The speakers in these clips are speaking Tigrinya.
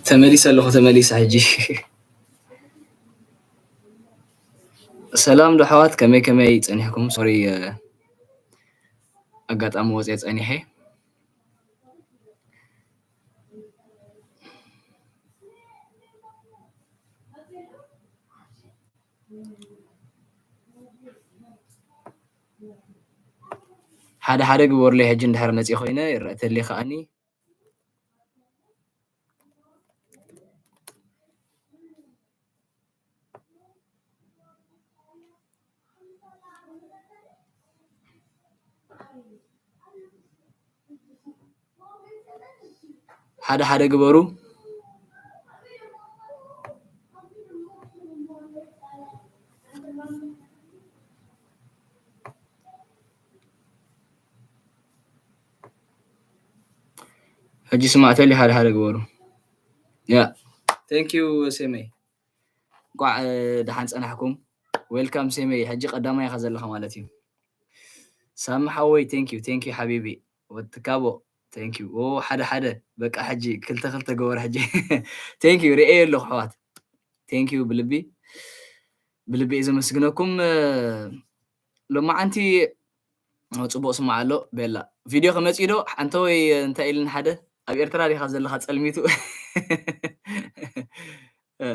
ተመሊሰ ኣለኹ፣ ተመሊሰ ሕጂ። ሰላም ዶ ኣሕዋት፣ ከመይ ከመይ ጸኒሕኩም? ሶሪ፣ ኣጋጣሚ ወጽየ ጸኒሐ። ሓደ ሓደ ግበሩለይ፣ ሕጂ እንድሕር መጺእ ኮይነ ይረአ ተልዩ ከኣኒ። ሓደ ሓደ ግበሩ። ሕጂ ስማዕተሊ ሓደ ሓደ ግበሩ። ያ፣ thank you ሴመይ። እንቋዕ ደሓን ጸናሕኩም። Welcome ሴመይ። ሕጂ ቀዳማይ ኢኻ ዘለኻ ማለት እዩ። ሳሚ ሓወይ፣ thank you፣ thank you ሓቢቢ። ወትካቦ፣ thank you። ኦ፣ ሓደ ሓደ፣ በቃ ሕጂ ክልተ ክልተ ገበር ሕጂ። Thank you፣ ርእየ ኣለኹ ኣሕዋት። Thank you ብልቢ፣ ብልቢ እየ ዘመስግነኩም። ሎማዓንቲ፣ ኦ፣ ጽቡቕ ስማዕ ኣሎ። ቤላ፣ ቪድዮ ክመጽእ ዶ? ሓንተ ወይ እንታይ ኢልን ሓደ፣ ኣብ ኤርትራ ዲኻ ዘለኻ ጸልሚቱ? እ፣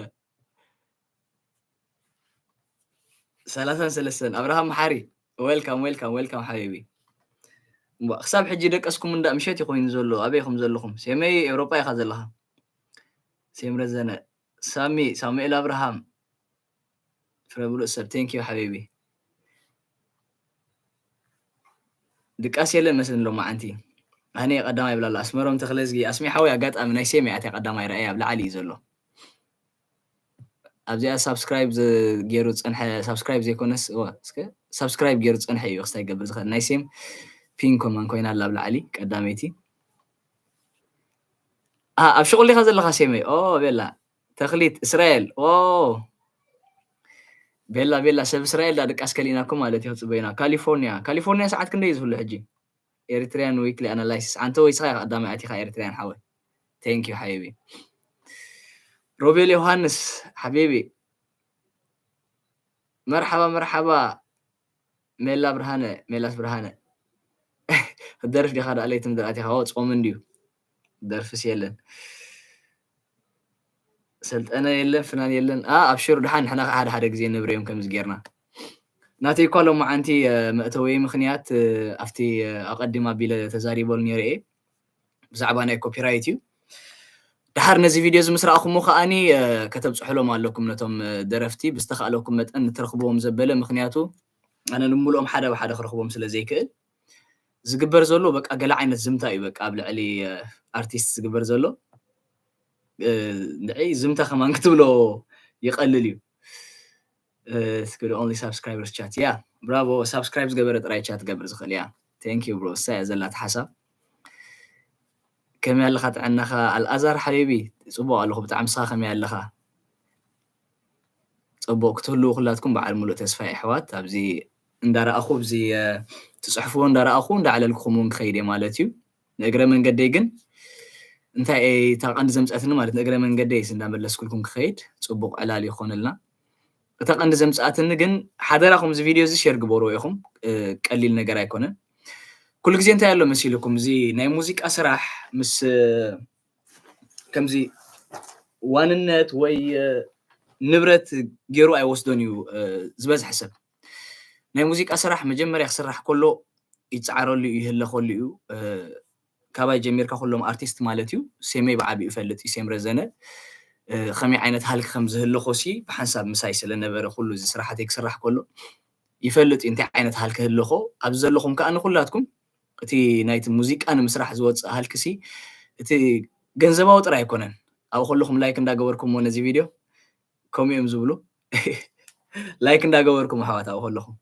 ሰላሳን ሰለስተን፣ ኣብርሃም መሓሪ፣ welcome፣ welcome፣ welcome ሓቢቢ። እሞ፣ ክሳብ ሕጂ ደቀስኩም እንዳ ምሸት እዩ ኮይኑ ዘሎ። ኣበይ ኢኹም ዘለኹም? ሴመይ፣ ኤውሮጳ ኢኻ ዘለኻ። ሴም ረዘነ፣ ሳሚ፣ ሳሙኤል ኣብርሃም፣ ፍረ ብሉጽ ሰብ፣ thank you ሓቢቢ። ድቃስ የለን መስለኒ ሎማዓንቲ። ኣነ እየ ቀዳማይ ይብላ ኣሎ። ኣስመሮም ተኽለዝጊ፣ ኣስሚ ሓወይ፣ ኣጋጣሚ ናይ ሴም እያ እቲኣ ቀዳማይ ረኣየ፣ ኣብ ላዕሊ እዩ ዘሎ። ኣብዚኣ ሳብስክራይብ ዘ-፣ ገይሩ ዝጸንሐ፣ ሳብስክራይብ ዘይኮነስ፣ እዋ፣ እስከ ሳብስክራይብ ገይሩ ዝጸንሐ እዩ ክስታይ ይገብር ዝኽእል። ናይ ሴም ፒን ኮማን ኮይና ኣላ ኣብ ላዕሊ ቀዳመይቲ። ኣ፣ ኣብ ሽቑል ዲኻ ዘለኻ ሴመይ? ኦ፣ ቤላ። ተኽሊት እስራኤል፣ ኦ። ቤላ፣ ቤላ፣ ሰብ እስራኤል ዳ ድቃስ ከሊእናኩም ማለት እዩ፣ ክጽበዩና። ካሊፎርኒያ፣ ካሊፎርኒያ ሰዓት ክንደይ እዩ ዝህሉ ሕጂ? ኤሪትሪያን ዊክሊ ኣናላይሲስ። ኣንተ ወይ ስኻ ኢኻ ቀዳማይ ኣቲኻ ኤሪትሪያን ሓወይ። Thank you ሓቢቢ። ሮቤል ዮሃንስ ሓቢቢ። መርሓባ፣ መርሓባ። ሜላ ብርሃነ፣ ሜላስ ብርሃነ። ክትደርፍ ዲኻ ደኣ ለይትን ደኣ ኣቲኻ? ኦ፣ ጾም እንድዩ። ደርፍስ የለን። ሰልጠነ የለን፣ ፍናን የለን። ኣ፣ ኣብሽሩ፣ ደሓን ንሕና ከኣ ሓደ ሓደ ግዜ ነብረዮም ከምዚ ጌርና። ናተይ እኳ ሎማዓንቲ፣ እ፣ መእተወይ ምኽንያት፣ እ፣ ኣብቲ፣ እ፣ ኣቐዲም ኣቢለ ተዛሪበሉ ነይረ እየ። ብዛዕባ ናይ ኮፒራይት እዩ። ደሓር ነዚ ቪድዮ እዚ ምስ ረኣኹሞ ከኣኒ፣ እ፣ ከተብጽሑሎም ኣለኩም ነቶም፣ እ፣ ደረፍቲ ብዝተኻእለኩም መጠን ንተርኽብዎም ዘበለ፣ ምኽንያቱ ኣነ ንምሉኦም ሓደ ብሓደ ክረኽቦም ስለ ዘይክእል፣ ዝግበር ዘሎ በቃ ገለ ዓይነት ዝምታ እዩ፣ በቃ ኣብ ልዕሊ፣ እ፣ ኣርቲስት ዝግበር ዘሎ፣ እ፣ ንዒ ዝምታ ከማን ክትብሎ ይቐልል እዩ። እ፣ እስኪ the only subscribers chat፣ ያ፣ ብራቮ፣ ሳብስክራይብ ዝገበረ ጥራይ ቻት ክገብር ዝኽእል፣ ያ። Thank you bro፣ እሳ እያ ዘላታ ሓሳብ። ከመይ ኣለኻ ጥዕናኻ? ኣልኣዛር ሓቢቢ፣ ጽቡቕ ኣለኹ፣ ብጣዕሚ፣ ንስኻ ከመይ ኣለኻ? ጽቡቕ ክትህልዉ ኩላትኩም በዓል ሙሉእ ተስፋ እየ ኣሕዋት። ኣብዚ እንዳረኣኹ፣ ኣብዚ፣ እ፣ ትጽሕፍዎ እንዳረኣኹ፣ እንዳዕለልኩኹም እውን ክኸይድ እየ ማለት እዩ። ንእግረ መንገደይ ግን እንታይ እየ እታ ቀንዲ ዘምጸትኒ ማለት ንእግረ መንገደይ እንዳመለስኩልኩም ክኸይድ ጽቡቕ ዕላል ይኾነልና። እታ ቀንዲ ዘምጽኣትኒ ግን ሓደራኹም እዚ ቪድዮ እዚ ሼር ግበርዎ ኢኹም፣ እ፣ ቀሊል ነገር ኣይኮነን። ኩሉ ግዜ እንታይ ኣሎ መሲልኩም፣ እዚ ናይ ሙዚቃ ስራሕ ምስ፣ እ፣ ከምዚ ዋንነት ወይ፣ እ፣ ንብረት ገይሩ ኣይወስዶን እዩ፣ እ፣ ዝበዝሐ ሰብ። ናይ ሙዚቃ ስራሕ መጀመርያ ክስራሕ ከሎ ይጸዓረሉ እዩ፣ ይህለኸሉ እዩ። እ፣ ካባይ ጀሚርካ ኩሎም ኣርቲስት ማለት እዩ። ሴመይ ብዓቢኡ ይፈልጥ እዩ፣ ሴም ረዘነ። እ፣ ከመይ ዓይነት ሃልኪ ከም ዝህለኾሲ ብሓንሳብ ምሳይ ስለ ነበረ ኩሉ እዚ ስራሓተይ ክስራሕ ከሎ ይፈልጥ እዩ እንታይ ዓይነት ሃልኪ ህለኾ። ኣብዚ ዘለኹም ከኣ ንኹላትኩም እቲ ናይቲ ሙዚቃ ንምስራሕ ዝወጽእ ሃልኪሲ እቲ ገንዘባዊ ጥራይ ኣይኮነን። ኣብኡ ከለኹም ላይክ እንዳገበርኩምዎ ነዚ ቪድዮ ከምኡ እዮም ዝብሉ። ላይክ እንዳገበርኩም ኣሕዋት ኣብኡ ከለኹም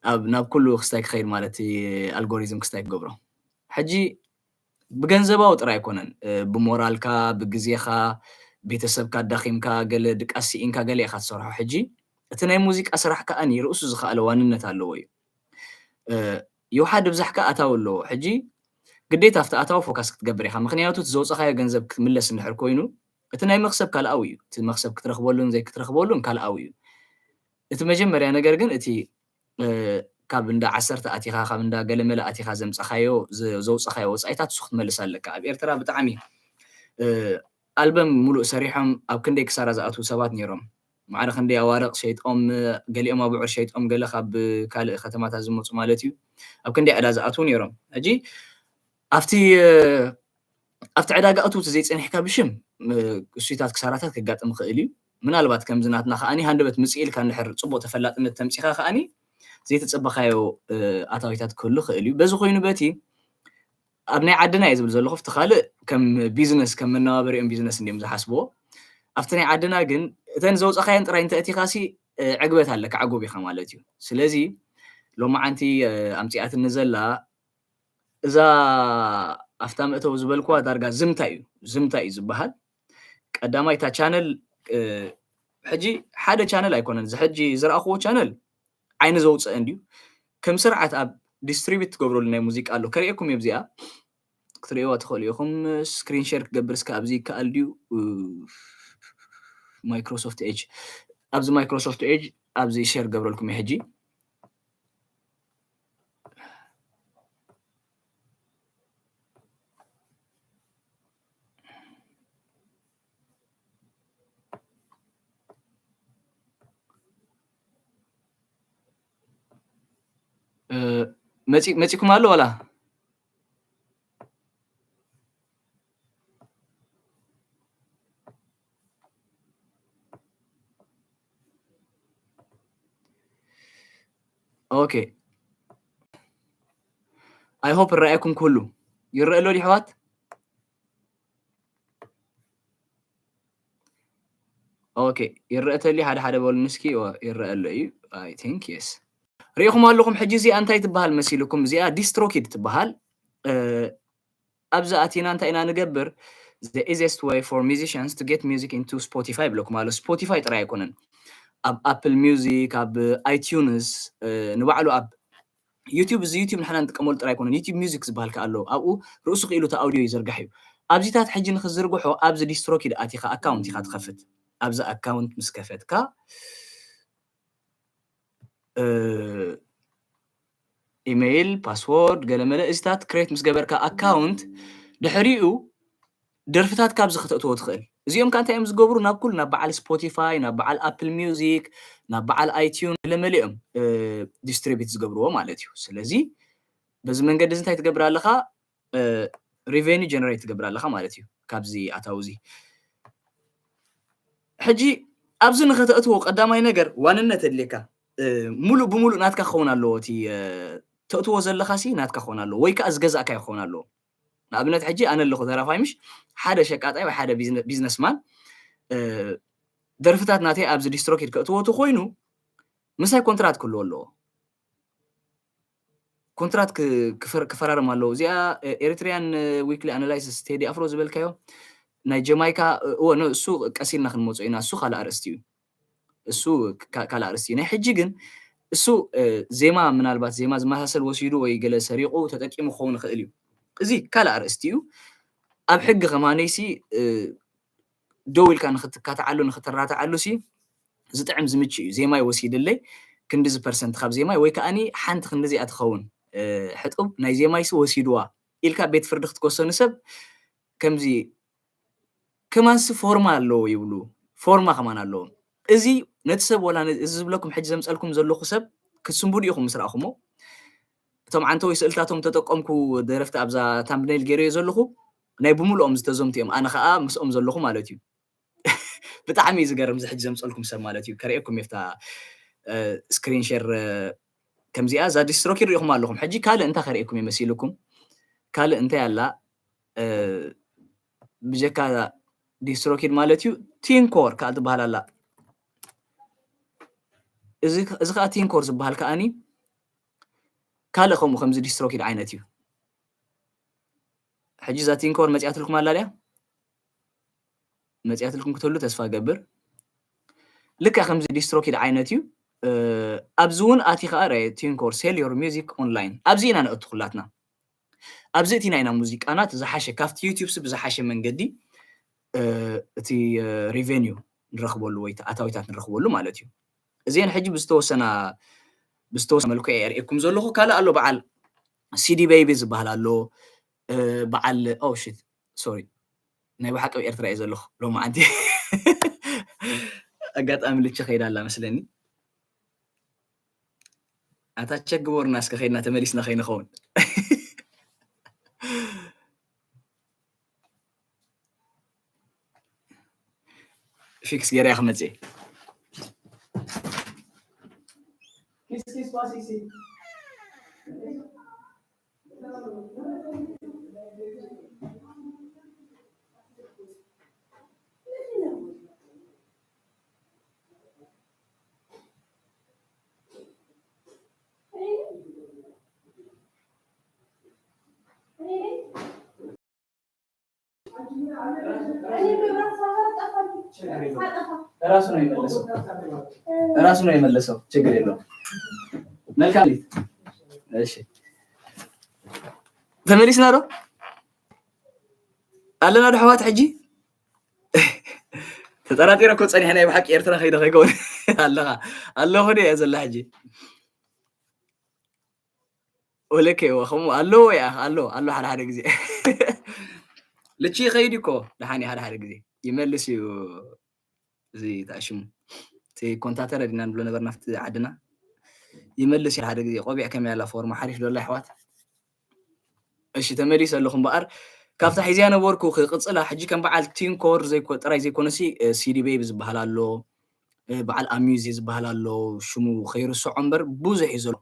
ኣብ፣ ናብ ኩሉ ክስታይ ክኸይድ ማለት እቲ ኣልጎሪዝም ክስታይ ክገብሮ። ሕጂ ብገንዘባዊ ጥራይ ኣይኮነን፣ እ፣ ብሞራልካ፣ ብግዜኻ፣ ቤተሰብካ ኣዳኺምካ፣ ገለ ድቃስ ስኢንካ ገለ ኢኻ ትሰርሖ። ሕጂ እቲ ናይ ሙዚቃ ስራሕ ከኣኒ ርእሱ ዝኸኣለ ዋንነት ኣለዎ እዩ። እ፣ ይውሓድ ይብዛሕ ከኣ ኣታዊ ኣለዎ። ሕጂ ግዴታ ኣብቲ ኣታዊ ፎካስ ክትገብር ኢኻ። ምኽንያቱ እቲ ዘውፀኻዮ ገንዘብ ክትምለስ እንድሕር ኮይኑ እቲ ናይ መኽሰብ ካልኣዊ እዩ። እቲ መኽሰብ ክትረኽበሉን ዘይክትረኽበሉን ካልኣዊ እዩ። እቲ መጀመርያ ነገር ግን እቲ ካብ እንዳ ዓሰርተ ኣቲኻ ካብ እንዳ ገለመለ ኣቲኻ ዘምፀኻዮ ዘውፀኻዮ ወፃኢታት እሱ ክትመልስ ኣለካ። ኣብ ኤርትራ ብጣዕሚ ኣልበም ሙሉእ ሰሪሖም ኣብ ክንደይ ክሳራ ዝኣትዉ ሰባት ነይሮም። ማዕረ ክንደይ ኣዋርቕ ሸይጦም፣ ገሊኦም ኣቡዑር ሸይጦም፣ ገለ ካብ ካልእ ከተማታት ዝመፁ ማለት እዩ። ኣብ ክንደይ ዕዳ ዝኣትዉ ነይሮም። ሕጂ ኣብቲ ኣብቲ ዕዳጋ እትውቲ ዘይፀኒሕካ ብሽም እሱይታት ክሳራታት ከጋጥም ይኽእል እዩ። ምናልባት ከምዚ ናትና ከዓኒ ሃንደበት ምፅእ ኢልካ እንድሕር ፅቡቕ ተፈላጥነት ተምፂኻ ከዓኒ ዘይተፀበኻዮ ኣታዊታት ክህሉ ይኽእል እዩ። በዚ ኮይኑ በቲ ኣብ ናይ ዓድና እየ ዝብል ዘለኹ፣ ኣብቲ ካልእ ከም ቢዝነስ ከም መነባበሪኦም ቢዝነስ እንዲዮም ዝሓስብዎ። ኣብቲ ናይ ዓድና ግን እተን ዘውፃኻየን ጥራይ እንተእቲኻሲ ዕግበት ኣለካ፣ ዕጉብ ኢኻ ማለት እዩ። ስለዚ ሎማዓንቲ ኣምፂኣትኒ ዘላ እዛ ኣፍታ መእተዊ ዝበልኩዋ ዳርጋ ዝምታ እዩ፣ ዝምታ እዩ ዝበሃል። ቀዳማይ እታ ቻነል ሕጂ ሓደ ቻነል ኣይኮነን፣ እዚ ሕጂ ዝረኣኽዎ ቻነል ዓይኒ ዘውፅእ እንድዩ። ከም ስርዓት ኣብ ዲስትሪቢዩት ትገብረሉ ናይ ሙዚቃ ኣሎ፣ ከርእየኩም እየ። እዚኣ ክትርእይዋ ትኽእሉ ኢኹም። ስክሪን ሼር ክገብር እስከ ኣብዚ ይከኣል ድዩ? ማይክሮሶፍት ኤጅ፣ ኣብዚ ማይክሮሶፍት ኤጅ ኣብዚ ሼር ገብረልኩም እየ ሕጂ። መፂ- መፂኩም ኣሎ ዋላ? ኦኬ፣ ኣይ ሆፕ ይረኣየኩም ኩሉ። ይረአ ኣሎ ድዩ ኣሕዋት? ኦኬ፣ ይረአ ተልዩ ሓደ ሓደ በሉኒ እስኪ። ይረአ ኣሎ እዩ። ኣይ ቲንክ የስ፣ ሪኢኹም ኣለኹም። ሕጂ እዚኣ እንታይ ትበሃል መሲልኩም? እዚኣ ዲስትሮኪድ ትበሃል። ኣብዚ ኣቲና እንታይ ኢና ንገብር? The easiest way for musicians to get music into Spotify ይብለኩም ኣሎ። ስፖቲፋይ ጥራይ ኣይኮነን፣ ኣብ ኣፕል ሚውዚክ፣ ኣብ ኣይቲዩንስ፣ ንባዕሉ ኣብ ዩቲዩብ፣ እዚ ዩቲዩብ ንሕና ንጥቀመሉ ጥራይ ኣይኮነን፣ ዩቲዩብ ሚውዚክ ዝበሃል ከኣ ኣሎ። ኣብኡ ርእሱ ክኢሉ እቲ ኣውዲዮ ይዝርጋሕ እዩ። ኣብዚታት ሕጂ ንክዝርግሖ ኣብዚ ዲስትሮኪድ ኣቲኻ ኣካውንት ኢኻ ትኸፍት። ኣብዚ ኣካውንት ምስ ከፈትካ ኢሜይል፣ ፓስዎርድ፣ ገለመለ እዚታት ክሬት ምስ ገበርካ ኣካውንት ድሕሪኡ ደርፍታት ካብዚ ከተእትዎ ትኽእል። እዚኦም ከ እንታይ እዮም ዝገብሩ? ናብ ኩሉ፣ ናብ በዓል ስፖቲፋይ፣ ናብ በዓል ኣፕል ሚውዚክ፣ ናብ በዓል ኣይቲዩን፣ ገለመለ እዮም ዲስትሪቢዩት ዝገብርዎ ማለት እዩ። ስለዚ በዚ መንገዲ እዚ እንታይ ትገብር ኣለኻ? ሪቨኒ ጀነሬት ትገብር ኣለኻ ማለት እዩ ካብዚ ኣታዊ እዚ። ሕጂ ኣብዚ ንኸተእትዎ ቀዳማይ ነገር ዋንነት የድልየካ። ሙሉእ ብሙሉእ ናትካ ክኸውን ኣለዎ። እቲ ተእትዎ ዘለኻ ሲ ናትካ ክኸውን ኣለዎ፣ ወይ ከዓ ዝገዛእካዮ ክኸውን ኣለዎ። ንኣብነት ሕጂ ኣነ ኣለኹ ተራፋይ፣ ምሽ ሓደ ሸቃጣይ ወይ ሓደ ቢዝነስማን ደርፍታት ናተይ ኣብዚ ዲስትሮኪድ ከእትዎ ተኮይኑ ምሳይ ኮንትራት ክህልዎ ኣለዎ። ኮንትራት ክፈራርም ኣለዎ። እዚኣ ኤሪትሪያን ዊክሊ ኣናላይሲስ ቴዲ ኣፍሮ ዝበልካዮ ናይ ጀማይካ፣ እወ፣ እሱ ቀሲልና ክንመፆ ኢና። እሱ ካልእ ኣርእስቲ እዩ። እሱ ካልእ ኣርእስቲ እዩ። ናይ ሕጂ ግን እሱ ዜማ፣ ምናልባት ዜማ ዝመሳሰል ወሲዱ ወይ ገለ ሰሪቑ ተጠቂሙ ክኸውን ይኽእል እዩ። እዚ ካልእ ኣርእስቲ እዩ። ኣብ ሕጊ ከማነይሲ ደው ኢልካ ንክትካትዓሉ ንክትራትዓሉ ሲ ዝጥዕም ዝምች እዩ። ዜማይ ወሲድለይ ክንድዚ ፐርሰንት ካብ ዜማይ ወይ ከዓኒ ሓንቲ ክንድዚኣ ትኸውን ሕጡብ ናይ ዜማይ ሲ ወሲድዋ ኢልካ ቤት ፍርዲ ክትከሶ ንሰብ ከምዚ ከማንሲ ፎርማ ኣለዎ ይብሉ። ፎርማ ከማን ኣለዎ። እዚ ነቲ ሰብ ወላ እዚ ዝብለኩም ሕጂ ዘምፀልኩም ዘለኹ ሰብ ክትስንብዱ ኢኹም ምስ ረኣኹሞ። እቶም ዓንተወይ ስእልታቶም ተጠቀምኩ ደረፍቲ ኣብዛ ታምብኔል ገይረዮ ዘለኹ ናይ ብምልኦም ዝተዘምቱ እዮም። ኣነ ከዓ ምስኦም ዘለኹ ማለት እዩ። ብጣዕሚ እዩ ዝገርም እዚ ሕጂ ዘምፀልኩም ሰብ ማለት እዩ። ከርእየኩም የፍታ ስክሪን ሼር ከምዚኣ እዛ ዲስትሮኪድ ሪኢኹም ኣለኹም። ሕጂ ካልእ እንታይ ከርእየኩም እዩ መሲልኩም? ካልእ እንታይ ኣላ? ብጀካ ዲስትሮኪድ ማለት እዩ ቲንኮር ከዓ ትበሃል ኣላ። እዚ ከዓ ቲንኮር ዝበሃል ከዓኒ ካልእ ከምኡ ከምዚ ዲስትሮኪድ ዓይነት እዩ። ሕጂ እዛ ቲንኮር መፂኣትልኩም ኣላ ድያ? መፂኣትልኩም ክትህሉ ተስፋ ገብር። ልክዕ ከምዚ ዲስትሮኪድ ዓይነት እዩ። ኣብዚ እውን ኣቲ ከዓ ረ ቲንኮር ሴል ዮር ሚዚክ ኦንላይን ኣብዚ ኢና ነእቱ ኩላትና። ኣብዚ እቲና ኢና ሙዚቃና እቲ ዝሓሸ ካብቲ ዩቲዩብ ስ ብዝሓሸ መንገዲ እቲ ሪቨኒው ንረኽበሉ ወይ ኣታዊታት ንረኽበሉ ማለት እዩ። እዚአን ሕጂ ብዝተወሰና ብዝተወሰነ መልክዑ የርእየኩም ዘለኹ። ካልእ ኣሎ፣ በዓል ሲዲ ቤቢ ዝበሃል ኣሎ። በዓል ሽት ሶሪ ናይ ብሓቂ ኣብ ኤርትራ እየ ዘለኹ ሎማዓንቲ። ኣጋጣሚ ልቺ ከይዳ ኣላ መስለኒ። ኣታ ቸግቦርና እስከ ከይድና ተመሊስና ከይንኸውን። ፊክስ ገይረ እያ ክመፅእ። ራሱ ነው የመለሰው። ራሱ ነው የመለሰው። ችግር የለውም። መልካም ሌሊት። እሺ ተመሊስና ዶ ኣለና ዶ ኣሕዋት? ሕጂ ተጠራጢረ እኮ ጸኒሐ ናይ ብሓቂ ኤርትራ ከይደ ከይከውን ኣለኻ ኣለኹ ዶ እየ ዘላ ሕጂ ወለከ ከምኡ ኣለዎ እያ ኣሎ ኣሎ ሓደ ሓደ ግዜ ልቺ ይኸይድ እኮ ደሓን እዩ ሓደ ሓደ ግዜ ይመልስ እዩ። እዚ ተኣሽሙ እቲ ኮንታተረ ዲና ንብሎ ነበርና ኣብቲ ዓድና ይመልስ እዩ ሓደ ግዜ ቆቢዕ ከመይ ኣላ ፎርማ ሓሪፍ ዶ ኣላ ኣሕዋት? እሺ ተመሊሰ ኣለኹ እምበኣር ካብታ ሒዝያ ነበርኩ ክቕፅላ ሕጂ ከም በዓል ቲንኮር ጥራይ ዘይኮነሲ ሲዲ ቤቢ ዝበሃል ኣሎ በዓል ኣሚዚ ዝበሃል ኣሎ ሽሙ ከይርስዖ እምበር ብዙሕ እዩ ዘሎ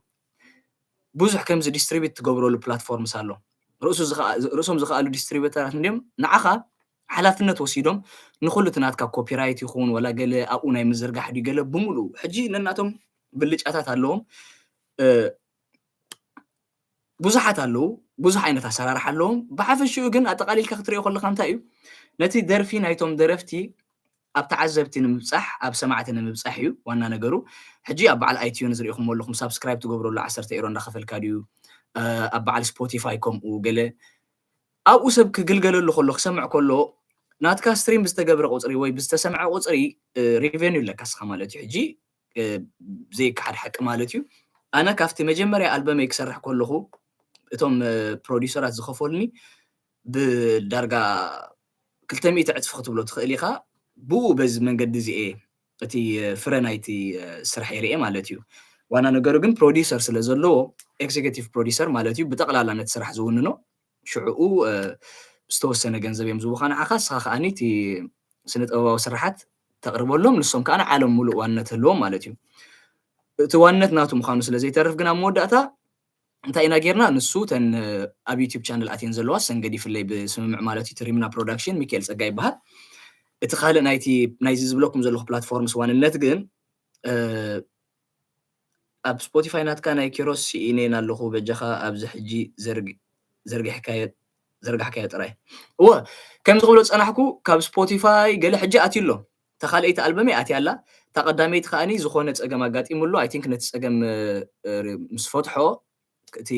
ብዙሕ ከምዚ ዲስትሪቢት ትገብረሉ ፕላትፎርምስ ኣሎ ርእሶም ዝኸኣሉ ዲስትሪቢተራት እንዲም ንዓኻ ሓላፍነት ወሲዶም ንኩሉ እቲ ናትካ ኮፒራይት ይኹን ወላ ገለ ኣብኡ ናይ ምዝርጋሕ ድዩ ገለ ብምሉኡ ሕጂ ነናቶም ብልጫታት ኣለዎም ብዙሓት ኣለዉ ብዙሕ ዓይነት ኣሰራርሓ ኣለዎም ብሓፈሽኡ ግን ኣጠቃሊልካ ክትሪኦ ከለካ እንታይ እዩ ነቲ ደርፊ ናይቶም ደረፍቲ ኣብ ተዓዘብቲ ንምብፃሕ ኣብ ሰማዕቲ ንምብፃሕ እዩ ዋና ነገሩ ሕጂ ኣብ በዓል ኣይትዩንስ ሪኢኹም ኣለኹም ሳብስክራይብ ትገብረሉ ዓሰርተ ኤሮ እንዳኸፈልካ ድዩ ኣብ በዓል ስፖቲፋይ ከምኡ ገለ ኣብኡ ሰብ ክግልገለሉ ከሎ ክሰምዕ ከሎ ናትካ ስትሪም ብዝተገብረ ቁፅሪ ወይ ብዝተሰምዐ ቁፅሪ ሪቨኒ ኣለካ ስኻ ማለት እዩ ሕጂ ዘይከሓድ ሓቂ ማለት እዩ ኣነ ካብቲ መጀመርያ ኣልበመይ ክሰርሕ ከለኹ እቶም ፕሮዲሰራት ዝኸፈሉኒ ብዳርጋ ክልተ ሚእቲ ዕፅፊ ክትብሎ ትኽእል ኢኻ ብኡ በዚ መንገዲ እዚኤ እቲ ፍረ ናይቲ ስራሕ የርእየ ማለት እዩ ዋና ነገሩ ግን ፕሮዲሰር ስለ ዘለዎ ኤግዜኪቲቭ ፕሮዲሰር ማለት እዩ ብጠቕላላ ነቲ ስራሕ ዝውንኖ ሽዕኡ ዝተወሰነ ገንዘብ እዮም ዝቡኻ ንዓኻ እስኻ ከዓኒ እቲ ስነ ጥበባዊ ስራሓት ተቕርበሎም ንሶም ከዓ ንዓለም ሙሉእ ዋንነት ህልዎም ማለት እዩ እቲ ዋንነት ናቱ ምዃኑ ስለ ዘይተርፍ ግን ኣብ መወዳእታ እንታይ ኢና ጌርና ንሱ ተን ኣብ ዩቲብ ቻነል ኣትየን ዘለዋ ሰንገድ ይፍለይ ብስምምዕ ማለት እዩ ትሪምና ፕሮዳክሽን ሚካኤል ፀጋ ይበሃል እቲ ካልእ ናይቲ ናይዚ ዝብለኩም ዘለኹ ፕላትፎርምስ ዋንነት ግን ኣብ ስፖቲፋይ ናትካ ናይ ኪሮስ ስኢኔን ኣለኹ በጃኻ ኣብዚ ሕጂ ዘርግሕካዮ ጥራይ እወ ከምዚ ክብሎ ዝፀናሕኩ ካብ ስፖቲፋይ ገለ ሕጂ ኣትዩ ኣሎ ተኻልአይቲ ኣልበመይ ኣትያ ኣላ እታ ቀዳመይቲ ከዓኒ ዝኾነ ፀገም ኣጋጢሙ ኣሎ ኣይ ቲንክ ነቲ ፀገም ምስ ፈትሖ እቲ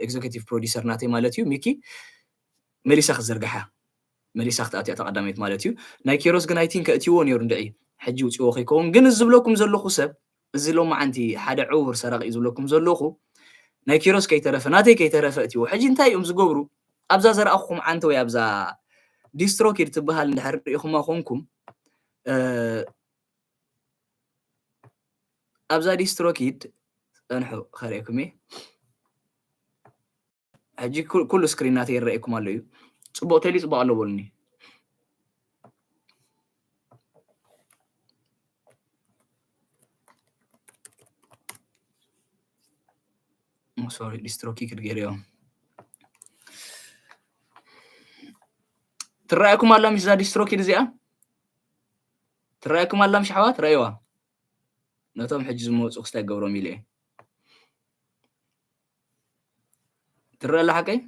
ኤግዜኪቲቭ ፕሮዲሰር ናተይ ማለት እዩ ሚኪ መሊሳ ክትዘርግሓ መሊሳ ክትኣትያ ተቐዳመይት ማለት እዩ ናይ ኪሮስ ግን ኣይቲን ከእትይዎ ነይሩ እንድዒ ሕጂ ውፅዎ ከይከውን ግን እዚ ዝብለኩም ዘለኹ ሰብ እዚ ሎማዓንቲ ሓደ ዕውር ሰራቂ እዩ ዝብለኩም ዘለኹ ናይ ኪሮስ ከይተረፈ ናተይ ከይተረፈ እትይዎ ሕጂ እንታይ እዮም ዝገብሩ ኣብዛ ዘርኣኹም ዓንተ ወይ ኣብዛ ዲስትሮኪድ ትበሃል እንድሕር ርኢኹማ ኮንኩም ኣብዛ ዲስትሮኪድ ፀንሑ ከርእየኩም እየ ሕጂ ኩሉ ስክሪን ናተይ ይረኣየኩም ኣሎ እዩ ፅቡቅ ቴሊ ፅቡቅ ኣሎ በሉኒ ሶሪ ዲስትሮኪድ ገይረዮም ትረኣየኩም ኣላ ምሽ እዛ ዲስትሮኪድ እዚኣ ትረኣየኩም ኣላ ምሽ ሓዋ ትረኣይዋ ነቶም ሕጂ ዝመፁ ክስታይ ገብሮም ኢለ እየ ትረአ ኣላ ሓቀይ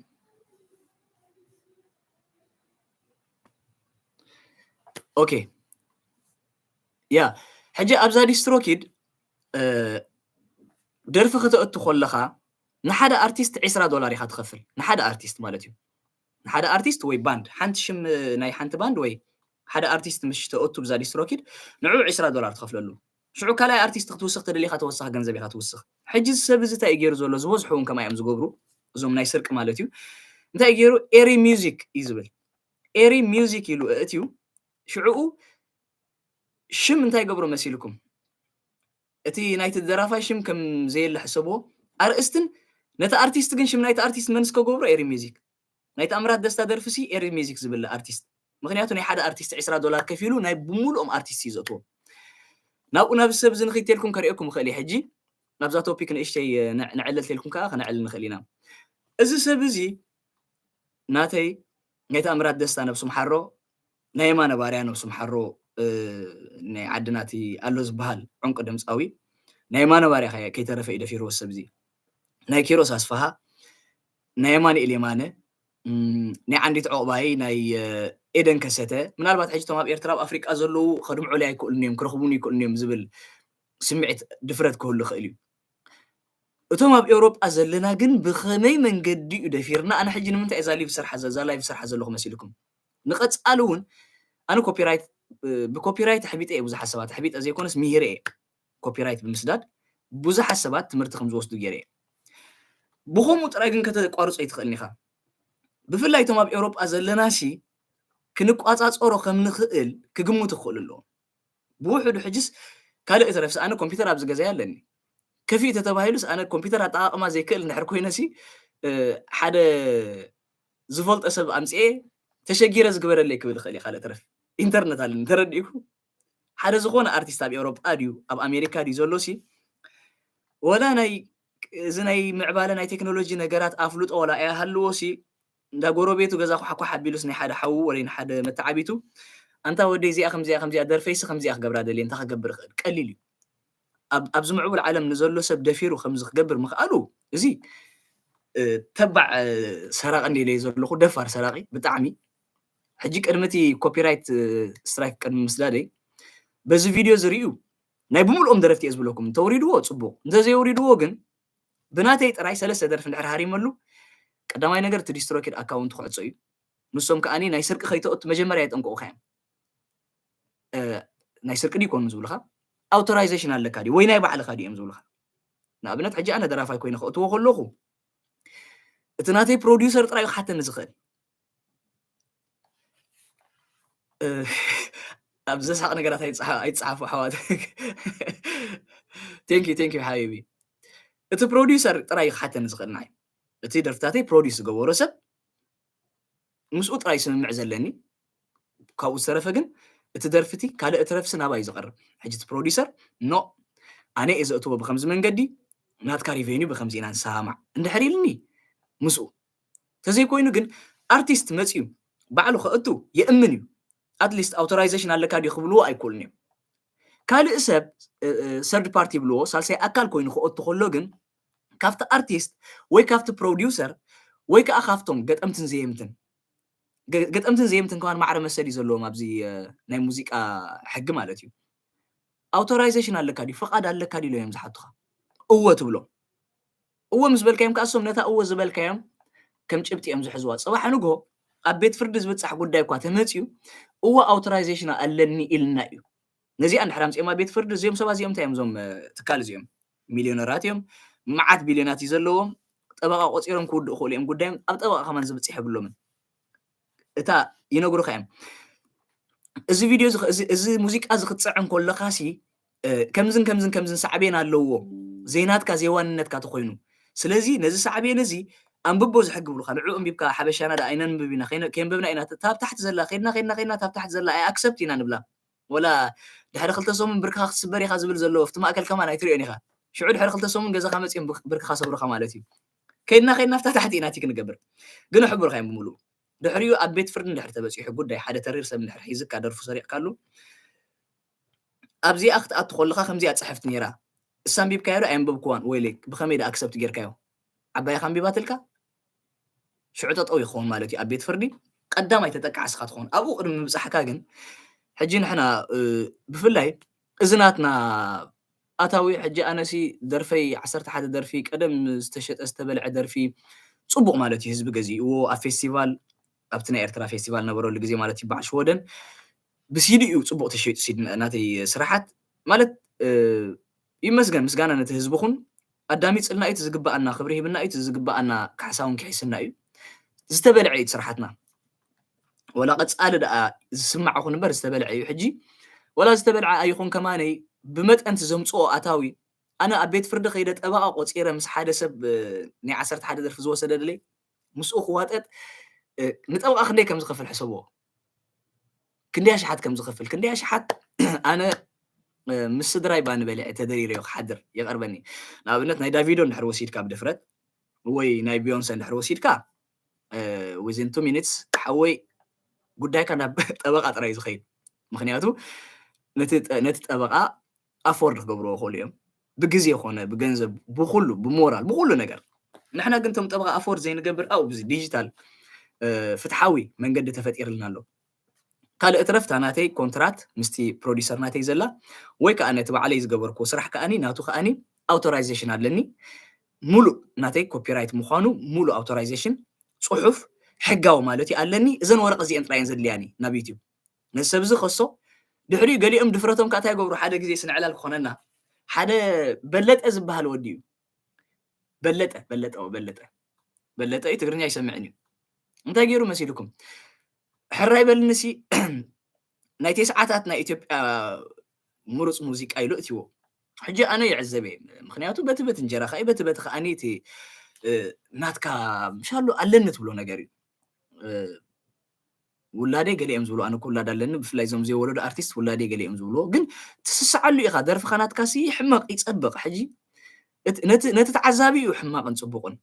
ኦኬ ያ ሕጂ ኣብዛ ዲስትሮኪድ ደርፊ ከተእቱ ከለኻ ንሓደ ኣርቲስት ዕስራ ዶላር ኢኻ ትኸፍል፣ ንሓደ ኣርቲስት ማለት እዩ። ንሓደ ኣርቲስት ወይ ባንድ፣ ሓንቲ ሽም ናይ ሓንቲ ባንድ ወይ ሓደ ኣርቲስት ምስ ተእቱ ብዛ ዲስትሮኪድ ንዑ ዕስራ ዶላር ትኸፍለሉ። ሽዑ ካልኣይ ኣርቲስት ክትውስኽ ተደሊኻ ተወሳኺ ገንዘብ ኢኻ ትውስኽ። ሕጂ እዚ ሰብ እዚ እንታይ እዩ ገይሩ ዘሎ? ዝበዝሑ እውን ከማይ እዮም ዝገብሩ፣ እዞም ናይ ስርቂ ማለት እዩ። እንታይ እዩ ገይሩ? ኤሪ ሚውዚክ እዩ ዝብል። ኤሪ ሚውዚክ ኢሉ እእትዩ። ሽዕኡ ሽም እንታይ ገብሮ መሲልኩም? እቲ ናይቲ ደራፋይ ሽም ከም ዘየለ ሕሰብዎ። ኣርእስትን ነቲ ኣርቲስት ግን ሽም ናይቲ ኣርቲስት መን እስከ ገብሮ? ኤሪ ሚውዚክ። ናይ ተኣምራት ደስታ ደርፊ ሲ ኤሪ ሚውዚክ ዝብል ኣርቲስት። ምክንያቱ ናይ ሓደ ኣርቲስት ዕስራ ዶላር ከፊሉ ናይ ብምሉኦም ኣርቲስት እዩ ዘእትዎ። ናብኡ ናብ ሰብ እዚ ንክይተልኩም ከርእየኩም ይኽእል እየ። ሕጂ ናብዛ ቶፒክ ንእሽተይ ን- ንዕለል ተልኩም ከዓ ክነዕልል ንኽእል ኢና። እዚ ሰብ እዚ ናተይ ናይ ተኣምራት ደስታ ነብሱ ምሓሮ፣ ናይ የማነ ባርያ ነብሱ ምሓሮ፣ እ፣ ናይ ዓድና እቲ ኣሎ ዝበሃል ዕንቁ ድምፃዊ ናይ የማነ ባርያ ከ- ከይተረፈ እዩ ደፊርዎ ሰብ እዚ። ናይ ኪሮስ ኣስፍሃ፣ ናይ የማኑኤል የማነ፣ እም፣ ናይ ዓንዲት ዑቕባይ፣ ናይ እ፣ ኤደን ከሰተ። ምናልባት ሕጂ እቶም ኣብ ኤርትራ ኣብ ኣፍሪቃ ዘለዉ ከድምዑለይ ኣይክእሉን እዮም፣ ክረኽቡን ይክእሉን እዮም ዝብል ስምዒት ድፍረት ክህሉ ይኽእል እዩ። እቶም ኣብ ኤውሮጳ ዘለና ግን ብኸመይ መንገዲ እዩ ደፊርና? ኣነ ሕጂ ንምንታይ እዛ ሊቭ ስርሓ ዘ- እዛ ላይቭ ስርሓ ዘለኹ መሲልኩም? ንቐጻሊ እውን ኣነ ኮፒራይት እ፣ ብኮፒራይት ኣሕቢጠ እየ ብዙሓት ሰባት ኣሕቢጠ ዘይኮነስ ምሂረ እየ። ኮፒራይት ብምስዳድ ብዙሓት ሰባት ትምህርቲ ከም ዝወስዱ ገይረ እየ። ብኸምኡ ጥራይ ግን ከተቋርጾ ኣይትኽእልን ኢኻ። ብፍላይ እቶም ኣብ ኤውሮጳ ዘለና ሲ ክንቋጻጸሮ ከም ንኽእል ክግምቱ ክኽእሉ ኣለዎም። ብውሕዱ ሕጅስ ካልእ ተረፍስ ኣነ ኮምፒውተር ኣብዚ ገዛይ ኣለኒ። ከፊእ ተተባሂሉስ ኣነ ኮምፒውተር ኣጠቓቕማ ዘይክእል እንድሕር ኮይነ ሲ እ፣ ሓደ ዝፈልጦ ሰብ ኣምፅኤ ተሸጊረ ዝግበረለይ ክብል ይኽእል እዩ። ካልእ ተረፍ ኢንተርነት ኣለኒ ተረዲእኩ። ሓደ ዝኾነ ኣርቲስት ኣብ ኤውሮጳ ድዩ ኣብ ኣሜሪካ ድዩ ዘሎ ሲ ወላ ናይ እዚ ናይ ምዕባለ ናይ ቴክኖሎጂ ነገራት ኣፍልጦ ወላ ኣይሃልዎ ሲ እንዳ ጎረቤቱ ገዛ ኳሕኳሕ ኣቢሉስ ናይ ሓደ ሓዉ ወይ ንሓደ መተዓቢቱ ኣንታ ወደይ እዚኣ ከምዚኣ ከምዚኣ ደርፈይሲ ከምዚኣ ክገብራ ደልየ እንታይ ክገብር ይኽእል ቀሊል እዩ። ኣብ- ኣብዚ ምዕቡል ዓለም ንዘሎ ሰብ ደፊሩ ከምዚ ክገብር ምኽኣሉ እዚ እ፣ ተባዕ እ፣ ሰራቂ እንደ ኢለዮ ዘለኹ ደፋር ሰራቂ ብጣዕሚ። ሕጂ ቅድሚ እቲ ኮፒራይት እ፣ ስትራይክ ቅድሚ ምስዳደይ በዚ ቪድዮ ዝርእዩ ናይ ብምልኦም ደረፍቲ እየ ዝብለኩም። እንተውሪድዎ ፅቡቅ፣ እንተዘይውሪድዎ ግን ብናተይ ጥራይ ሰለስተ ደርፊ እንድሕር ሃሪመሉ ቀዳማይ ነገር እቲ ዲስትሮኪድ ኣካውንት ክዕፆ እዩ። ንሶም ከዓኒ ናይ ስርቂ ከይተእቱ መጀመርያ የጠንቅቑኻ እዮም። እ፣ ናይ ስርቂ ድዩ ይኮኑ ዝብሉኻ ኣውቶራይዜሽን ኣለካ ድዩ ወይ ናይ ባዕልኻ ድዩ እዮም ዝብሉኻ። ንኣብነት ሕጂ ኣነ ደራፋይ ኮይነ ከእትዎ ከለኹ እቲ ናተይ ፕሮዲውሰር ጥራይ እዩ ክሓተኒ ዝኽእል። እ፣ ኣብ ዘሳቕ ነገራት ኣይትጽሓ- ኣይትጽሓፉ ኣሕዋት። ቴንክ ዩ ቴንክ ዩ ሓቢቢ። እቲ ፕሮዲውሰር ጥራይ እዩ ክሓተኒ ዝኽእል ንዓይ። እቲ ደርፍታተይ ፕሮዲውስ ዝገበሮ ሰብ ምስኡ ጥራይ ስምምዕ ዘለኒ። ካብኡ ዝተረፈ ግን እቲ ደርፍቲ ካልእ ትረፍሲ ናባይ እዩ ዝቐርብ። ሕጂ እቲ ፕሮዲውሰር ኖ ኣነ እየ ዘእትዎ ብከምዚ መንገዲ ናትካ ሪቬኒ ብከምዚ ኢና ንሰማማዕ እንድሕር ኢልኒ ምስኡ ተዘይኮይኑ ግን ኣርቲስት መፅዩ ባዕሉ ከእቱ የእምን እዩ። ኣትሊስት ኣውቶራይዜሽን ኣለካ ድዩ ክብልዎ ኣይክእሉን እዮም። ካልእ ሰብ ሰርድ ፓርቲ ይብልዎ ሳልሳይ ኣካል ኮይኑ ክእቱ ከሎ ግን ካብቲ ኣርቲስት ወይ ካብቲ ፕሮዲውሰር ወይ ከዓ ካብቶም ገጠምትን ዘየምትን ገ- ገጠምትን ዘየምትን ከማን ማዕረ መሰል እዩ ዘለዎም ኣብዚ እ፣ ናይ ሙዚቃ ሕጊ ማለት እዩ። ኣውቶራይዜሽን ኣለካ ድዩ ፍቓድ ኣለካ ድዩ ኢሎም እዮም ዝሓቱኻ። እወ ትብሎም። እወ ምስ በልካዮም ከዓ እሶም ነታ እወ ዝበልካዮም ከም ጭብጢ እዮም ዝሕዝዋ። ፅባሕ ንግሆ ኣብ ቤት ፍርዲ ዝብፃሕ ጉዳይ እኳ ተመፅዩ እወ ኣውቶራይዜሽን ኣለኒ ኢልና እዩ። ነዚኣ እንድሕር ኣምፅኦም ኣብ ቤት ፍርዲ እዚኦም ሰባት እዚኦም እንታይ እዮም እዞም እ፣ ትካል እዚኦም ሚሊዮነራት እዮም። መዓት ቢልዮናት እዩ ዘለዎም። ጠበቃ ቆፂሮም ክውድኡ ክእሉ እዮም ጉዳዮም። ኣብ ጠበቃ ከማን ዝብፅሕ የብሎምን። እታ ይነግሩካ እዮም እዚ ቪድዮ እዚ- እዚ- እዚ ሙዚቃ እዚ ክትፅዕን ከለካ ሲ እ፣ ከምዝን ከምዝን ከምዝን ሳዕቤን ኣለዎ ዘይናትካ ዘይዋንነትካ ተኮይኑ ስለዚ ነዚ ሳዕቤን እዚ ኣንብቦ ዝሕግ ብሉካ ንዑ ኣንቢብካ ሓበሻና ዳ ኣይነንብብ ኢና ከይነ- ከየንብብና ኢና ታብ ታሕቲ ዘላ ከድና ከድና ከድና ታብ ታሕቲ ዘላ ኣይ ኣክሰፕት ኢና ንብላ ወላ ድሕሪ ክልተ ሰሙን ብርክኻ ክትስበር ኢኻ ዝብል ዘሎ ኣብቲ ማእከል ከማን ኣይትሪኦን ኢኻ ሽዑ ድሕሪ ክልተ ሰሙን ገዛኻ መፂኦም ብክ- ብርክኻ ሰብሩኻ ማለት እዩ ከድና ከድና ኣብታ ታሕቲ ኢና እቲ ክንገብር ግን ኣሕብርካ እዮም ብምሉእ ድሕሪኡ ኣብ ቤት ፍርዲ እንድሕር ተበፂሑ ጉዳይ ሓደ ተሪር ሰብ እንድሕር ሒዝካ ደርፉ ሰሪቕካሉ ኣብዚኣ ክትኣቱ ከለካ ከምዚኣ ፅሕፍቲ ነይራ እሳ ኣንቢብካዮ ዶ ኣየንበብክዋን ወይለይ ብከመይ ዶ ኣክሰፕት ጌርካዮ ዓባይካ ኣንቢባትልካ ሽዑ ጠጠው ይኸውን ማለት እዩ ኣብ ቤት ፍርዲ ቀዳማይ ተጠቃዕስካ ትኸውን ኣብኡ ቅድሚ ምብፃሕካ ግን ሕጂ ንሕና እ፣ ብፍላይ እዚ ናትና ኣታዊ ሕጂ ኣነሲ ደርፈይ ዓሰርተ ሓደ ደርፊ ቀደም ዝተሸጠ ዝተበልዐ ደርፊ ጽቡቕ ማለት እዩ ህዝቢ ገዚእዎ ኣብ ፌስቲቫል ኣብቲ ናይ ኤርትራ ፌስቲቫል ነበረሉ ግዜ ማለት እዩ በዓል ሽወደን ብሲዲ እዩ ጽቡቕ ተሸይጡ ሲዲ ናተይ ስራሓት ማለት ይመስገን ምስጋና ነቲ ህዝብኹን ኣዳሚፅልና እዩ ዝግባኣና ክብሪ ሂብና እዩ ዝግባኣና ካሕሳውን ክሒስና እዩ ዝተበልዐ እዩ ስራሓትና ወላ ቀፃሊ ደኣ ዝስማዕ ኹን እምበር ዝተበልዐ እዩ ሕጂ ወላ ዝተበልዐ ኣይኹን ከማነይ ብመጠንቲ ዘምፅኦ ኣታዊ ኣነ ኣብ ቤት ፍርዲ ከይደ ጠበቓ ቆፂረ ምስ ሓደ ሰብ ናይ ዓሰርተ ሓደ ደርፊ ዝወሰደለይ ምስኡ ክዋጠጥ ንጠበቓ ክንደይ ከም ዝኸፍል ሕሰብዎ ክንደይ ኣሽሓት ከም ዝኸፍል ክንደይ ኣሽሓት ኣነ ምስ ስድራይ ባኒ በሊዐ ተደሪረዮ ክሓድር ይቐርበኒ ንኣብነት ናይ ዳቪዶ እንድሕር ወሲድካ ብድፍረት ወይ ናይ ቢዮንሰ እንድሕር ወሲድካ within two minutes ሓወይ ጉዳይካ ናብ ጠበቓ ጥራይ ዝኸይድ ምክንያቱ ነቲ ጠበቓ ኣፎርድ ክገብርዎ ይኽእሉ እዮም ብግዜ ኮነ ብገንዘብ ብኩሉ ብሞራል ብኩሉ ነገር ንሕና ግን ቶም ጠበቓ ኣፎርድ ዘይንገብር ኣው ብዚ ዲጂታል ፍትሓዊ መንገዲ ተፈጢርልና ኣሎ ካልእ እትረፍታ ናተይ ኮንትራት ምስቲ ፕሮዲሰር ናተይ ዘላ ወይ ከዓ ነቲ ባዕለይ ዝገበርኩዎ ስራሕ ከዓኒ ናቱ ከዓኒ ኣውቶራይዜሽን ኣለኒ ሙሉእ ናተይ ኮፒራይት ምዃኑ ሙሉእ ኣውቶራይዜሽን ፅሑፍ ሕጋዊ ማለት እዩ ኣለኒ እዘን ወረቀ እዚአን ጥራየን ዘድልያኒ ናብ ዩትብ ነዚ ሰብ እዚ ከሶ ድሕሪኡ ገሊኦም ድፍረቶም ከዓ እንታይ ይገብሩ ሓደ ግዜ ስንዕላል ክኾነና ሓደ በለጠ ዝበሃል ወዲ እዩ በለጠ በለጠ በለጠ በለጠ እዩ ትግርኛ ይሰምዕን እዩ እንታይ ገይሩ መሲልኩም ሕራይ በልንሲ ናይ ተስዓታት ናይ ኢትዮጵያ ምሩፅ ሙዚቃ ኢሉ እትዎ ሕጂ ኣነ ይዕዘብ እየ ምክንያቱ በቲ በቲ እንጀራ ከዓ በቲ በቲ ከዓ እቲ ናትካ ምሻሉ ኣለኒ ትብሎ ነገር እዩ ውላደይ ገሊኦም ዝብሉ ኣነ ውላድ ኣለኒ ብፍላይ እዞም ዘይወለዱ ኣርቲስት ውላደይ ገሊኦም ዝብልዎ ግን ትስስዓሉ ኢኻ ደርፍኻ ናትካ ሲ ሕመቕ ይፀብቕ ሕጂ ነቲ ተዓዛቢ እዩ ሕማቕን ፅቡቕን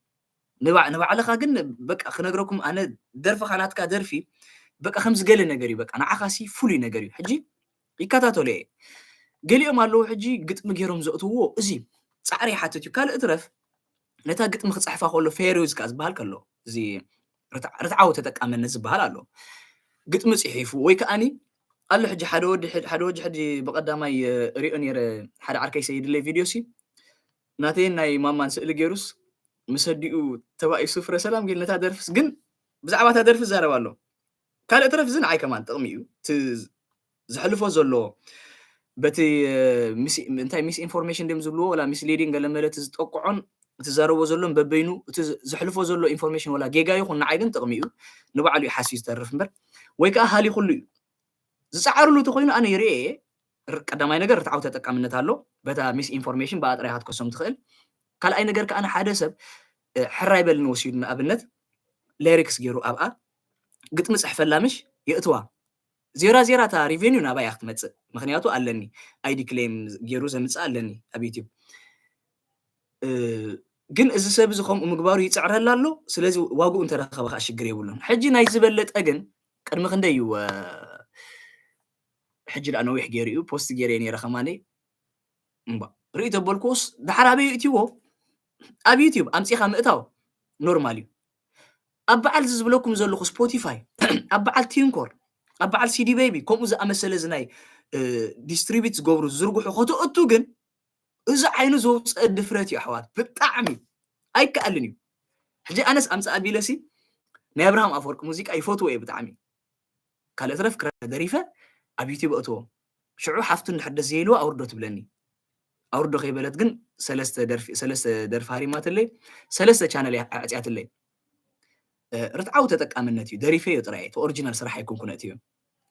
ንባዕልኻ ግን በቃ ክነግረኩም ኣነ ደርፍኻ ናትካ ደርፊ በቃ ከምዚ ገለ ነገር እዩ በቃ ንዓኻ ሲ ፍሉይ ነገር እዩ ሕጂ ይከታተሉ እየ ገሊኦም ኣለዉ ሕጂ ግጥሚ ገይሮም ዘእትውዎ እዚ ፃዕሪ ይሓትት እዩ ካልእ ትረፍ ነታ ግጥሚ ክፅሕፋ ከሎ ፌሪዝ ከዓ ዝበሃል ከሎ እዚ ርትዓዊ ተጠቃመነት ዝበሃል ኣሎ ግጥሚ ፅሒፉ ወይ ከዓኒ ኣሎ ሕጂ ሓደ ወዲ ሓደ ወዲ ሕጂ ብቀዳማይ ሪኦ ነይረ ሓደ ዓርከይ ሰይድለይ ቪድዮ ሲ ናተይን ናይ ማማን ስእሊ ገይሩስ ምስ ኣዲኡ ተባኢሱ ፍረ ሰላም ጌል ነታ ደርፍስ ግን ብዛዕባ እታ ደርፊ ይዛረብ ኣሎ ካልእ ተረፍ እዚ ንዓይ ከማን ጥቕሚ እዩ እቲ ዘሕልፎ ዘሎ በቲ እንታይ ሚስ ኢንፎርሜሽን ድም ዝብልዎ ወላ ሚስሊዲንግ ገለመለ እቲ ዝጠቅዖን እቲ ዘረቦ ዘሎን በበይኑ እቲ ዘሕልፎ ዘሎ ኢንፎርሜሽን ወላ ጌጋ ይኹን ንዓይ ግን ጥቕሚ እዩ ንባዕሉ እዩ ሓስዩ ዝተርፍ እምበር ወይ ከዓ ሃሊኹሉ እዩ ዝፀዓርሉ ተኮይኑ ኣነ ይርኤ ቀዳማይ ነገር ርትዓዊ ተጠቃምነት ኣሎ በታ ሚስ ኢንፎርሜሽን ብኣጥራይ ሃትከሶም ትኽእል ካልኣይ ነገር ከዓ ሓደ ሰብ ሕራይ በልኒ ወሲዱ ንኣብነት ሌሪክስ ገይሩ ኣብኣ ግጥሚ ፅሕፈላ ምሽ የእትዋ ዜራ ዜራ እታ ሪቨኒው ናባይ ክትመፅእ ምክንያቱ ኣለኒ ኣይዲ ክሌም ገይሩ ዘምፅእ ኣለኒ ኣብ ዩትብ ግን እዚ ሰብ እዚ ከምኡ ምግባሩ ይፅዕረላ ኣሎ ስለዚ ዋግኡ እንተረኸበ ከዓ ሽግር የብሉን ሕጂ ናይ ዝበለጠ ግን ቅድሚ ክንደይ እዩ ሕጂ ደኣ ነዊሕ ገይሩ እዩ ፖስት ገይረ ነይረ ከማነይ እምባ ርኢ ተበልኩስ ድሓር ኣበይ እትዎ ኣብ ዩትዩብ ኣምፂኻ ምእታው ኖርማል እዩ ኣብ በዓል እዚ ዝብለኩም ዘለኹ ስፖቲፋይ ኣብ በዓል ቲንኮር ኣብ በዓል ሲዲ ቤቢ ከምኡ ዝኣመሰለ እዚ ናይ ዲስትሪቢት ዝገብሩ ዝዝርግሑ ከተእቱ ግን እዚ ዓይኑ ዘውፅአ ድፍረት እዩ ኣሕዋት ብጣዕሚ ኣይከኣልን እዩ ሕጂ ኣነስ ኣምፃእ ኣቢለሲ ናይ ኣብርሃም ኣፈወርቂ ሙዚቃ ይፈትዎ እየ ብጣዕሚ ካልእ ትረፍ ክረ ደሪፈ ኣብ ዩቲብ ኣእትዎ ሽዑ ሓፍቱ እንድሕር ደስ ዘይልዋ ኣውርዶ ትብለኒ ኣውርዶ ከይበለት ግን ሰለስተ ደርፊ ሰለስተ ደርፊ ሃሪማትለይ ሰለስተ ቻነል ኣዕፅያትለይ ርትዓዊ ተጠቃምነት እዩ ደሪፈዮ ጥራይ እቲ ኦሪጂናል ስራሕ ኣይኮንኩን ኣእትዮ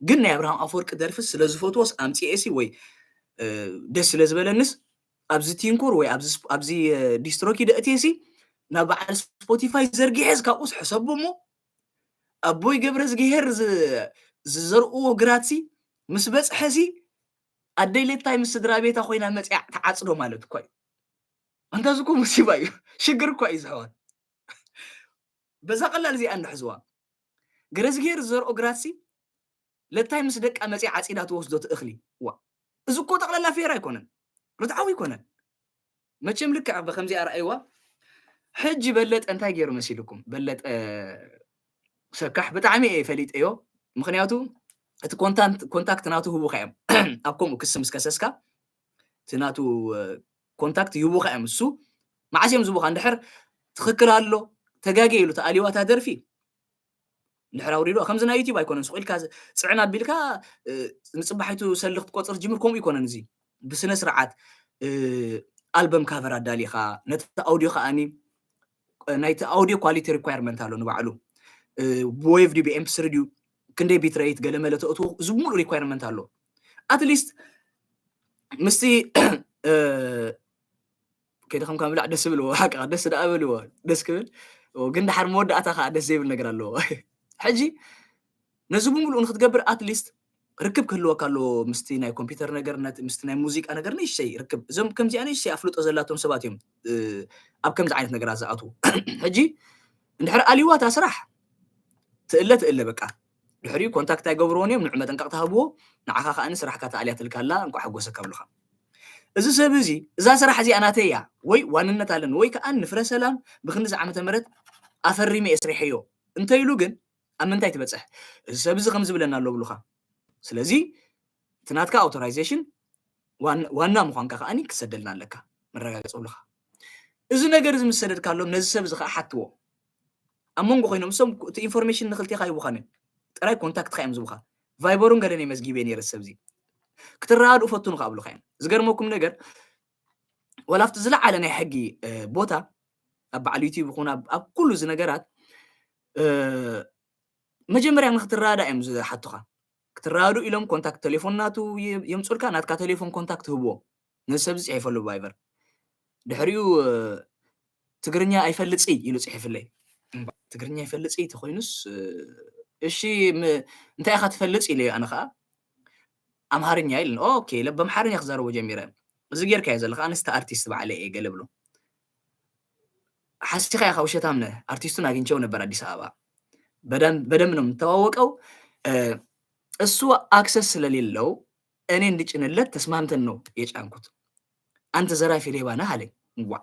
ግን ናይ ኣብርሃም ኣፈወርቂ ደርፊ ስለ ዝፈትዎስ ኣምፅኤሲ ወይ ደስ ስለ ዝበለንስ ኣብዚ ቲንኮር ወይ ኣብዚ ዲስትሮኪ ደእትየሲ ናብ በዓል ስፖቲፋይ ዘርጊሐስ ካብኡስ ሕሰቡ እሞ ኣቦይ ገብረ ዝግሄር ዝዘርእዎ ግራት ሲ ምስ በፅሐ ሲ ኣደይ ለታይ ምስ ስድራ ቤታ ኮይና መፅያ ትዓፅዶ ማለት እኳ እዩ። ኣንታ እዚ እኮ ሙሲባ እዩ፣ ሽግር እኳ እዩ ዝሕዋት። በዛ ቀላል እዚኣ እንዶ ሕዝዋ። ገረዝግሄር ዝዘርኦ ግራት ሲ ለታይ ምስ ደቃ መፅያ ዓፂዳ ትወስዶ ትእኽሊ። ዋ እዚ እኮ ጠቕላላ ፌር ኣይኮነን፣ ርትዓዊ ኣይኮነን። መቸም ልክዕ ብከምዚኣ ረኣይዋ። ሕጂ በለጠ እንታይ ገይሩ መሲልኩም? በለጠ ሰካሕ ብጣዕሚ እየ ፈሊጠዮ። ምክንያቱ እቲ ኮንታክት ናቱ ህቡኻ እዮም ኣብ ከምኡ ክሲ ምስ ከሰስካ እቲ ናቱ ኮንታክት ይቡኻ እዮም። እሱ መዓስ እዮም ዝቡኻ? እንድሕር ትኽክል ኣሎ፣ ተጋጌ ኢሉ ተኣልዋ እታ ደርፊ እንድሕር ኣውሪዶ፣ ከምዚ ናይ ዩቲዩብ ኣይኮነን። ስቕ ኢልካ ጽዕን ኣቢልካ ንጽባሒቱ ሰልኽ ትቆጽር ጅምር። ከምኡ ይኮነን። እዚ ብስነ ስርዓት ኣልበም ካቨር ኣዳሊኻ፣ ነቲ ኣውዲዮ ከኣኒ ናይቲ ኣውዲዮ ኳሊቲ ሪኳየርመንት ኣሎ ንባዕሉ። ብዌቭ ድዩ ብኤምፕስሪ ድዩ፣ ክንደይ ቢትረይት፣ ገለ መለ ተእትዎ፣ እዚ ሙሉእ ሪኳየርመንት ኣሎ። ኣትሊስት ምስቲ ከይደኸምካ ምብላዕ ደስ ዝብል፣ ሓቂ ደስ ደኣ በልዎ፣ ደስ ክብል። ግን ደሓር መወዳእታ ከዓ ደስ ዘይብል ነገር ኣለዎ። ሕጂ ነዚ ብምሉኡ ንክትገብር ኣትሊስት ርክብ ክህልወካ ኣለዎ ምስቲ ናይ ኮምፒውተር ነገር፣ ምስቲ ናይ ሙዚቃ ነገር ንእሽተይ ርክብ። እዞም ከምዚኣ ንእሽተይ ኣፍልጦ ዘላቶም ሰባት እዮም ኣብ ከምዚ ዓይነት ነገራት ዝኣትዉ። ሕጂ እንድሕር ኣልዋ እታ ስራሕ ትእለ ትእለ በቃ። ድሕሪኡ ኮንታክት ኣይገብርዎን እዮም፣ ንዑ መጠንቀቕታ ሃብዎ። ንዓኻ ከኣ ስራሕካ ተኣልያትልካ ኣላ፣ እንቋዕ ሓጎሰካ ብሉኻ። እዚ ሰብ እዚ፣ እዛ ስራሕ እዚኣ ናተይ እያ ወይ ዋንነት ኣለኒ ወይ ከኣ ንፍረ ሰላም ብክንድዚ ዓመተ ምህረት ኣፈሪመ እየ ስሪሐዮ እንተኢሉ ግን ኣብ ምንታይ ትበጽሕ? እዚ ሰብ እዚ ከምዚ ብለና ኣሎ ብሉኻ። ስለዚ እቲ ናትካ ኣውቶራይዜሽን ዋና ምዃንካ ከኣ ክሰደልና ኣለካ፣ መረጋገጺ ብሉኻ። እዚ ነገር እዚ ምስ ሰደድካሎም ነዚ ሰብ እዚ ከኣ ሓትዎ። ኣብ መንጎ ኮይኖም እሶም እቲ ኢንፎርሜሽን ንክልቴኻ ይቡኻን እዮም። ጥራይ ኮንታክትካ እዮም ዝቡኻ። ቫይበሩን ገለን የመዝጊበ ነይረ ሰብ እዚ ክትረዳድኡ ፈትኑ ከኣ ብሉኻ እዮም። ዝገርመኩም ነገር ዋላ ኣብቲ ዝለዓለ ናይ ሕጊ ቦታ ኣብ በዓል ዩቲዩብ ይኹን ኣብ ኩሉ እዚ ነገራት መጀመርያ ንክትረዳዳእ እዮም ዝሓቱኻ። ክትረዳድኡ ኢሎም ኮንታክት ቴሌፎን ናቱ የምፁልካ፣ ናትካ ቴሌፎን ኮንታክት ህብዎ። ነዚ ሰብ ዝፅሒፈሉ ቫይበር ድሕሪኡ ትግርኛ ኣይፈልጽ ኢሉ ጽሒፍለይ። ትግርኛ ኣይፈልጽ ተኮይኑስ እሺ እንታይ ኢኻ ትፈልጽ ኢለ ኣነ ከኣ ኣምሃርኛ ኢልን ኦኬ ኢለ በምሓርኛ ክዛረቦ ጀሚረ። እዚ ጌርካዮ ዘለኻ ኣነስ ኣርቲስት ባዕለይ እየ ገለ ብሎ። ሓሲኻ ኢኻ ውሸታም ነህ። ኣርቲስቱን ኣግኝቸው ነበር ኣዲስ ኣበባ በደንብ ነው የምንተዋወቀው። እሱ አክሰስ ስለሌለው እኔ እንድጭንለት ተስማምተን ነው የጫንኩት። አንተ ዘራፊ ሌባ ነህ አለኝ። ዋ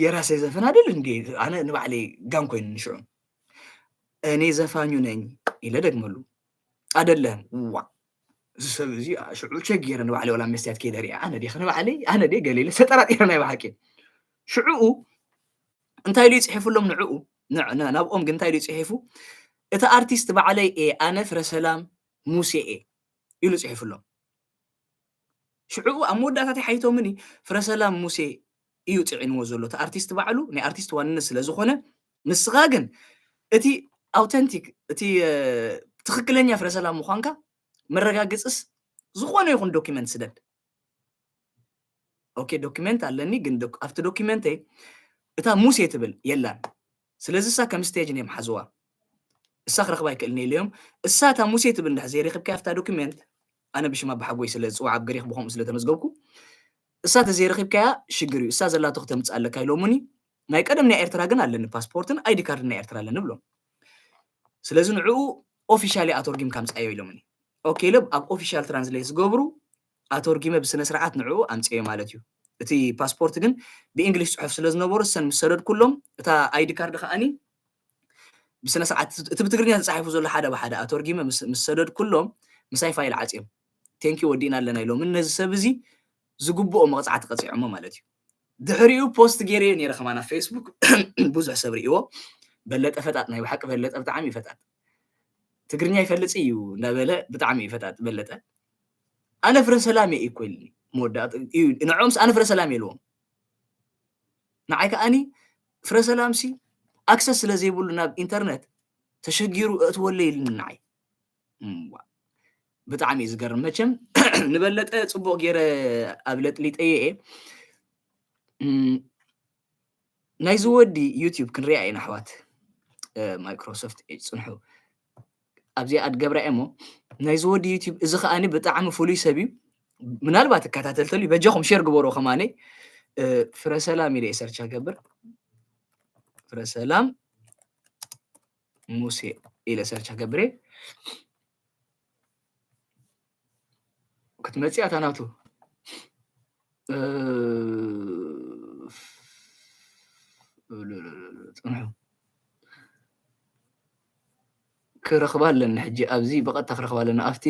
የራሴ ዘፈን አይደል እንዴ? አነ ንባዕለይ ጋን ኮይኑ ንሽዑ እኔ ዘፋኙ ነኝ ኢለ ደግመሉ። አይደለም ዋ እዚ ሰብ እዚ ሽዑ ቸክ ገይረ ንባዕለይ ዋላ መስትያት ከይደ ሪአ ኣነ ዲኽ ንባዕለይ ኣነ ዲ ገለ ኢለ ተጠራጢረ ናይ ብሓቂ ሽዑኡ እንታይ ኢሉ ይፅሒፍሎም ንዕኡ ናብኦም ግን እንታይ ኢሉ ይፅሒፉ እቲ ኣርቲስት ባዕለይ እየ ኣነ ፍረሰላም ሙሴ እየ ኢሉ ፅሒፍሎም። ሽዑ ኣብ መወዳእታ ሓይቶምኒ ፍረሰላም ሙሴ እዩ ፅዒንዎ ዘሎ እቲ ኣርቲስት ባዕሉ ናይ ኣርቲስት ዋንነት ስለ ዝኾነ ንስኻ ግን እቲ ኣውተንቲክ እቲ ትኽክለኛ ፍረሰላም ምዃንካ መረጋግፅስ ዝኾነ ይኹን ዶኪመንት ስደድ። ኦኬ ዶኪመንት ኣለኒ ግን ኣብቲ ዶኪመንተይ እታ ሙሴ ትብል የላን። ስለዚ እሳ ከም ስቴጅ እዮም ሓዝዋ። እሳ ክረኽባ ኣይክእልን ኢለዮም። እሳ እታ ሙሴ ትብል እንድሕር ዘይረኺብካያ ኣብታ ዶኪመንት ኣነ ብሽማ ብሓጎይ ስለ ዝፅዋዕ ኣብ ገሪኽ ብኸምኡ ስለ ተመዝገብኩ እሳ ተዘይረኺብካያ ሽግር እዩ። እሳ ዘላቶ ክተምፅእ ኣለካ ኢሎሙኒ። ናይ ቀደም ናይ ኤርትራ ግን ኣለኒ ፓስፖርትን ኣይዲ ካርድ ናይ ኤርትራ ኣለኒ ብሎም። ስለዚ ንዕኡ ኦፊሻሊ ኣተርጊምካ ምፅኣዮ ኢሎምኒ። ኦኬ ኢለ ኣብ ኦፊሻል ትራንስሌት ዝገብሩ ኣተርጊመ ብስነ ስርዓት ንዕኡ ኣምፅኤ ማለት እዩ። እቲ ፓስፖርት ግን ብእንግሊሽ ፅሑፍ ስለ ዝነበሩ እሰን ምስ ሰደድኩሎም እታ ኣይዲ ካርድ ከዓኒ ብስነ ስርዓት እቲ ብትግርኛ ተፃሒፉ ዘሎ ሓደ ብሓደ ኣተርጊመ ምስ ሰደድኩሎም ምሳይ ፋይል ዓፅዮም ቴንኪ ወዲእና ኣለና ኢሎም ነዚ ሰብ እዚ ዝግብኦ መቕፃዕቲ ቀፂዖሞ ማለት እዩ። ድሕሪኡ ፖስት ገይረዮ ነይረ ከማን ኣብ ፌስቡክ ብዙሕ ሰብ ርእይዎ። በለጠ ፈጣጥ ናይ ብሓቂ በለጠ ብጣዕሚ እዩ ፈጣጥ። ትግርኛ ይፈልጽ እዩ እንዳበለ ብጣዕሚ እዩ ፈጣጥ በለጠ። ኣነ ፍረ ሰላም እየ እኮ ኢልኒ መወዳእታ እዩ ንዕኦምስ ኣነ ፍረ ሰላም እየ ኢልዎም። ንዓይ ከኣኒ ፍረ ሰላምሲ ኣክሰስ ስለ ዘይብሉ ናብ ኢንተርነት ተሸጊሩ እእትወለይ ኢልኒ ንዓይ። እምዋ። ብጣዕሚ እዩ ዝገርም መቸም ንበለጠ ፅቡቅ ገይረ ኣብ ለጥሊጠየ እየ ናይዚ ወዲ ዩቲዩብ ክንሪኣ ኢና ኣሕዋት ማይክሮሶፍት ኤጅ ፅንሑ ኣብዚኣ ኣድገብራ እሞ ናይዚ ወዲ ዩቲዩብ እዚ ከዓኒ ብጣዕሚ ፍሉይ ሰብ እዩ ምናልባት እከታተልተሉ በጃኹም ሼር ግበሮ ከማነይ ፍረሰላም ኢለ ሰርች ገብር ፍረሰላም ሙሴ ኢለ ሰርች ገብሬ ክትመፅእ እያ እታ ናቱ ፅንሑ ክረኽባ ኣለኒ ሕጂ ኣብዚ ብቐጥታ ክረኽባ ኣለኒ ኣብቲ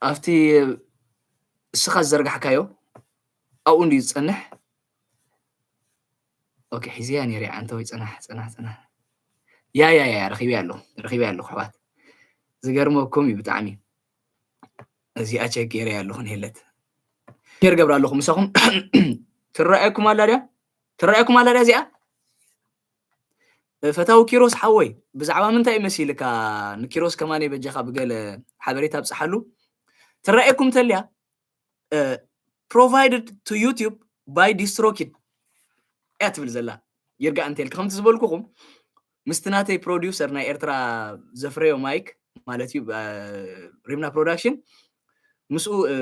ኣብቲ እስኻ ዝዘርጋሕካዮ ኣብኡ እንድዩ ዝጸንሕ። ኦኬ፣ ሒዘያ ነይረ። ኣንተ ወይ፣ ጽናሕ፣ ጽናሕ፣ ጽናሕ። ያ፣ ያ፣ ያ፣ ረኺበያ ኣለኹ፣ ረኺበያ ኣለኹ፣ ኣሕዋት። ዝገርመኩም እዩ ብጣዕሚ። እዚኣ ቸክ ገይረያ ኣለኹ፣ ንሄለት። ሼር ገብራ ኣለኹ፣ ምሳኹም። ትረኣየኩም ኣላ ድያ? ትረኣየኩም ኣላ ድያ እዚኣ? ፈታዊ ኪሮስ ሓወይ፣ ብዛዕባ ምንታይ እዩ መሲልካ? ንኪሮስ ከማን በጃኻ ብገለ ሓበሬታ ኣብጽሓሉ። ትረኣየኩም ተልያ፣ እ፣ provided to YouTube by DistroKid እያ ትብል ዘላ። ይርጋእ እንተልካ፣ ከምቲ ዝበልኩኹም፣ ምስቲ ናተይ ፕሮዲውሰር ናይ ኤርትራ ዘፍረዮ ማይክ ማለት እዩ፣ እ፣ ሪምና ፕሮዳክሽን፣ ምስኡ፣ እ፣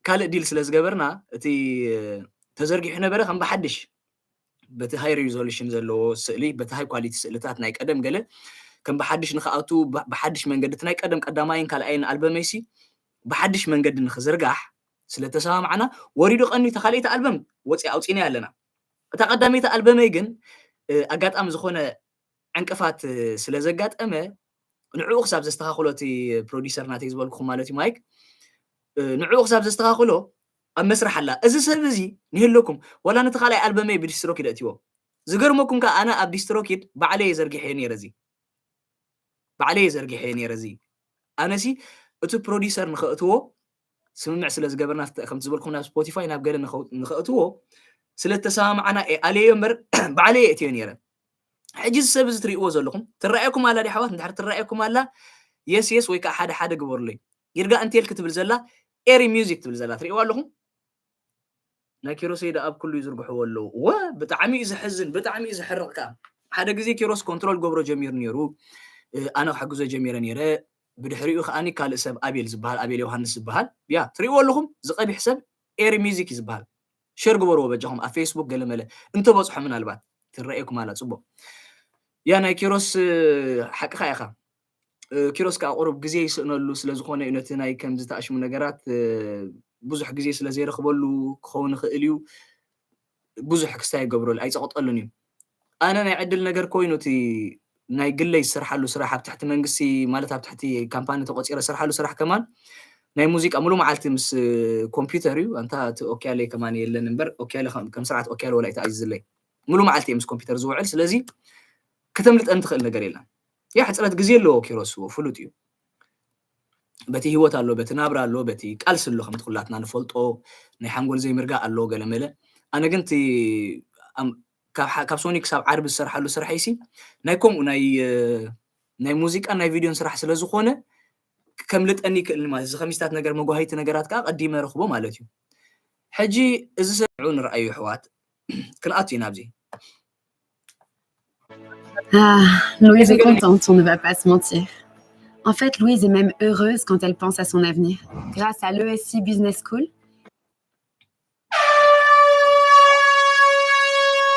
ካልእ ዲል ስለ ዝገበርና፣ እቲ፣ እ፣ ተዘርጊሑ ነበረ ከም ብሓድሽ፣ በቲ ሃይ ሪዞሉሽን ዘለዎ ስእሊ፣ በቲ ሃይ ኳሊቲ ስእልታት ናይ ቀደም ገለ ከም ብሓድሽ ንኽኣቱ፣ ብ-፣ ብሓድሽ መንገዲ፣ እቲ ናይ ቀደም ቀዳማይን ካልኣይን ኣልበመይሲ ብሓድሽ መንገዲ ንኽዝርጋሕ ስለ ተሰማማዕና፣ ወሪዱ ቀንዩ እታ ካልኣይቲ ኣልበም ወፂ-፣ ኣውፂእናያ ኣለና። እታ ቀዳመይቲ ኣልበመይ ግን፣ እ፣ ኣጋጣሚ ዝኾነ ዕንቅፋት፣ እ፣ ስለ ዘጋጠመ፣ ንዕኡ ክሳብ ዘስተኻኽሎ፣ እቲ ፕሮዲሰር ናተይ ዝበልኩኹም ማለት እዩ፣ ማይክ፣ እ፣ ንዕኡ ክሳብ ዘስተኻኽሎ ኣብ መስርሕ ኣላ። እዚ ሰብ እዚ ንህለኩም፣ ዋላ ነቲ ካልኣይ ኣልበመይ ብዲስትሮኪድ ኣእትዎ። ዝገርመኩም ከኣ፣ ኣነ ኣብ ዲስትሮኪድ ባዕለይ እየ ዘርጊሐዮ ነይረ እዚ። ባዕለይ እየ ዘርጊሐዮ ነይረ እዚ። ኣነሲ እቲ ፕሮዲሰር ንኸእትዎ ስምምዕ ስለ ዝገበርና፣ ከምቲ ዝበልኩም ናብ ስፖቲፋይ ናብ ገለ ንኸው-፣ ንኸእትዎ ስለ ዝተሰማማዕና እየ ኣለዮ እምበር፣ ባዕለይ እየ እትዮ ነይረ። ሕጂ እዚ ሰብ እዚ ትርእይዎ ዘለኹም፣ ትረኣየኩም ኣላ ድያ ኣሕዋት? እንድሕር ትረኣየኩም ኣላ፣ የስ የስ ወይ ከዓ ሓደ ሓደ ግበሩለይ። ይርጋ እንቴል ክትብል ዘላ፣ ኤሪ ሚውዚክ ትብል ዘላ፣ ትርእይዋ ኣለኹም? ናይ ኪሮሰይ ደኣ ኣብ ኩሉ ይዝርግሕዎ ኣለዉ። ወ፣ ብጣዕሚ እዩ ዘሕዝን፣ ብጣዕሚ እዩ ዘሕርቕ ከኣ። ሓደ ግዜ ኪሮስ ኮንትሮል ገብሮ ጀሚሩ ነይሩ፣ እ፣ ኣነ ክሕግዞ ጀሚረ ነይረ። ብድሕሪኡ ከኣኒ ካልእ ሰብ ኣቤል ዝበሃል፣ ኣቤል ዮሃንስ ዝበሃል፣ ያ፣ ትርእይዎ ኣለኹም? ዝቐቢሕ ሰብ ኤሪ ሚውዚክ እዩ ዝበሃል። ሸር ግበርዎ በጃኹም ኣብ ፌስቡክ ገለ መለ እንተበጽሖ ምናልባት ትረኣየኩም ኣላ ጽቡቕ። ያ ናይ ኪሮስ፣ እ፣ ሓቅኻ ኢኻ። እ፣ ኪሮስ ከኣ ቁሩብ ግዜ ይስእነሉ ስለ ዝኾነ እዩ ነቲ ናይ ከምዚ ተኣሽሙ ነገራት፣ እ፣ ብዙሕ ግዜ ስለ ዘይረኽበሉ ክኸውን ይኽእል እዩ። ብዙሕ ክስታይ ይገብረሉ፣ ኣይጸቕጠሉን እዩ። ኣነ ናይ ዕድል ነገር ኮይኑ እቲ ናይ ግለይ ዝሰርሓሉ ስራሕ ኣብ ትሕቲ መንግስቲ ማለት ኣብ ትሕቲ ካምፓኒ ተቖጺረ ዝሰርሓሉ ስራሕ ከማን ናይ ሙዚቃ ሙሉ መዓልቲ ምስ ኮምፒውተር እዩ። ኣንታ እቲ ኦኪያለይ ከማን የለን እምበር ኦኪያለ ከም፣ ከም ስርዓት ኦኪያለ ወላ ኣይተኣዝዝለይ። ሙሉ መዓልቲ እየ ምስ ኮምፒውተር ዝውዕል። ስለዚ ከተምልጠኒ ትኽእል ነገር የለን። ያ ሕጽረት ግዜ ኣለዎ ኪሮስ፣ ፍሉጥ እዩ። በቲ ህይወት ኣሎ፣ በቲ ናብራ ኣሎ፣ በቲ ቃልሲ ኣሎ፣ ከምቲ ኩላትና ንፈልጦ ናይ ሓንጎል ዘይምርጋእ ኣሎ ገለ መለ። ኣነ ግን እቲ ኣም-፣ ካብ ሓ-፣ ካብ ሶኒ ክሳብ ዓርቢ ዝሰርሓሉ ስርሐይሲ ናይ ከምኡ ናይ፣ እ፣ ናይ ሙዚቃን ናይ ቪድዮን ስራሕ ስለ ዝኾነ ከምልጠኒ ይክእል ማለት እዚ ከሚስታት ነገር መጓሂቲ ነገራት ከዓ ቀዲመ ረኽቦ ማለት እዩ። ሕጂ እዚ ሰብ ንዑ ንርኣዩ ኣሕዋት፣ ክንኣቱ ኢና ኣብዚ። Ah, Louise est contente, on ne va pas se mentir. En fait, Louise est même heureuse quand elle pense à son avenir. Grâce à l'E S C Business School,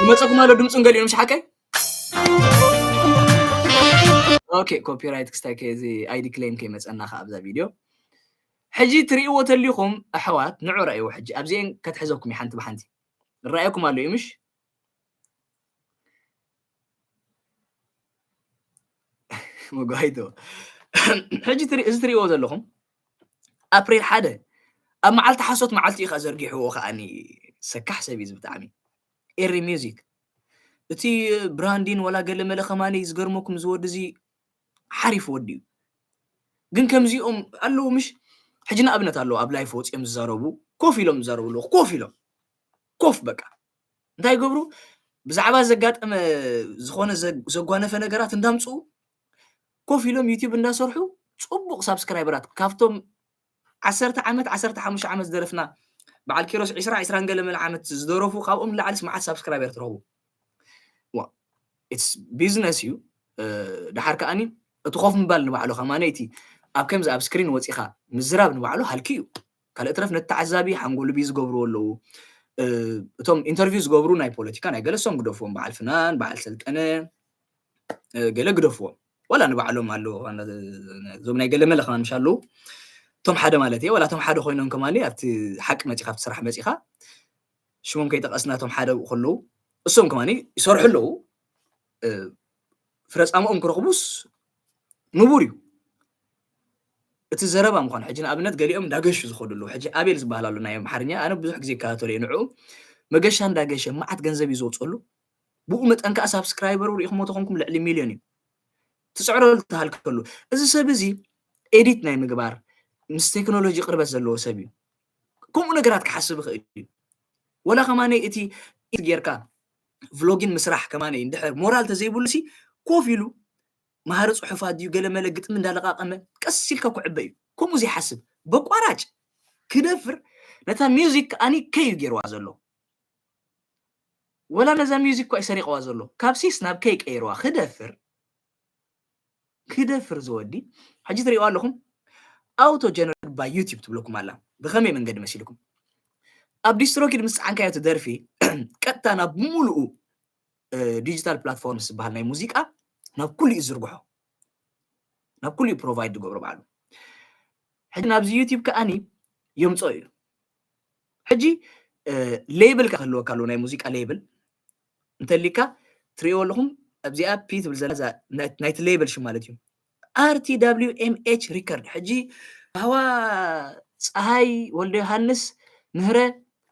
ይመፀኩም ኣሎ ድምፁን ገሊኡ ምሽ ሓቀይ። ኦኬ፣ ኮፒራይት ክስታይ ከ-፣ እዚ ኣይዲ ክሌም ከይመፀና ከ ኣብዛ ቪድዮ። ሕጂ ትርእይዎ ተሊኹም ኣሕዋት ንዑ ረኣይዎ። ሕጂ ኣብዚአን ከትሕዘኩም እዩ ሓንቲ ብሓንቲ። ይረኣየኩም ኣሎ እዩ ምሽ? መጓሂቶ። ሕጂ ትሪ-፣ እዚ ትርእይዎ ዘለኹም ኣፕሪል ሓደ ኣብ መዓልቲ ሓሶት መዓልቲ እዩ ከኣ ዘርጊሕዎ ከኣኒ። ሰካሕ ሰብ እዩ እዚ ብጣዕሚ። ኤሪ ሚውዚክ። እቲ ብራንዲን ወላ ገለ መለ ከማኒ ዝገርመኩም እዚ ወዲ እዚ ሓሪፍ ወዲ እዩ። ግን ከምዚኦም ኣለዉ ምሽ? ሕጂ ንኣብነት ኣለዉ ኣብ ላይፍ ወፂኦም ዝዛረቡ፣ ኮፍ ኢሎም ዝዛረቡ ኣለዉ፣ ኮፍ ኢሎም። ኮፍ በቃ። እንታይ ይገብሩ? ብዛዕባ ዘጋጠመ ዝኾነ ዘ-፣ ዘጓነፈ ነገራት እንዳምፅኡ ኮፍ ኢሎም ዩቲዩብ እንዳሰርሑ ፅቡቕ ሳብስክራይበራት ካብቶም ዓሰርተ ዓመት፣ ዓሰርተ ሓሙሽተ ዓመት ዝደረፍና በዓል ኪሮስ ዕስራ፣ ዕስራን ገለ መለ ዓመት ዝደረፉ ካብኦም ንላዕሊስ መዓት ሳብስክራይበር ትረኽቡ። ዋ፣ ኢትስ ቢዝነስ እዩ። እ፣ ደሓር ከኣኒ እቲ ኮፍ ምባል ንባዕሉ ከማነይ እቲ ኣብ ከምዚ ኣብ ስክሪን ወፂኻ ምዝራብ ንባዕሉ ሃልኪ እዩ። ካልእ ትረፍ ነቲ ተዓዛቢ ሓንጎሉ ቢ ዝገብርዎ ኣለዉ። እ፣ እቶም ኢንተርቪው ዝገብሩ ናይ ፖለቲካ ናይ ገለ እሶም ግደፍዎም፣ በዓል ፍናን፣ በዓል ሰልጠነ፣ እ፣ ገለ ግደፍዎም። ዋላ ንባዕሎም ኣለዉ፣ ዋላ እዞም ናይ ገለ መለ ከማን ምሽ ኣለዉ። እቶም ሓደ ማለት እየ፣ ዋላ እቶም ሓደ ኮይኖም ከማን ኣብቲ ሓቂ መፂኻ፣ ኣብቲ ስራሕ መፂኻ፣ ሽሞም ከይጠቐስና እቶም ሓደ ኣብኡ ከለዉ፣ እሶም ከማን ይሰርሑ ኣለዉ። እ፣ ፍረ ጻምኦም ክረኽቡስ ንቡር እዩ። እቲ ዘረባ ምዃኑ። ሕጂ ንኣብነት ገሊኦም እንዳገሹ ዝኸዱ ኣለዉ። ሕጂ ኣቤል ዝበሃል ኣሎ ናይ ኣምሓርኛ፣ ኣነ ብዙሕ ግዜ ይከታተሎ እየ ንዕኡ። መገሻ እንዳገሸ መዓት ገንዘብ እዩ ዘውፅኣሉ። ብኡ መጠን ከዓ ሳብስክራይበሩ ሪኢኹሞ ተኾንኩም ልዕሊ ሚልዮን እዩ። ትፅዕረሉ ትሃል ከሉ። እዚ ሰብ እዚ ኤዲት ናይ ምግባር ምስ ቴክኖሎጂ ቅርበት ዘለዎ ሰብ እዩ። ከምኡ ነገራት ክሓስብ ይኽእል እዩ። ወላ ከማነይ እቲ ጌርካ ቭሎጊን ምስራሕ ከማነይ እንድሕር ሞራል ተዘይብሉ ሲ ኮፍ ኢሉ መሃሪ ፅሑፋት ድዩ ገለ መለ ግጥሚ እንዳለቃቀመ ቀስ ኢልካ ክዕበ እዩ። ከምኡ ዘይሓስብ በቋራጭ ክደፍር ነታ ሚውዚክ ከኣኒ ከይ እዩ ገይርዋ ዘሎ። ወላ ነዛ ሚውዚክ እኳ እዩ ሰሪቕዋ ዘሎ። ካብ ሲስ ናብ ከይ ቀይርዋ ክደፍር ክደፍር ዝወዲ። ሕጂ ትሪእዋ ኣለኹም ኣውቶ ጀነሬት ባይ ዩቲብ ትብለኩም ኣላ። ብኸመይ መንገዲ መሲልኩም? ኣብ ዲስትሮኪድ ምስ ጸዓንካዮ እቲ ደርፊ ቀጥታ ናብ ሙሉኡ ዲጂታል ፕላትፎርም ዝበሃል ናይ ሙዚቃ ናብ ኩሉ እዩ ዝርግሖ። ናብ ኩሉ እዩ ፕሮቫይድ ዝገብሮ ባዕሉ። ሕጂ ናብዚ ዩቲብ ከኣኒ የምፅኦ እዩ። ሕጂ ሌብል ክህልወካ ኣለዎ፣ ናይ ሙዚቃ ሌብል እንተሊካ ትሪእዎ ኣለኹም። ኣብዚኣ ፒ ትብል ዘላ እዛ ናይ- ናይቲ ሌብል ሽም ማለት እዩ። ኣር ቲ ዳብሊው ኤም ኤች ሪከርድ። ሕጂ ሃዋ ፀሃይ ወልደ ዮሃንስ ምህረ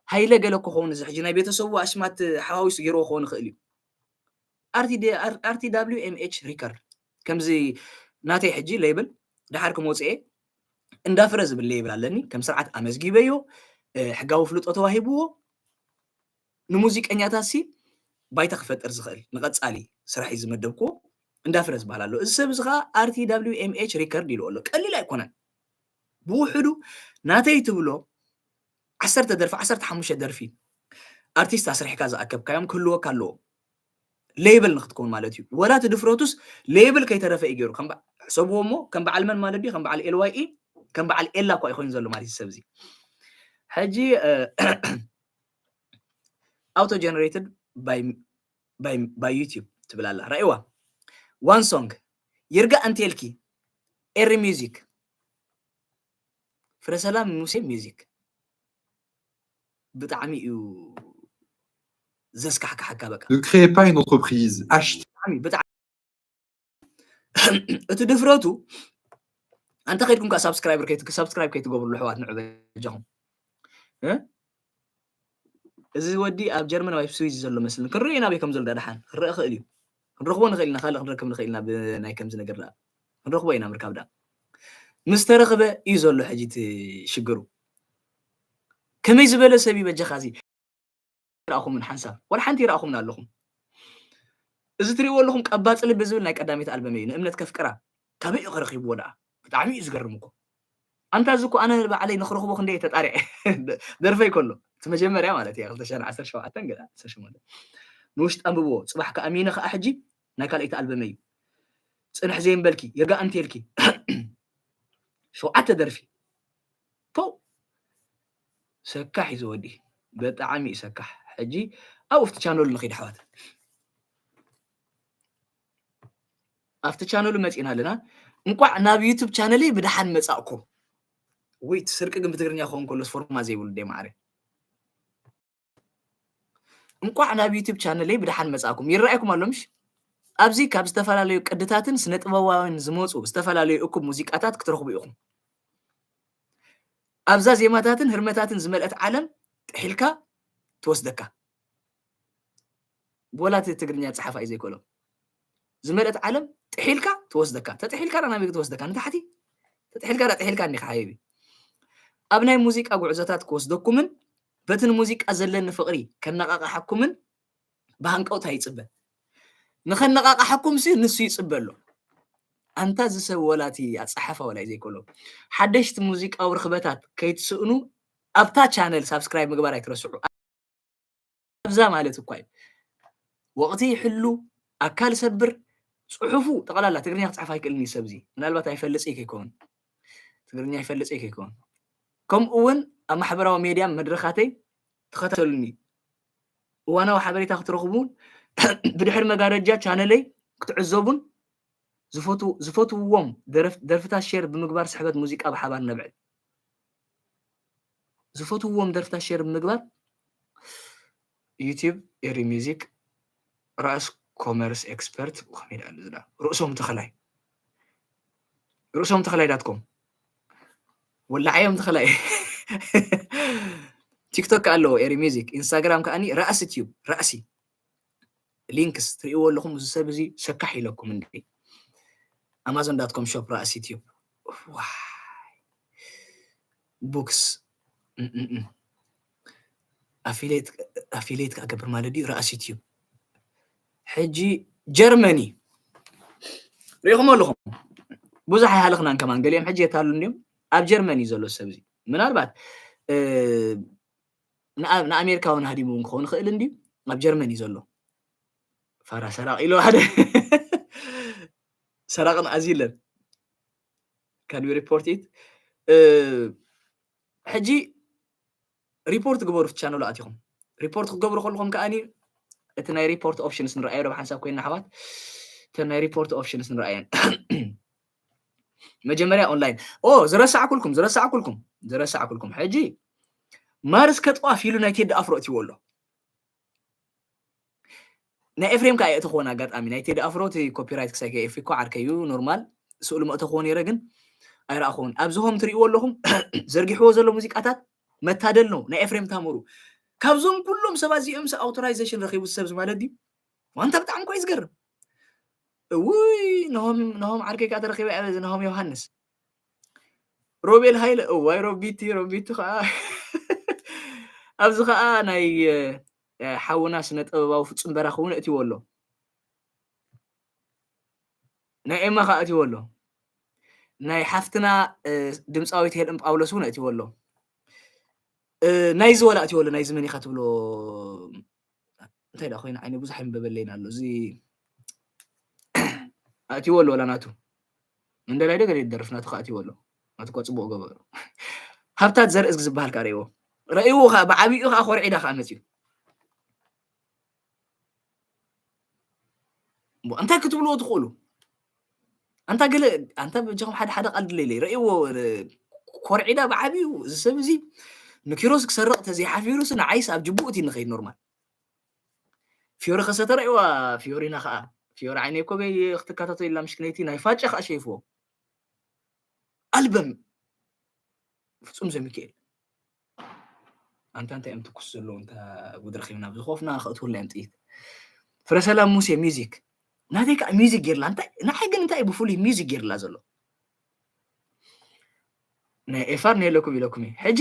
ሃይለ ገለ ክኸውን እዚ ሕጂ ናይ ቤተሰቡ ኣስማት ሓዋዊሱ ገይርዎ ክኸውን ይኽእል እዩ። ኣር ቲ ዲ- ኣር- ኣር ቲ ዳብሊው ኤም ኤች ሪከርድ ከምዚ ናተይ ሕጂ ሌብል ድሓር ክመውፅኤ እንዳፍረ ዝብል ሌብል ኣለኒ። ከም ስርዓት ኣመዝጊበዮ፣ እ፣ ሕጋዊ ፍልጦ ተዋሂብዎ ንሙዚቀኛታት ሲ ባይታ ክፈጥር ዝኽእል ንቐጻሊ ስራሕ እዩ ዝመደብክዎ። እንዳፍረ ዝበሃል ኣሎ። እዚ ሰብ እዚ ከዓ ኣር ቲ ዳብሊው ኤም ኤች ሪከርድ ኢሉ ኣሎ። ቀሊል ኣይኮነን። ብውሕዱ ናተይ ትብሎ ዓሰርተ ደርፊ፣ ዓሰርተ ሓሙሽተ ደርፊ ኣርቲስት ኣስሪሕካ ዝኣከብካዮም ክህልወካ ኣለዎ። ሌብል ንክትከውን ማለት እዩ። ወላ እቲ ድፍረቱስ ሌብል ከይተረፈ እዩ ገይሩ። ከም በ- ሕሰብዎ እሞ ከም በዓል መን ማለት ድዩ? ከም በዓል ኤል ዋይ ኢ፣ ከም በዓል ኤላ እኳ ይኮይኑ ዘሎ ማለት እዩ ሰብ እዚ። ሕጂ ኣውቶ ጀነሬትድ ባይ ዩቲብ ትብል ኣላ። ራእይዋ ዋን ሶንግ ይርጋ እንቴልኪ ኤሪ ሚውዚክ ፍረሰላም ሙሴ ሚውዚክ ብጣዕሚ እዩ ዘስካሕካሓካ። በቃ Ne créez pas une entreprise. Achetez. ብጣዕሚ ብጣዕሚ እቲ ድፍረቱ ኣንተ ከይድኩም ከ ሳብስክራይበር ከይት ሳብስክራይብ ከይትገብርሉ ኣሕዋት ንዑ በጃኹም እ? እዚ ወዲ ኣብ ጀርመን ወይ ኣብ ስዊዝ ዘሎ መስልን ክንርኢ ኢና በይ ከም ዘሎ ደሓን ክረአ ክእል እዩ። ክንረኽቦ ንኽእል ኢና፣ ካልእ ክንረክብ ንኽእል ኢና። ብናይ ከምዚ ነገር ደኣ ክንረኽቦ ኢና ምርካብ ደኣ ምስ ተረኽበ እዩ ዘሎ ሕጂ እቲ ሽግሩ። ከመይ ዝበለ ሰብ እዩ በጃኻ እዚ? ይረኣኹምን ሓንሳብ ዋላ ሓንቲ ይረኣኹምን ኣለኹም። እዚ ትሪእዎ ኣለኹም ቀባጽ ልቢ ዝብል ናይ ቀዳመይቲ ኣልበመይ እዩ። ንእምነት ከፍቅራ ካበይ እዩ ከረኺብዎ ደኣ? ብጣዕሚ እዩ ዝገርም እኮ። ኣንታ እዚ እኮ ኣነ ባዕለይ ንክረኽቦ ክንደይ ተጣሪዐ ደርፈይ ከሎ እቲ መጀመርያ ማለት እያ ክልተ ሽሕን ዓሰርተ ሸውዓተን ገለ ዓሰርተ ሸሞንተ ንውሽጢ ኣንብብዎ ጽባሕ ከኣሚነ ከኣ ሕጂ ናይ ካልኣይቲ ኣልበመይ እዩ። ጽንሕ ዘይምበልኪ ይርጋ እንቴልኪ ሸውዓተ ደርፊ ፖው ሰካሕ እዩ ዝወዲ ብጣዕሚ እዩ ሰካሕ። ሕጂ ኣብኡ ኣብቲ ቻነሉ ንኸይድ ኣሕዋት ኣብቲ ቻነሉ መፂና ኣለና። እንቋዕ ናብ ዩቱብ ቻነለይ ብደሓን መፃእኩም። ወይ እቲ ስርቂ ግን ብትግርኛ ክኸውን ከሎስ ፎርማ ዘይብሉ ደይ ማዕረ። እንቋዕ ናብ ዩቱብ ቻነለይ ብደሓን መፃእኩም። ይረኣየኩም ኣሎ ምሽ? ኣብዚ ካብ ዝተፈላለዩ ቅድታትን ስነ ጥበባውያን ዝመፁ ዝተፈላለዩ እኩብ ሙዚቃታት ክትረኽቡ ኢኹም። ኣብዛ ዜማታትን ህርመታትን ዝመልአት ዓለም ጥሒልካ ትወስደካ። ወላ እቲ ትግርኛ ፀሓፋ እዩ ዘይክእሎ። ዝመልአት ዓለም ጥሒልካ ትወስደካ። ተጥሒልካ ዳ ናበይ ትወስደካ? ንታሕቲ ተጥሒልካ ዳ ጥሒልካ እንዲኻ ሓቢቢ። ኣብ ናይ ሙዚቃ ጉዕዞታት ክወስደኩምን በቲ ንሙዚቃ ዘለኒ ፍቕሪ ከነቓቕሓኩምን ብሃንቀውታ ይፅበ። ንኸነቓቕሓኩም ሲ ንሱ ይፅበ ኣሎ። ኣንታ እዚ ሰብ ወላ እቲ ኣፀሓፋ ወላ እዩ ዘይክእሎ። ሓደሽቲ ሙዚቃዊ ርኽበታት ከይትስእኑ ኣብታ ቻነል ሳብስክራይብ ምግባር ኣይትረስዑ። ኣብዛ ማለት እኳ እዩ ወቕቲ ይሕሉ ኣካል ሰብር ፅሑፉ ጠቕላላ ትግርኛ ክፅሕፍ ኣይክእልን እዩ ሰብ እዚ ምናልባት ኣይፈልፅ እዩ ከይከውን ትግርኛ ይፈልፅ እዩ ከይከውን ከምኡ እውን ኣብ ማሕበራዊ ሜድያ መድረኻተይ ተኸታተሉኒ እዋናዊ ሓበሬታ ክትረኽቡ ብድሕሪ መጋረጃ ቻነለይ ክትዕዘቡን ዝፈትውዎም ደርፍታት ሼር ብምግባር ስሕበት ሙዚቃ ብሓባር ነብዕል ዝፈትውዎም ደርፍታት ሼር ብምግባር ዩቲብ ኤሪ ሚዚክ ራእስ ኮመርስ ኤክስፐርት ከመይ ዳ ኣሎ ዝዳ ርእሶም ተኸላይ ርእሶም ተኸላይ ዳትኮም ወላዓዮም ተኸላይ። ቲክቶክ ኣለዎ ኤሪ ሚዚክ፣ ኢንስታግራም ከኣኒ ራእሲ ቲዩብ ራእሲ። ሊንክስ ትርእይዎ ኣለኹም፣ እዚ ሰብ እዚ ሰካሕ ኢለኩም እንዲ። ኣማዞን ዳት ኮም ሾፕ ራእሲ ቲዩብ። ዋይ። ቡክስ። እም፣ እም፣ እም። ኣፊሌት፣ ኣፊሌት ክገብር ማለት ድዩ? ራእሲ ቲዩብ። ሕጂ ጀርመኒ ሪኢኹም ኣለኹም። ብዙሕ ኣይሃለኽናን ከማን፣ ገሊኦም ሕጂ የታሉ እንዲዮም። ኣብ ጀርመኒ ዘሎ ሰብ እዚ ምናልባት፣ እ፣ ንኣ-፣ ንኣሜሪካ እውን ሃዲሙ እውን ክኸውን ይኽእል እንድዩ። ኣብ ጀርመኒ ዘሎ ፋራ ሰራቕ ኢሉ ሓደ ሰራቕን ኣዚለን። Can we report it? እ፣ ሕጂ ሪፖርት ግበሩ፣ እቲ ቻነሉ ኣቲኹም ሪፖርት ክገብሩ ከለኹም ከኣኒ እቲ ናይ ሪፖርት ኦፕሽንስ ንረኣዮ ዶ ብሓንሳብ ኮይና ኣሕዋት? እተን ናይ ሪፖርት ኦፕሽንስ ንረኣየን። መጀመርያ ኦንላይን። ኦ፣ ዝረሳዕኩልኩም፣ ዝረሳዕኩልኩም፣ ዝረሳዕኩልኩም። ሕጂ ማርስ ከጥዋፍ ኢሉ ናይ ቴዲ ኣፍሮ እትይዎ ኣሎ። ናይ ኤፍሬም ከኣ የእትኽዎን ኣጋጣሚ ናይ ቴዲ ኣፍሮ እቲ ኮፒራይት ክሳይ ከየእፊ እኮ ዓርከይ እዩ፣ ኖርማል። ስእሉ መእተኽዎ ነይረ ግን ኣይረኣኽዎን። ኣብዚ ሆም ትርእይዎ ኣለኹም፣ ዘርጊሕዎ ዘሎ ሙዚቃታት መታደል ነው። ናይ ኤፍሬም ታምሩ ካብዞም ኩሎም ሰባት እዚኦም ኣውቶራይዜሽን ረኺቡ ሰብ እዚ ማለት ድዩ? ዋንታ ብጣዕሚ እኮ እዩ ዝገርም። እውይ፣ ነሆም፣ ነሆም ዓርከይ ከኣ ተረኺበ እያ፣ በዚ ነሆም ዮሃንስ። ሮቤል ሃይለ፣ እዋይ፣ ሮቢቲ፣ ሮቢቲ ከኣ። ኣብዚ ከኣ ናይ፣ እ፣ ሓውና ስነ ጥበባዊ ፍጹም በራኺ እውን እእትይዎ ኣሎ። ናይ ኤማ ከኣ እእትይዎ ኣሎ። ናይ ሓፍትና፣ እ፣ ድምጻዊት ሄለን ጳውሎስ እውን እእትይዎ ኣሎ። እ፣ ናይዚ ወላ እእትይዎ ኣሎ፣ ናይዚ መን ኢኻ ትብሎ? እንታይ ደኣ ኮይኑ ዓይነ ብዙሕ ይንበበለይን ኣሎ። እዚ ኣእትይዎ ኣሎ ወላ ናቱ። መንደላይ ዶ ገለ ይደርፍ ናቱ ከኣ እእትይዎ ኣሎ። ናቱ እኳ ጽቡቕ ገበሩ። ሃብታት ዘርእዝጊ ዝበሃል ከኣ ርእይዎ። ርእይዎ ከኣ ብዓቢኡ ከኣ ኮርዒዳ ከኣ መጽዩ። እሞ እንታይ ክትብልዎ ትኽእሉ? ኣንታ ገለ፣ ኣንታ በጃኹም ሓደ ሓደ ቃል ድለይለይ። ርእይዎ፣ እ፣ ኮርዒዳ ብዓቢኡ እዚ ሰብ እዚ ንኪሮስ ክሰርቕ ተዘይሓፊሩስ ንዓይስ ኣብ ጅቡኡ እቲ ንኸይድ ኖርማል። ፊዮሪ ከሰተ ርእይዋ፣ ፊዮሪና ከኣ። ፊዮሪ ዓይነይ እኮ በይ ክትከታተል ኢላ ምሽክነይቲ ናይ ፋጨ ከኣ ሸይፍዎ። ኣልበም ፍጹም ዘሚካኤል። ኣንታ እንታይ እዮም ትኩስ ዘለዉ? እንታ ጉድ ረኺብና፣ ኣብዚ ኮፍና ከእትውልና እዮም ጥይት። ፍረሰላም ሙሴ ሚዚክ። ናተይ ከኣ ሚዚክ ጌርላ። እንታይ፣ ንዓይ ግን እንታይ እዩ ብፍሉይ ሚዚክ ጌርላ ዘሎ? ናይ ኤፋር ነየለኩም ኢለኩም እዩ። ሕጂ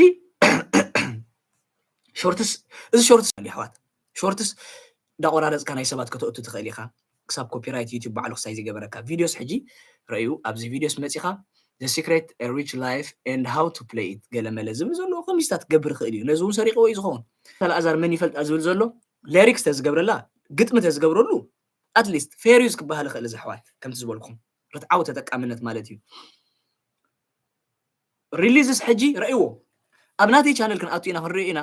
ሾርትስ፣ እዚ ሾርትስ ኣሉ ኣሕዋት። ሾርትስ እንዳቆራረጽካ ናይ ሰባት ከተእቱ ትኽእል ኢኻ። ክሳብ ኮፒራይት ዩቲዩብ ባዕሉ ክሳይ ዝገበረካ። ቪድዮስ ሕጂ ረእዩ፣ ኣብዚ ቪድዮስ መጺኻ The Secret A Rich Life and How to Play It ገለ መለ ዝብል ዘለዎ ከምዚታት ክገብር ይኽእል እዩ። ነዚ እውን ሰሪቕዎ እዩ ዝኸውን። ኣልኣዛር መን ይፈልጣ ዝብል ዘሎ ሌሪክስ ተዝገብረላ፣ ግጥሚ ተዝገብረሉ፣ ኣትሊስት ፌር ዩዝ ክበሃል ይኽእል እዚ ኣሕዋት፣ ከምቲ ዝበልኩም ርትዓዊ ተጠቃምነት ማለት እዩ። ሪሊዝስ ሕጂ ረእይዎ። ኣብ ናተይ ቻነል ክንኣቱ ኢና ክንሪኦ ኢና።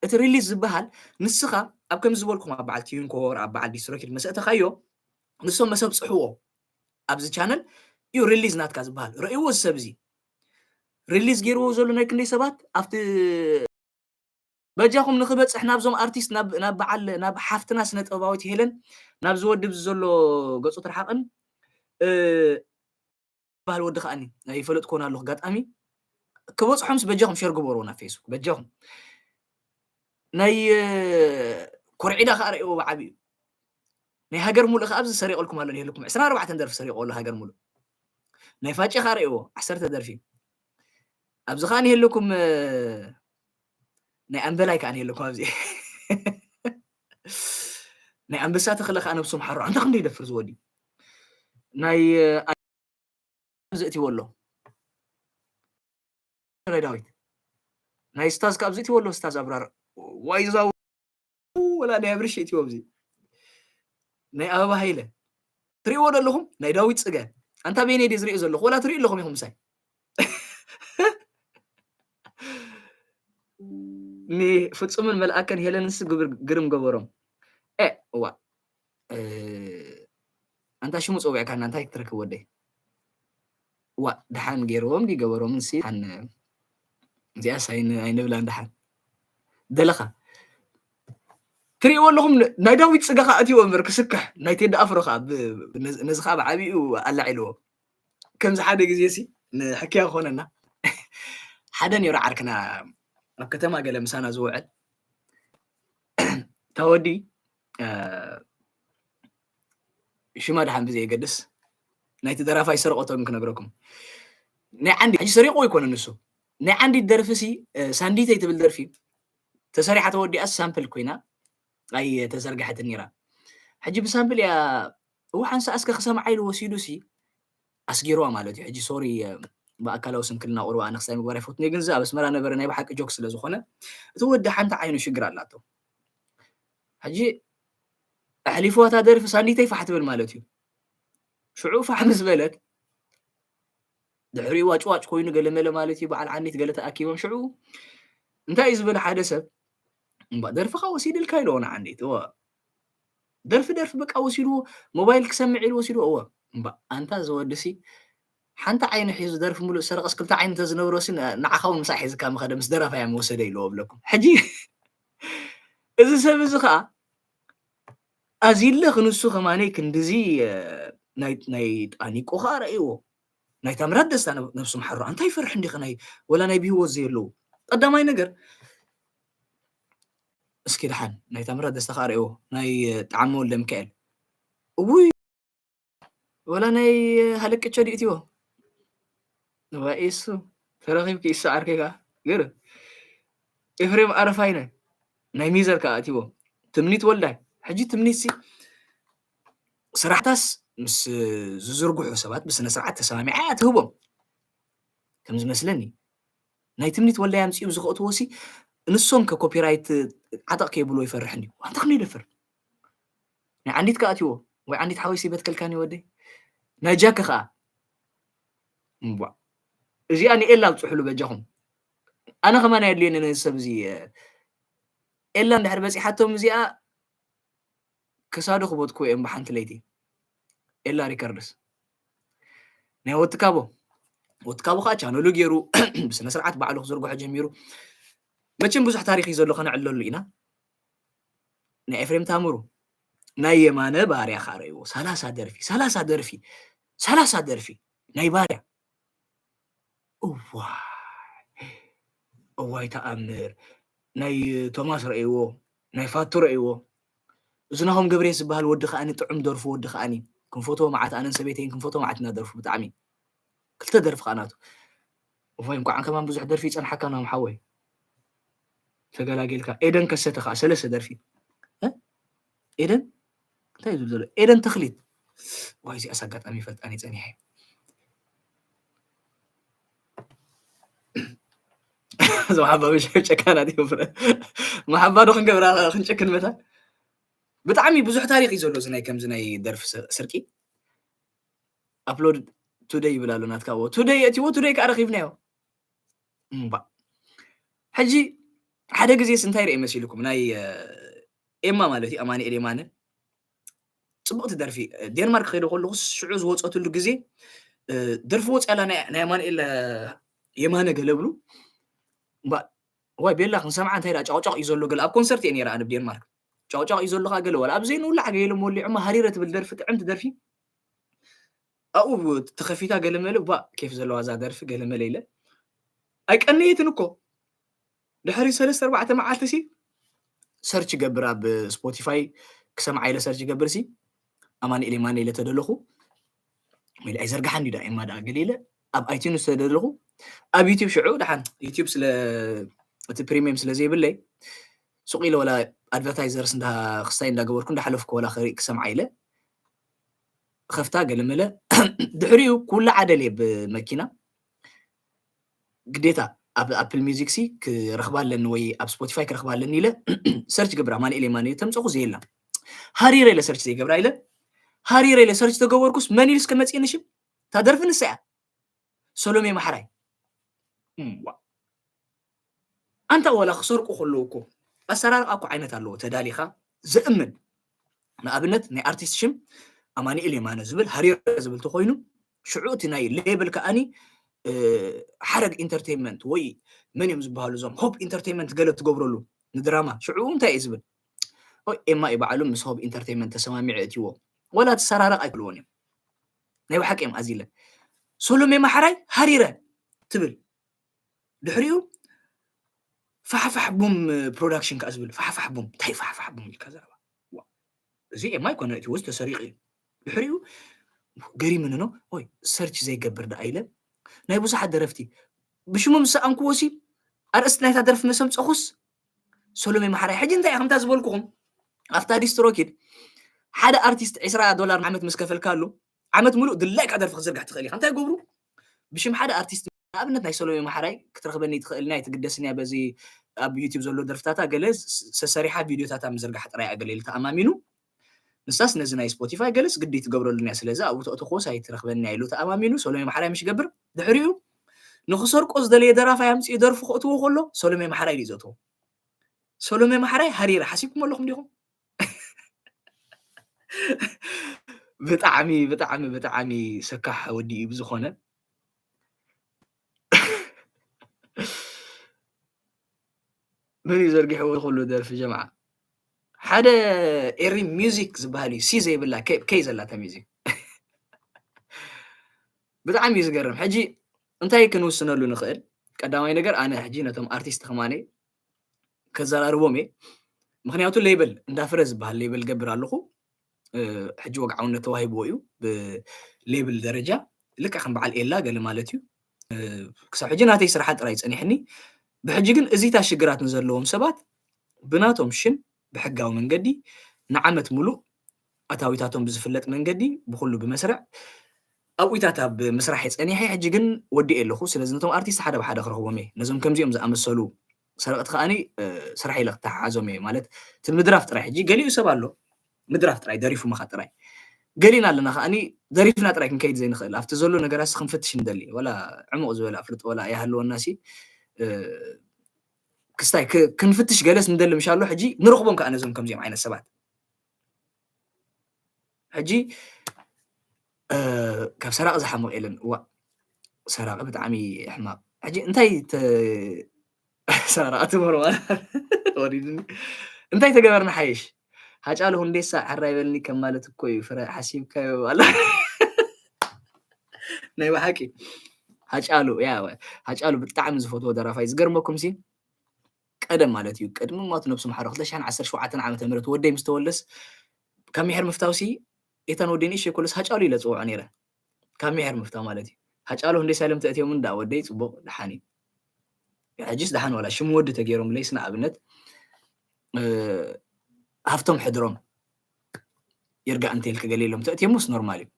እቲ ሪሊዝ ዝበሃል ንስኻ ኣብ ከምዚ ዝበልኩም ኣብ በዓል ቲዩንኮር፣ ኣብ በዓል ዲስትሮኪድ መሰእተኻዮ፣ ንሶም መሰብ ጽሕዎ። ኣብዚ ቻነል እዩ ሪሊዝ ናትካ ዝበሃል። ረእይዎ እዚ ሰብ እዚ። ሪሊዝ ገይርዎ ዘሎ ናይ ክንደይ ሰባት ኣብቲ በጃኹም ንኽበጽሕ ናብዞም ኣርቲስት፣ ናብ፣ ናብ በዓል፣ ናብ ሓፍትና ስነ ጥበባዊት ሄለን፣ ናብዚ ወዲ ኣብዚ ዘሎ ገጹ ትርሓቕን፣ እ፣ በሃል ወዲ ከኣኒ ኣይፈለጥኩዎን ኣለኹ። ኣጋጣሚ ክበጽሖምስ በጃኹም ሸር ግበርዎ ናብ ፌስቡክ በጃኹም። ናይ፣ እ፣ ኮርዒዳ ከኣ ርእይዎ ብዓቢኡ። ናይ ሃገር ሙሉእ ከኣ ኣብዚ ሰሪቐልኩም ኣሎ፣ ይህልኩም ዕስራን ኣርባዕተን ደርፊ ሰሪቑ ኣሎ ሃገር ሙሉእ። ናይ ፋጨ ከኣ ርእይዎ ዓሰርተ ደርፊ። ኣብዚ ከኣ ይህልኩም፣ እ፣ ናይ ኣምበላይ ከኣ ይህልኩም ኣብዚ። ናይ ኣንበሳ ተኽለ ከኣ ነብሶም ሓሮ። ኣንታ ክንደይ ይደፍር ዝወዲ። ናይ፣ እ፣ ኣብዚ እትይዎ ኣሎ። ናይ ዳዊት። ናይ ስታዝ ካብ ዝእትይዎ ኣሎ፣ ስታዝ ኣብራር። ዋይ ዛው ወላ ናይ ኣብርሽ እትይዎ ኣብዚ። ናይ ኣበባ ሃይለ። ትርእይዎ ዶ ኣለኹም? ናይ ዳዊት ጽገ። ኣንታ በይነይ ድየ ዝርእዮ ዘለኹ? ወላ ትርእዩ ኣለኹም ኢኹም ምሳይ? ንፍጹምን መልኣከን ሄለንስ ግብር ግርም ገበሮም። ኤ፣ እዋ። እ፣ ኣንታ ሽሙ ጸዊዕካና እንታይ ክትረክብ ወደይ? ዋ፣ ደሓን ገይርዎም ድዩ ገበሮምን ሲ፣ ደሓን፣ እዚኣስ ኣይን-፣ ኣይንብላን ደሓን። ደለኻ ትርእይዎ ኣለኹም፣ ን-፣ ናይ ዳዊት ጽገ ኸኣ እትይዎ እምበር ክስክሕ፣ ናይ ቴዲ ኣፍሮ ኸኣ ብ-፣ ብ-፣ ነዚ፣ ነዚ ኸኣ ብዓቢኡ ኣላዒልዎ። ከምዚ ሓደ ግዜ ሲ ንሕክያ ክኾነና። ሓደ ነይሩ ዓርክና ኣብ ከተማ ገለ ምሳና ዝውዕል፣ እታ ወዲ ሽማ ድሓን ብዘየገድስ፣ ናይቲ ደራፋይ ሰረቐቶም ክነግረኩም። ናይ ዓንዲ ሕጂ ሰሪቑ ኣይኮነ ንሱ፣ ናይ ዓንዲት ደርፊ ሲ ሳንዲተይ ትብል ደርፊ ተሰሪሓ ተወዲኣ ሳምፕል ኮይና ኣይተዘርግሐትን ነይራ። ሕጂ ብሳምፕል እያ፣ እዋ ሓንሳ እስከ ክሰምዓ ኢሉ ወሲዱ ሲ ኣስጊርዋ ማለት እዩ። ሕጂ ሶሪ፣ ብኣካላዊ ስንክልና ቁርባ ኣነ ክሳይ ምግባር ኣይፈትነ፣ ግን እዚ ኣብ ኣስመራ ነበረ ናይ ብሓቂ ጆክ ስለ ዝኾነ፣ እቲ ወዲ ሓንቲ ዓይኑ ሽግር ኣላቶ። ሕጂ ኣሕሊፍዋ እታ ደርፊ ሳንዲተይ ፋሕ ትብል ማለት እዩ። ሽዑ ፋሕ ምስ በለት ድሕሪኡ ዋጭዋጭ ኮይኑ ገለመለ ማለት እዩ። በዓል ዓንዲት ገለ ተኣኪቦም ሽዑ እንታይ እዩ ዝበለ ሓደ ሰብ፣ እምባ ደርፍኻ ወሲድልካ ኢልዎ ንዓንዲት። እወ ደርፊ ደርፊ በቃ ወሲድዎ፣ ሞባይል ክሰምዕ ኢሉ ወሲድዎ። እወ እምባ ኣንታ ዝወድሲ ሓንቲ ዓይኑ ሒዙ ደርፊ ሙሉእ ሰረቐስ ክልተ ዓይኑ ተዝነብሮሲ ንዓኻ እውን ምሳሕ ሒዝካ ምኸደ ምስ ደራፋይ እያ ምወሰደ ኢልዎ እብለኩም። ሕጂ እዚ ሰብ እዚ ኸዓ ኣዚለ ክንሱ ከማነይ ክንድዚ ናይ ጣኒቆ ኸዓ ረእይዎ። ናይ ታምራት ደስታ ነብሱ መሓሮ ኣንታይ ይፈርሕ እንዲኸ ናይ ወላ ናይ ብህይወት ዘየለዉ ቀዳማይ ነገር እስኪ ደሓን ናይ ታምራት ደስታ ከዓ ርእይዎ ናይ ጣዕሚ ወልደ ሚካኤል እውይ ወላ ናይ ሃለቅቸ ድእትዎ እሱ ተረኺብኪ ይሰዓርከ ከዓ ግር ኤፍሬም ኣረፋይነ ናይ ሚዘር ከዓ እትዎ ትምኒት ወልዳይ ሕጂ ትምኒት ሲ ስራሕታስ ምስ ዝዝርግሑ ሰባት ብስነ ስርዓት ተሰማሚዓ እያ ትህቦም ከም ዝመስለኒ ናይ ትምኒት ወልዳይ ኣምፅኡ ዝኸእትዎ ሲ ንሶም ከኮፒራይት ዓጠቕ ከይብልዎ ይፈርሕ እንዲ ኣንተ ክንደይ ደፍር ናይ ዓንዲት ከኣትዎ ወይ ዓንዲት ሓወይሲ በትከልካኒ ወደይ ናይ ጃክ ከኣ እምቧ እዚኣ ንኤላ ኣብፅሕሉ በጃኹም ኣነ ከማን ኣየድልየኒ ነዚ ሰብ እዚ ኤላ እንድሕር በፂሓቶም እዚኣ ክሳዱ ክበትኩ እዮም ብሓንቲ ለይቲ ኤላ ሪከርድስ ናይ ወትካቦ ወትካቦ ከዓ ቻነሉ ገይሩ ብስነ ስርዓት ባዕሉ ክዝርግሖ ጀሚሩ መቸም ብዙሕ ታሪክ እዩ ዘሎ ከነዕለሉ ኢና ናይ ኤፍሬም ታምሩ ናይ የማነ ባርያ ከዓ ረእይዎ ሰላሳ ደርፊ ሰላሳ ደርፊ ሰላሳ ደርፊ ናይ ባርያ እዋይ እዋይ ተኣምር ናይ ቶማስ ረእይዎ ናይ ፋቱ ረእይዎ እዚ ናሆም ገብሬ ዝበሃል ወዲ ከዓኒ ጥዑም ደርፉ ወዲ ከዓኒ ክንፈትዎ መዓት ኣነን ሰበይተይን ክንፈትዎ መዓት ኢና ደርፉ ብጣዕሚ ክልተ ደርፊ ከዓ ናቱ እፎይ እንኳዕ ከማን ብዙሕ ደርፊ ይፀንሓካ ናም ሓወይ ተገላጌልካ ኤደን ከሰተ ከዓ ሰለስተ ደርፊ ኤደን እንታይ ዝብል ዘሎ ኤደን ተኽሊት ዋይ እዚኣስ ኣጋጣሚ ይፈልጣን ይፀኒሐ እዞም ሓባ ብሸብ ጨካናት እዮም ፍረ መሓባ ዶ ክንገብራ ክንጨክን መታ ብጣዕሚ ብዙሕ ታሪክ እዩ ዘሎ እዚ ናይ ከምዚ ናይ ደርፊ ስርቂ ኣፕሎድ ቱደይ ይብል ኣሎ ናትካ ዎ ቱደይ የእትዎ ቱደይ ከዓ ረኪብናዮ እምባ ሕጂ ሓደ ግዜስ እንታይ ርአ መሲልኩም ናይ ኤማ ማለት እዩ ኣማኒኤል የማነ ፅቡቅቲ ደርፊ ዴንማርክ ከይደ ከለኩ ሽዑ ዝወፀትሉ ግዜ ደርፊ ወፅያላ ናይ ኣማኒኤል የማነ ገለ ብሉ ዋይ ቤላ ክንሰምዓ እንታይ ዳ ጫቅጫቅ እዩ ዘሎ ገለ ኣብ ኮንሰርት እየ ነይረ ኣነ ብዴንማርክ ጫቅጫቅ እዩ ዘሎ ከዓ ገለ ዋላ ኣብ ዘይንውላዕ ገይሎም ወሊዖማ ሃሪረ ትብል ደርፊ ጥዕምቲ ደርፊ ኣብኡ ተኸፊታ ገለ መለ ባ ኬፍ ዘለዋ እዛ ደርፊ ገለ መለ ኢለ ኣይቀነየትን እኮ ድሕሪ ሰለስተ ኣርባዕተ መዓልቲ ሲ ሰርች ገብር ኣብ ስፖቲፋይ ክሰምዓ ኢለ ሰርች ገብር ሲ ኣማኒኤል የማነ ኢለ ተደለኹ ወይ ኣይዘርግሓን ዳ ኤማ ዳ ገለ ኢለ ኣብ ኣይቲዩንስ ተደለኹ ኣብ ዩቲብ ሽዑ ደሓን ዩቲብ ስለ እቲ ፕሪሚየም ስለ ዘይብለይ ሱቅ ኢለ ወላ ኣድቨርታይዘርስ እንዳ ክስታይ እንዳገበርኩ እንዳሓለፍኩ ወላ ክርኢ ክሰምዓ ኢለ ከፍታ ገለመለ ድሕሪኡ ኩላ ዓደል እየ ብመኪና ግዴታ ኣብ ኣፕል ሚዚክ ሲ ክረኽባ ኣለኒ ወይ ኣብ ስፖቲፋይ ክረኽባ ኣለኒ ኢለ ሰርች ገብራ ማንኤል የማነ ተምፀኹ ዘየላ ሃሪረ ኢለ ሰርች ዘይገብራ ኢለ ሃሪረ ኢለ ሰርች ተገበርኩስ መን ኢሉ እስከ መፅእኒ ሽም እታ ደርፊ ንሳ እያ ሰሎሜ ማሕራይ ኣንታ ወላ ክሰርቁ ከለዉ እኮ ኣሰራርቃ እኮ ዓይነት ኣለዎ ተዳሊኻ ዘእምን ንኣብነት ናይ ኣርቲስት ሽም ኣማኒኤል የማነ ዝብል ሃሪረ ዝብል ተኮይኑ ሽዑ እቲ ናይ ሌብል ከዓኒ ሓረግ ኢንተርቴንመንት ወይ መን እዮም ዝበሃሉ እዞም ሆፕ ኢንተርቴንመንት ገለ ትገብረሉ ንድራማ ሽዑ እንታይ እዩ ዝብል ኤማ እዩ ባዕሉ ምስ ሆፕ ኢንተርቴንመንት ተሰማሚዑ እትዎ ወላ ትሰራረቅ ኣይክልዎን እዮም ናይ ብሓቂ እዮም ኣዚለ ሶሎሜ ማሓራይ ሃሪረ ትብል ድሕሪኡ ፋሕፋሕ ቡም ፕሮዳክሽን ከኣ ዝብል ፋሕፋሕ ቡም እንታይ ፋሕፋሕ ቡም ኢልካ ዘረባ እዚ ኤማ ኣይኮነ እቲ ወዝ ተሰሪቑ እዩ። ድሕሪኡ ገሪምኒ ነው ወይ ሰርች ዘይገብር ደኣ ኢለ ናይ ብዙሓት ደረፍቲ ብሽሞም ዝሰኣንክዎ ሲ ኣርእስቲ ናይታ ደርፊ መሰምፀኹስ ሰሎሜ ማሕራይ ሕጂ እንታይ ከምታ ዝበልኩኹም ኣብታ ዲስትሮኪድ ሓደ ኣርቲስት ዕስራ ዶላር ዓመት ምስ ከፈልካሉ ዓመት ሙሉእ ድላይካ ደርፊ ክዝርጋሕ ትኽእል ኢኻ እንታይ ይገብሩ ብሽም ሓደ ኣርቲስት ንኣብነት ናይ ሰሎሜ ማሕራይ ክትረኽበኒ ትኽእል ናይ ትግደስን እያ በዚ ኣብ ዩቲብ ዘሎ ደርፍታታ ገለ ሰሰሪሓ ቪድዮታታ ምዝርጋሕ ጥራይ ኣገለ ኢሉ ተኣማሚኑ ንሳስ ነዚ ናይ ስፖቲፋይ ገለስ ግዲ ትገብረሉን እያ ስለዚ ኣብኡ ተእትኾስ ኣይትረኽበኒ እያ ኢሉ ተኣማሚኑ ሰሎሜ ማሕራይ ምሽ ገብር ድሕሪኡ ንኽሰርቆ ዝደለየ ደራፋይ ኣምፅኡ ደርፉ ከእትዎ ከሎ ሰሎሜ ማሕራይ እዩ ዘእትዎ ሰሎሜ ማሕራይ ሃሪረ ሓሲብኩም ኣለኹም ዲኹም ብጣዕሚ ብጣዕሚ ብጣዕሚ ሰካሕ ወዲ እዩ ብዝኾነ መን እዩ ዘርጊሕዎ ዝኽሉ ደርፊ ጀምዓ ሓደ ኤሪ ሚዚክ ዝበሃል እዩ ሲ ዘይብላ ከይ ዘላታ ሚዚክ ብጣዕሚ እዩ ዝገርም ሕጂ እንታይ ክንውስነሉ ንኽእል ቀዳማይ ነገር ኣነ ሕጂ ነቶም ኣርቲስት ከማነ ከዘራርቦም እየ ምክንያቱ ሌብል እንዳፍረ ዝበሃል ሌብል ገብር ኣለኹ ሕጂ ወግዓውነት ተዋሂብዎ እዩ ብሌብል ደረጃ ልክዕ ከም በዓል ኤላ ገለ ማለት እዩ ክሳብ ሕጂ ናተይ ስራሓት ጥራይ ፀኒሕኒ ብሕጂ ግን እዚታ ሽግራት ንዘለዎም ሰባት ብናቶም ሽም ብሕጋዊ መንገዲ ንዓመት ሙሉእ ኣታዊታቶም ብዝፍለጥ መንገዲ ብኩሉ ብመስርዕ ኣብኡታት ኣብ ምስራሕ የፀኒሐ ሕጂ ግን ወዲእ ኣለኹ ስለዚ ነቶም ኣርቲስት ሓደ ብሓደ ክረኽቦም እየ ነዞም ከምዚኦም ዝኣመሰሉ ሰረቕቲ ከዓኒ ስራሕ ኢለ ክተሓሓዞም እየ ማለት እቲ ምድራፍ ጥራይ ሕጂ ገሊኡ ሰብ ኣሎ ምድራፍ ጥራይ ደሪፉ ምኻ ጥራይ ገሊና ኣለና ከዓኒ ደሪፍና ጥራይ ክንከይድ ዘይንኽእል ኣብቲ ዘሎ ነገራት ክንፍትሽ ንደሊ ወላ ዕሙቕ ዝበለ ኣፍልጦ ወላ ይሃለወና ሲ ክስታይ ክንፍትሽ ገለስ ንደሊ ምሻሎ ሕጂ ንረኽቦም ከዓ ነዞም ከምዚኦም ዓይነት ሰባት ሕጂ ካብ ሰራቂ ዝሓምቕ የለን እዋ ሰራቂ ብጣዕሚ ሕማቕ ሕጂ እንታይ ሰራቂ ትምህር ወሪድኒ እንታይ ተገበርና ሓይሽ ሃጫሉ ሁንዴሳ ሕራይ በልኒ ከም ማለት እኮ እዩ ፍረ ሓሲብካዮ ኣላ ናይ ብሓቂ ሃጫሉ ያ ሃጫሉ ብጣዕሚ ዝፈትዎ ደራፋይ ዝገርመኩም ሲ ቀደም ማለት እዩ ቅድሚ ሞት ነብሱ ማሕሮ ክልተ ሽሕን ዓሰርተ ሸውዓተን ዓመተ ምህረት ወደይ ምስ ተወልደስ ካብ ሚሕር ምፍታውሲ ኤታን ወደይ ንእሽተይ ኮለስ ሃጫሉ ኢለ ዝፅውዖ ነይረ ካብ ሚሕር ምፍታው ማለት እዩ ሃጫሉ ክንደይ ሳይለም ተእትዮምን ዳ ወደይ ፅቡቅ ደሓን እዩ ሕጂስ ደሓን ዋላ ሽም ወዲ ተገይሮምለይስ ንኣብነት ሃፍቶም ሕድሮም ይርጋእ እንተይልክ ገለ ኢሎም ተእትዮምስ ኖርማል እዩ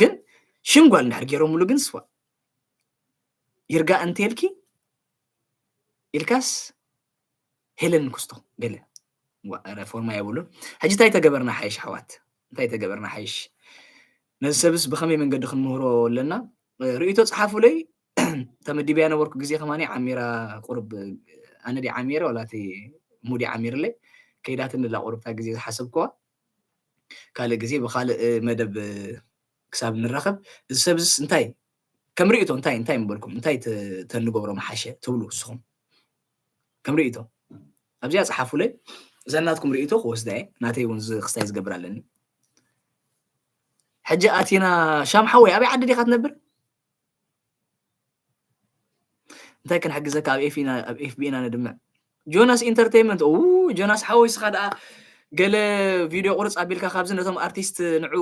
ግን ሽም ጓል እንድሕር ገይሮምሉ ግን ስዋ ይርጋእ እንተይልኪ ኢልካስ ሄለን ክስቶ ገለ ፎርማ የብሉን ሕጂ እንታይ ተገበርና ሓይሽ ኣሕዋት እንታይ ተገበርና ሓይሽ ነዚ ሰብስ ብኸመይ መንገዲ ክንምህሮ ኣለና ርእይቶ ፀሓፉለይ ተመዲበያ ነበርኩ ግዜ ከማኒ ዓሚራ ቁርብ ኣነ ዲ ዓሚረ ወላ እቲ ሙዲ ዓሚርለይ ከይዳትኒ ላ ቁርብታ ግዜ ዝሓሰብክዋ ካልእ ግዜ ብካልእ መደብ ክሳብ ንራኸብ እዚ ሰብ ዝስ እንታይ ከም ርእይቶ እንታይ እንታይ ምበልኩም እንታይ ተንገብሮ መሓሸ ትብሉ ንስኹም ከም ርእይቶ ኣብዚኣ ፀሓፉለይ እዛ ናትኩም ርእይቶ ክወስዳ እየ ናተይ እውን ክስታይ ዝገብር ኣለኒ ሕጂ ኣቲና ሻም ሓወይ ኣበይ ዓዲ ዲኻ ትነብር እንታይ ክንሕግዘካ ኣብ ኤፍ ኢና ኣብ ኤፍ ቢ ኢና ነድምዕ ጆናስ ኢንተርቴይንመንት ኡ ጆናስ ሓወይ ስኻ ደኣ ገለ ቪድዮ ቁርፅ ኣቢልካ ካብዚ ነቶም ኣርቲስት ንዑ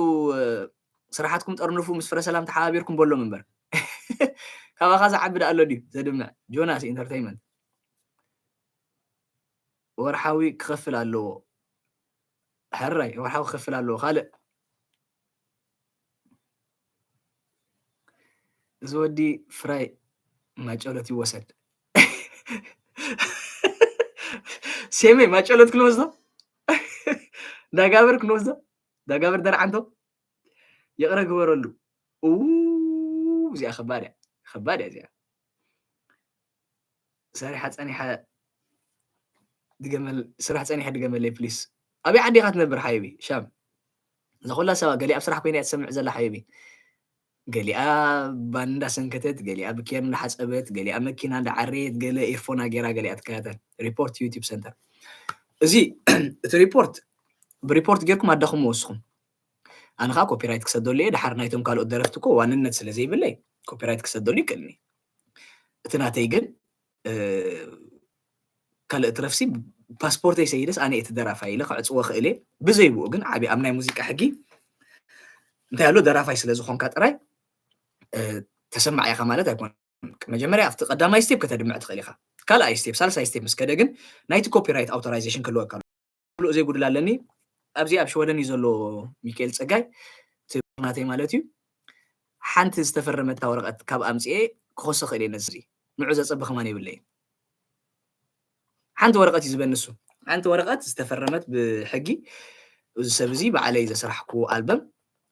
ስራሓትኩም ጠርንፉ ምስ ፍረ ሰላም ተሓባቢርኩም በሎም እምበር ካባኻ ዝዓቢ ደኣ ኣሎ ድዩ ዘድምዕ ጆናስ ኢንተርቴይንመንት ወርሓዊ ክኸፍል ኣለዎ ሕራይ ወርሓዊ ክኸፍል ኣለዎ ካልእ እዚ ወዲ ፍራይ ማጨሎት ይወሰድ ሴመይ ማጨሎት ክንወስዶ ዳጋብር ክንወስዶ ዳጋብር ደርዓንቶ ይቕረ ግበረሉ እዚኣ ከባድ እያ ከባድ እያ እዚኣ ሰሪሓ ፀኒሓ ድገመል ስራሕ ፀኒሐ ድገመለይ ፕሊስ ኣበይ ዓዲኻ ትነብር ሓቢቢ ሻም እዛ ኩላ ሰባ ገሊኣ ኣብ ስራሕ ኮይና እያ ትሰምዕ ዘላ ሓቢቢ ገሊኣ ባን እንዳሰንከተት ገሊኣ ብኬር እንዳሓፀበት ገሊኣ መኪና እንዳዓረየት ገለ ኤርፎና ገይራ ገሊኣ ትከታተል ሪፖርት ዩቲብ ሰንተር እዚ እቲ ሪፖርት ብሪፖርት ጌርኩም ኣዳኹም ወስኹም ኣነ ከዓ ኮፒራይት ክሰደሉ እየ ድሓር ናይቶም ካልኦት ደረፍቲ እኮ ዋንነት ስለ ዘይብለይ ኮፒራይት ክሰደሉ ይክእልኒ እቲ ናተይ ግን ካልእ ትረፍሲ ፓስፖርተይ ሰይደስ ኣነ እቲ ደራፋይ ኢለ ክዕፅዎ ክእል እየ። ብዘይብኡ ግን ዓብዪ ኣብ ናይ ሙዚቃ ሕጊ እንታይ ኣሎ፣ ደራፋይ ስለ ዝኾንካ ጥራይ ተሰማዕ ኢኻ ማለት ኣይኮነን። መጀመርያ ኣብቲ ቀዳማይ ስቴፕ ከተድምዕ ትኽእል ኢኻ። ካልኣይ ስቴፕ፣ ሳልሳይ ስቴፕ ምስ ከደ ግን ናይቲ ኮፒራይት ኣውቶራይዜሽን ክህልወካ ኣሎ። ምሉእ ዘይጉድል ኣለኒ። ኣብዚ ኣብ ሽወደን እዩ ዘሎ ሚካኤል ጸጋይ፣ እቲ ናተይ ማለት እዩ። ሓንቲ ዝተፈረመታ ወረቐት ካብ ኣምጽኤ ክኸሶ ክእል እየ ነዚ። ንዑ ዘጸቢ ከማን የብለይን። ሓንቲ ወረቐት እዩ ዝበኒ እሱ። ሓንቲ ወረቐት ዝተፈረመት ብሕጊ፣ እዚ ሰብ እዚ ባዕለይ ዘስራሕኩ ኣልበም፣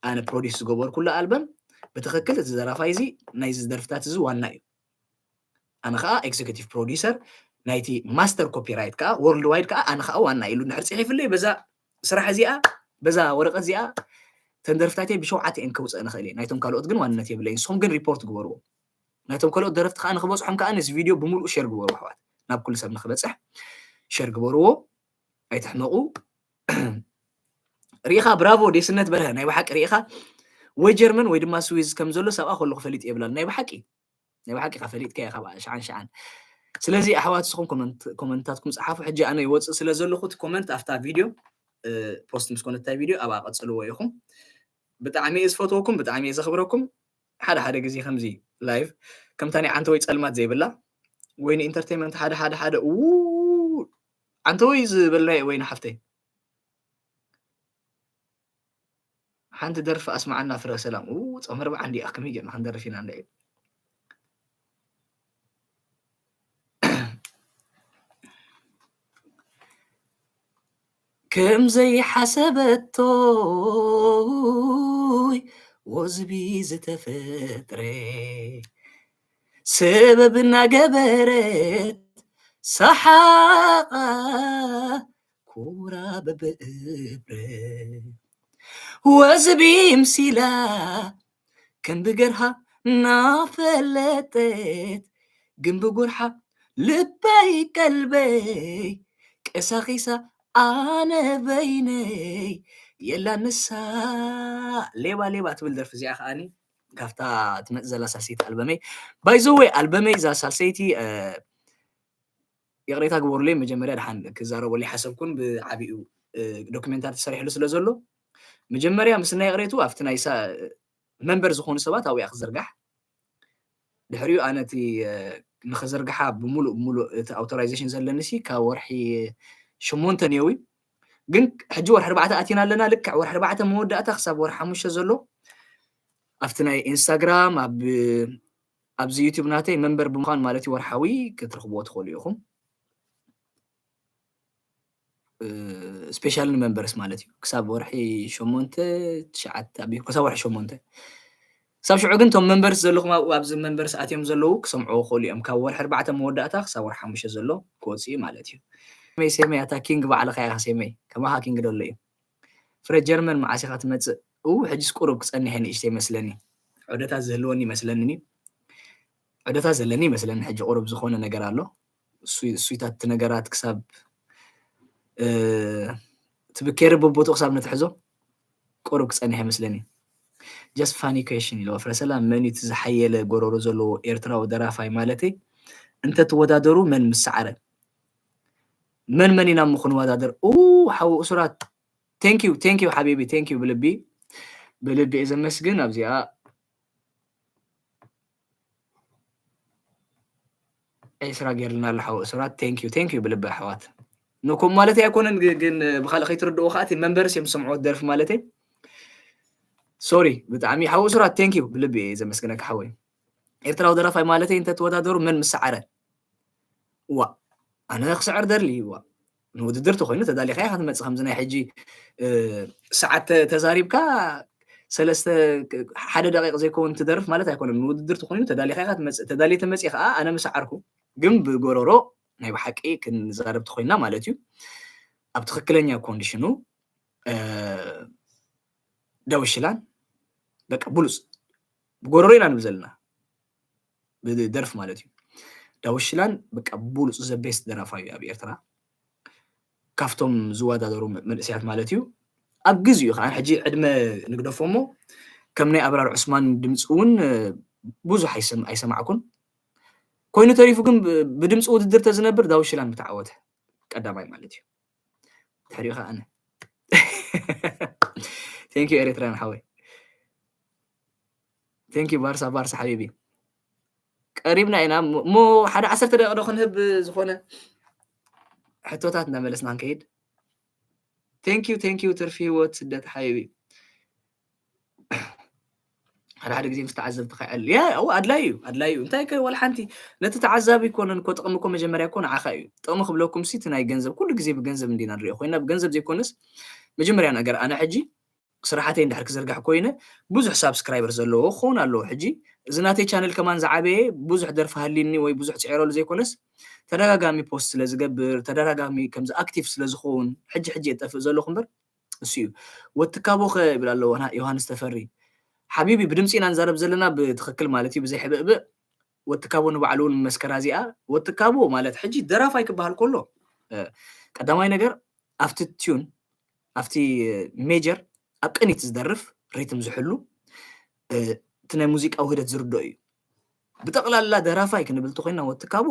ኣነ ፕሮዲስ ዝገበርኩሉ ኣልበም፣ ብትኽክል እቲ ዘራፋይ እዚ ናይዚ ደርፍታት እዚ ዋና እዩ። ኣነ ከዓ ኤግዜኪቲቭ ፕሮዲሰር ናይቲ ማስተር ኮፒራይት ከዓ ወርልድ ዋይድ ከዓ ኣነ ከዓ ዋና ኢሉ እንድሕር ፅሒፍለይ በዛ ስራሕ እዚኣ በዛ ወረቀት እዚኣ ተን ደርፍታተይ ብሸውዓተ እየን ከውፅእ ንኽእል እየ። ናይቶም ካልኦት ግን ዋንነት የብለይ። ንስኹም ግን ሪፖርት ግበርዎ። ናይቶም ካልኦት ደረፍቲ ከዓ ንክበፅሖም ከዓ ነዚ ቪድዮ ብምሉኡ ሼር ግበርዎ ኣሕዋት። ናብ ኩሉ ሰብ ንክበፅሕ ሼር ግበርዎ። ኣይትሕመቁ። ርኢኻ ብራቮ ዴስነት በርሀ ናይ ብሓቂ ርኢኻ ወይ ጀርመን ወይ ድማ ስዊዝ ከም ዘሎ ሰብኣ ከለኹ ፈሊጥ የብላን ናይ ብሓቂ ናይ ብሓቂ ኢኻ ፈሊጥካ ኢኻ ብኣ ሸዓን ሸዓን። ስለዚ ኣሕዋት ንስኹም ኮመንት ኮመንታትኩም ጸሓፉ። ሕጂ ኣነ ይወፅእ ስለ ዘለኹ እቲ ኮመንት ኣብታ ቪድዮ ፖስት ምስ ኮነት እታ ቪድዮ ኣብኣ ቀጽልዎ ኢኹም። ብጣዕሚ እየ ዝፈትወኩም፣ ብጣዕሚ እየ ዘኽብረኩም። ሓደ ሓደ ግዜ ከምዚ ላይቭ ከምታ ናይ ዓንተ ወይ ጸልማት ዘይብላ ወይ ንኢንተርቴይንመንት ሓደ ሓደ ሓደ ው ዓንተ ወይ ዝበልናዮ ወይ ንሓፍተይ ሓንቲ ደርፊ ኣስማዓና ፍረ ሰላም። ኡ ጾም ኣርብዓ እንዲኣ ከመይ ጌርና ክንደርፍ ኢና እንድዒ። ከም ዘይሓሰበቶይ ወዝቢ ዝተፈጥረ ሰበብ እናገበረት ሰሓቓ ኩራ ብብእብረ ወዝቢ ምሲላ ከም ብገርሃ እናፈለጠት ግን ብጉርሓ ልበይ ቀልበይ ቀሳኺሳ ኣነ በይነይ የላ ንሳ ሌባ ሌባ ትብል ደርፊ እዚኣ ከዓኒ ካብታ ትመጽእ ዘላ ሳልሰይቲ ኣልበመይ ባይዘወይ ኣልበመይ እዛ ሳልሰይቲ ይቕሬታ ግበሩለይ። መጀመርያ ድሓን ክዛረበሉ ይሓሰብኩን ብዓቢኡ ዶክሜንታሪ ተሰሪሕሉ ስለ ዘሎ መጀመርያ ምስና ይቕሬቱ ኣብቲ ናይ መንበር ዝኾኑ ሰባት ኣብያ ክዝርጋሕ ድሕሪኡ ኣነ እቲ ንኸዘርግሓ ብምሉእ ብምሉእ እቲ ኣውቶራይዜሽን ዘለኒ ሲ ካብ ወርሒ ሸሞንተ ነይሩ ግን ሕጂ ወርሒ ኣርባዕተ ኣቲና ኣለና ልክዕ ወርሒ ኣርባዕተ መወዳእታ ክሳብ ወርሒ ሓሙሽተ ዘሎ ኣብቲ ናይ ኢንስታግራም ኣብ ኣብዚ ዩቲዩብ ናተይ መንበር ብምዃን ማለት እዩ ወርሓዊ ክትረኽብዎ ትኽእሉ ኢኹም። ስፔሻል ንመንበርስ ማለት እዩ ክሳብ ወርሒ ሸሞንተ ትሽዓተ ኣቢሉ ክሳብ ወርሒ ሸሞንተ ክሳብ ሽዑ ግን እቶም መንበርስ ዘለኹም ኣብኡ ኣብዚ መንበርስ ኣትዮም ዘለዉ ክሰምዑ ክኽእሉ እዮም ካብ ወርሒ ኣርባዕተ መወዳእታ ክሳብ ወርሒ ሓሙሽተ ዘሎ ክወፅእ እዩ ማለት እዩ ሴመይ ሴመይ ኣታ ኪንግ ባዕልኻ ኢኻ ሴመይ ከማኻ ኪንግ ደሎ እዩ ፍረ ጀርመን መዓስ ኢኻ ትመፅእ እው ሕጅስ ቁሩብ ክፀንሕ ንእሽተ ይመስለኒ ዑደታት ዝህልወኒ ይመስለኒ ዕደታት ዘለኒ ይመስለኒ ሕጂ ቁሩብ ዝኾነ ነገር ኣሎ እሱይታት እቲ ነገራት ክሳብ ትብኬሪ በቦቱ ክሳብ ንትሕዞ ቁሩብ ክፀንሕ ይመስለኒ just funny question ኢለዋ ፍረሰላም መን እቲ ዝሓየለ ጎረሮ ዘለዎ ኤርትራዊ ደራፋይ ማለተይ እንተትወዳደሩ መን ምሰዓረ መን መን ኢና ምክንወዳደር ሓው እሱራት thank you thank you ሓቢቢ thank you ብልቢ ብልቢ እየ ዘመስግን ኣብዚኣ ዒስራ ገይርልና ኣሎ ሓው እሱራት thank you thank you ብልቢ ኣሕዋት ንኩም ማለት ኣይኮነን ግን ብካልእ ከይትርድኡ ከዓ እቲ መንበርስ እዮም ዝሰምዕዎ ደርፊ ማለት ሶሪ ብጣዕሚ ሓው እሱራት thank you ብልቢ እየ ዘመስግነካ ሓወይ ኤርትራዊ ደራፋይ ማለት እንተትወዳደሩ መን ምሰዓረ ዋ ኣነ ክስዕር ደሊ ዋ ንውድድር ተኮይኑ ተዳሊካ ኢካ ትመፅእ ከምዚ ናይ ሕጂ ሰዓት ተዛሪብካ ሰለስተ ሓደ ደቂቅ ዘይከውን ትደርፍ ማለት ኣይኮነን ንውድድር ተኮይኑ ተዳሊካ ኢካ ትመፅእ ተዳሊ ተመፅእ ከዓ ኣነ ምሰዓርኩ ግን ብጎረሮ ናይ ብሓቂ ክንዛረብ ተኮይና ማለት እዩ ኣብ ትክክለኛ ኮንዲሽኑ ዳውሽላን በቃ ብሉፅ ብጎረሮ ኢና ንብል ዘለና ብደርፍ ማለት እዩ ዳውሽላን በቃ ብሉፅ ዘቤስት ደራፋ እዩ ኣብ ኤርትራ ካብቶም ዝወዳደሩ መንእሰያት ማለት እዩ ኣብ ግዜኡ ከዓ ሕጂ ዕድመ ንግደፎ እሞ ከም ናይ ኣብራር ዑስማን ድምፂ እውን ብዙሕ ኣይሰማዕኩን ኮይኑ ተሪፉ ግን ብ- ብድምፂ ውድድር ተዝነብር ዳውሽላን ምተዓወተ ቀዳማይ ማለት እዩ። ድሕሪኡ ከዓ ኣነ። Thank you ኤርትራን ሓወይ። Thank you ባርሳ ባርሳ ሓቢቢ። ቀሪብና ኢና እሞ ሓደ ዓሰርተ ደቂቃ ዶ ክንህብ ዝኾነ ሕቶታት እናመለስና ክንከይድ። Thank you thank you ትርፊ ህይወት ስደት ሓቢቢ። ሓደ ሓደ ግዜ ምስ ተዓዘብቲ ከይዕል ያ ው ኣድላይ እዩ ኣድላይ እዩ እንታይ ከ ወላ ሓንቲ ነቲ ተዓዛቢ ይኮነን እኮ ጥቕሚ እኮ መጀመርያ እኮ ንዓኻ እዩ ጥቕሚ ክብለኩም ሲ እቲ ናይ ገንዘብ ኩሉ ግዜ ብገንዘብ እንዲና ንሪኦ ኮይና ብገንዘብ ዘይኮነስ መጀመርያ ነገር ኣነ ሕጂ ስራሓተይ እንድሕር ክዝርጋሕ ኮይነ ብዙሕ ሳብስክራይበር ዘለዎ ክኸውን ኣለዎ ሕጂ እዚ ናተይ ቻነል ከማን ዝዓበየ ብዙሕ ደርፊ ሃሊኒ ወይ ብዙሕ ፅዕረሉ ዘይኮነስ ተደጋጋሚ ፖስት ስለ ዝገብር ተደጋጋሚ ከምዚ ኣክቲቭ ስለ ዝኸውን ሕጂ ሕጂ የጠፍእ ዘለኹ እምበር እሱ እዩ። ወትካቦ ከ ይብል ኣሎ ዮሃንስ ተፈሪ። ሓቢቢ ብድምፂ ኢና ንዛረብ ዘለና ብትኽክል ማለት እዩ ብዘይ ሕብእብእ ወትካቦ ንባዕሉ እውን መስከራ እዚኣ ወትካቦ ማለት ሕጂ ደራፋይ ክበሃል ከሎ ቀዳማይ ነገር ኣብቲ ቲዩን ኣብቲ ሜጀር ኣብ ቅኒት ዝደርፍ ሪትም ዝሕሉ እቲ ናይ ሙዚቃ ውህደት ዝርድኦ እዩ። ብጠቕላላ ደራፋይ ክንብል ተኮይና ወትካቦ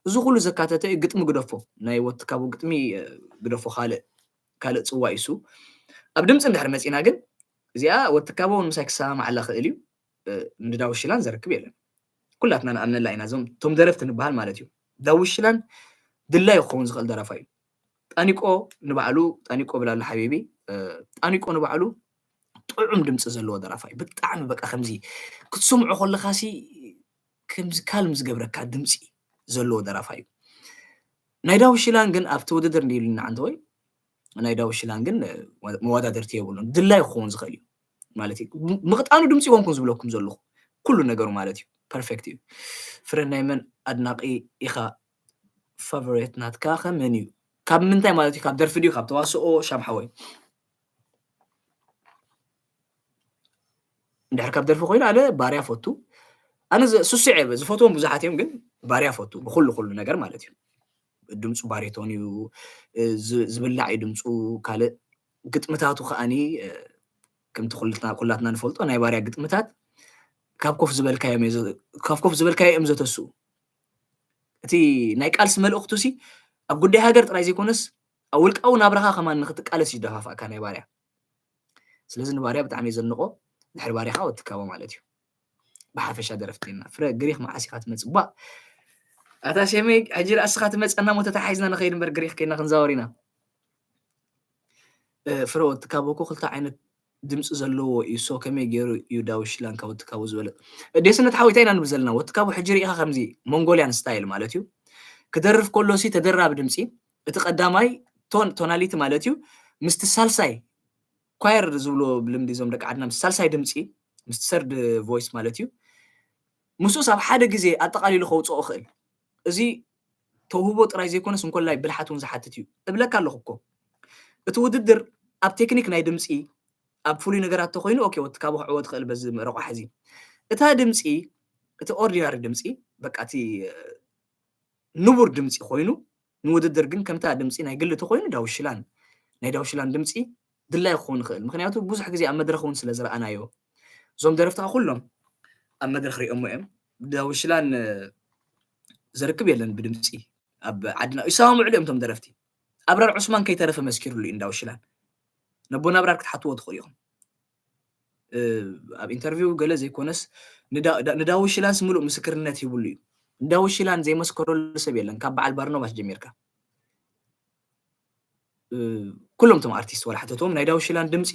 እዚ ኩሉ ዘካተተ እዩ። ግጥሚ ግደፎ ናይ ወትካቦ ግጥሚ ግደፎ ካልእ ካልእ ፅዋ እዩ እሱ። ኣብ ድምፂ እንድሕር መፂና ግን እዚኣ ወትካቦ እውን ምሳይ ክሰማማዓላ ክእል እዩ። ንዳውሽላን ዘርክብ የለን። ኩላትና ንኣምነላ ኢና እዞም ቶም ደረፍቲ ንበሃል ማለት እዩ። ዳውሽላን ድላይ ክኸውን ዝኽእል ደራፋይ እዩ። ጣኒቆ ንባዕሉ ጣኒቆ ብላሉ ሓቢቢ ጣኒቆ ንባዕሉ ጥዑም ድምፂ ዘለዎ ደራፋይ ብጣዕሚ በቃ ከምዚ ክትሰምዖ ከለካ ሲ ከምዚ ካልም ዝገብረካ ድምፂ ዘለዎ ደራፋይ እዩ። ናይ ዳውሽላን ግን ኣብቲ ውድድር እንዲልና ዓንተወይ ናይ ዳውሽላን ግን መወዳደርቲ የብሉን። ድላይ ክኸውን ዝኽእል እዩ ማለት እዩ። ምቕጣኑ ድምፂ ኮንኩን ዝብለኩም ዘለኹ ኩሉ ነገሩ ማለት እዩ። ፐርፌክት እዩ። ፍረ ናይ መን ኣድናቂ ኢኻ? ፋቨሬት ናትካ ከ መን እዩ? ካብ ምንታይ ማለት እዩ? ካብ ደርፊ ድዩ ካብ ተዋስኦ? ሻም ሓወይ እንድሕር ካብ ደርፊ ኮይኑ ኣነ ባርያ ፈቱ። ኣነ ስሱዕ ዝፈትዎም ብዙሓት እዮም፣ ግን ባርያ ፈቱ ብኩሉ ኩሉ ነገር ማለት እዩ። ድምፁ ባሬቶን እዩ፣ ዝብላዕ እዩ ድምፁ። ካልእ ግጥምታቱ ከዓኒ ከምቲ ኩላትና ንፈልጦ ናይ ባርያ ግጥምታት ካብ ኮፍ ዝበልካዮ እዮም ዘተስኡ። እቲ ናይ ቃልሲ መልእኽቱ ሲ ኣብ ጉዳይ ሃገር ጥራይ ዘይኮነስ ኣብ ውልቃዊ ናብራኻ ከማን ንክትቃለስ እዩ ደፋፍኣካ ናይ ባርያ። ስለዚ ንባርያ ብጣዕሚ የዘንቆ። ድሕሪ ባርያ ከዓ ወትካቦ ማለት እዩ። ብሓፈሻ ደረፍቲ ኢና ፍረ ግሪክ መዓስ ኢካ ትመፅእ ባ ኣታ ሴመይ ሕጂ ርእስካ ትመፀና ሞ ተታሓሒዝና ንኸይድ እምበር ግሪክ ከይና ክንዛወር ኢና። ፍረ ወትካቦ እኮ ክልተ ዓይነት ድምፂ ዘለዎ እዩ። ሶ ከመይ ገይሩ እዩ ዳውሽላን ካብ ወትካቦ ዝበለፅ? ዴስነት ሓወይ እንታይ ኢና ንብል ዘለና? ወትካቦ ሕጂ ርኢኻ ከምዚ ሞንጎልያን ስታይል ማለት እዩ። ክደርፍ ከሎ ሲ ተደራቢ ድምፂ እቲ ቀዳማይ ቶን ቶናሊቲ ማለት እዩ ምስቲ ሳልሳይ ኳየር ዝብሎ ብልምዲ እዞም ደቂ ዓድና ምስ ሳልሳይ ድምፂ ምስ ሰርድ ቮይስ ማለት እዩ ምስኡስ ኣብ ሓደ ግዜ ኣጠቃሊሉ ከውፅኦ ይኽእል። እዚ ተውህቦ ጥራይ ዘይኮነስ እንኮላይ ብልሓት እውን ዝሓትት እዩ እብለካ ኣለኹ እኮ። እቲ ውድድር ኣብ ቴክኒክ ናይ ድምፂ ኣብ ፍሉይ ነገራት ተኮይኑ ኦኬ ወትካቦ ክዕወት ይኽእል በዚ ረቋሕ እዚ። እታ ድምፂ እቲ ኦርዲናሪ ድምፂ በቃ እቲ ንቡር ድምፂ ኮይኑ ንውድድር ግን ከምታ ድምፂ ናይ ግሊ ተኮይኑ ዳውሽላን ናይ ዳውሽላን ድምፂ ድላይ ክኸውን ይኽእል። ምክንያቱ ብዙሕ ግዜ ኣብ መድረኽ እውን ስለ ዝረኣናዮ እዞም ደረፍቲ ኩሎም ኣብ መድረኽ ሪኦሞ እዮም። ዳውሽላን ዘርክብ የለን ብድምፂ ኣብ ዓድና ይሰማምዕሉ እዮም እቶም ደረፍቲ። ኣብራር ዑስማን ከይተረፈ መስኪሩሉ እዩ ንዳውሽላን። ነቦና ኣብራር ክትሓትዎ ትኽእሉ ኢኹም። ኣብ ኢንተርቪው ገለ ዘይኮነስ ንዳውሽላንስ ምሉእ ምስክርነት ሂቡሉ እዩ። ንዳውሽላን ዘይመስከረሉ ሰብ የለን ካብ በዓል ባርኖባስ ጀሚርካ። ኩሎም እቶም ኣርቲስት ዋላ ሓተትዎም ናይ ዳውሽላን ድምፂ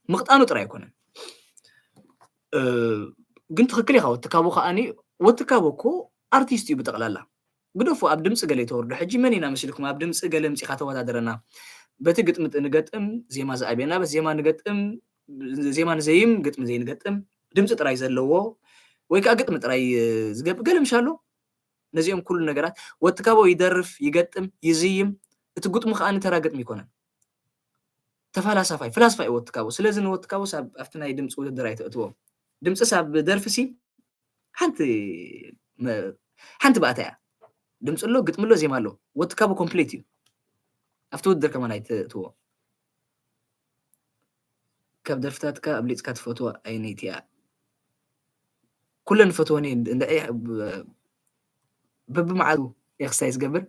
ምቕጣኑ ጥራይ ኣይኮነን። ግን ትኽክል ኢኻ ወትካቦ ከዓኒ ወትካቦ እኮ ኣርቲስት እዩ ብጠቕላላ። ግደፉ ኣብ ድምፂ ገለ ይተወርዶ ሕጂ መን ኢና መሲልኩም ኣብ ድምፂ ገለ ምፂኻ ተወዳደረና በቲ ግጥሚ ንገጥም ዜማ ዝኣብየና በቲ ዜማ ንገጥም ዜማ ንዘይም ግጥሚ ዘይንገጥም ድምፂ ጥራይ ዘለዎ ወይ ከዓ ግጥሚ ጥራይ ዝገብር ገለ ምሻሎ ነዚኦም ኩሉ ነገራት ወትካቦ ይደርፍ ይገጥም ይዝይም እቲ ግጥሙ ከዓ ንተራ ግጥሚ ይኮነን ተፈላሳፋይ ፍላስፋ እዩ ወትካቦ ስለዚ ንወትካቦ ኣብቲ ናይ ድምፂ ውድድር ኣይተእትዎም ድምፂ ሳብ ደርፊ ሲ ሓንቲ ሓንቲ ባእታ እያ። ድምፂ ኣሎ፣ ግጥሚ ኣሎ፣ ዜማ ኣሎ። ወትካቦ ኮምፕሊት እዩ። ኣብቲ ውድድር ከማን ኣይትእትዎ። ካብ ደርፍታትካ ኣብሊፅካ ትፈትዋ ኣየነይቲ እያ? ኩለን ፈትወን እየ። በብመዓልቱ ኤክሰርሳይዝ ገብር።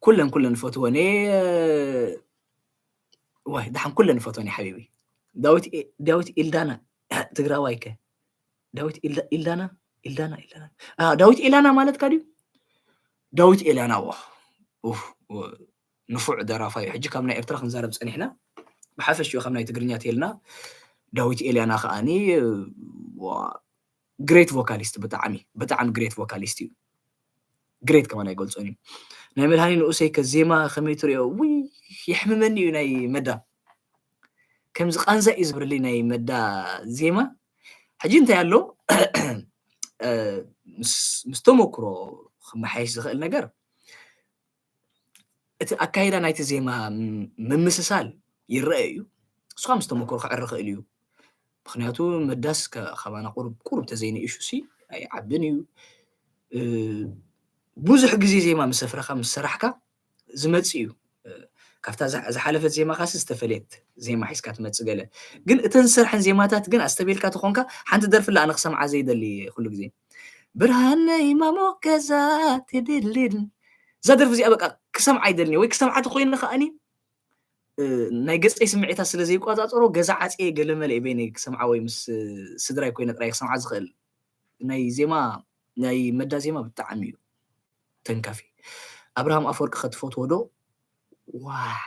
ኩለን ኩለን ፈትወን እየ። ዋይ፣ ደሓን ኩለን ፈትወን እየ ሓቢቢ። ዳዊት ኤ-፣ ዳዊት ኢልዳና ትግራዋይ ከ? ዳዊት ኢልዳ-፣ ኢልዳና፣ ኢልዳና፣ ኢልዳና። አ፣ ዳዊት ኤላና ማለትካ ድዩ? ዳዊት ኤላና፣ ዋ፣ ኡፍ፣ ው-፣ ንፉዕ ደራፋይ እዩ። ሕጂ ካብ ናይ ኤርትራ ክንዛረብ ጸኒሕና፣ ብሓፈሽኡ ካብ ናይ ትግርኛ ተልና፣ ዳዊት ኤልያና ከኣኒ፣ ዋ፣ ግሬት ቮካሊስት፣ ብጣዕሚ፣ ብጣዕሚ ግሬት ቮካሊስት እዩ። ግሬት ከማን ኣይገልጾን እዩ። ናይ መድሃኒ ንኡሰይ ከ ዜማ ከመይ ትሪኦ? ውይ፣ የሕምመኒ እዩ ናይ መዳ። ከምዚ ቃንዛ እዩ ዝብርልኝ ናይ መዳ ዜማ። ሕጂ እንታይ ኣሎ? እ፣ ምስ፣ ምስ ተመክሮ ክመሓየሽ ዝኽእል ነገር፣ እቲ ኣካይዳ ናይቲ ዜማ ም-፣ ምምስሳል ይረአ እዩ። እሱ ከዓ ምስ ተመክሮ ክዕረ ይኽእል እዩ። ምኽንያቱ መዳስ ከ-፣ ካባና ቁሩብ፣ ቁሩብ ተዘይንእሹ ሲ ኣይዓብን እዩ። እ፣ ብዙሕ ግዜ ዜማ ምስ ኣፍረኻ፣ ምስ ሰራሕካ ዝመጽእ እዩ። እ፣ ካብታ ዝሓ-፣ ዝሓለፈት ዜማኻሲ ዝተፈለየት ዜማ ሒዝካ ትመጽእ ገለ። ግን እተን ዝሰርሐን ዜማታት ግን ኣስተብሂልካ ተኾንካ፣ ሓንቲ ደርፊ ኣላ ኣነ ክሰምዓ ዘይደሊ ኩሉ ግዜ። ብርሃነይ ማሞቀዛ ትድልን። እዛ ደርፊ እዚኣ በቃ ክሰምዓ ኣይደልን ወይ ክሰምዓ ተኾይነ ከኣኒ፣ እ፣ ናይ ገጸይ ስምዒታት ስለ ዘይቆጻጸሮ ገዛ ዓጽየ ገለመለ እየ በይነይ ክሰምዓ ወይ ምስ ስድራይ ኮይነ ጥራይ ክሰምዓ ዝኽእል። ናይ ዜማ፣ ናይ መዳ ዜማ ብጣዕሚ እዩ ተንካፊ። ኣብርሃም ኣፈወርቂ ከ ትፈትዎ ዶ? ዋይ፣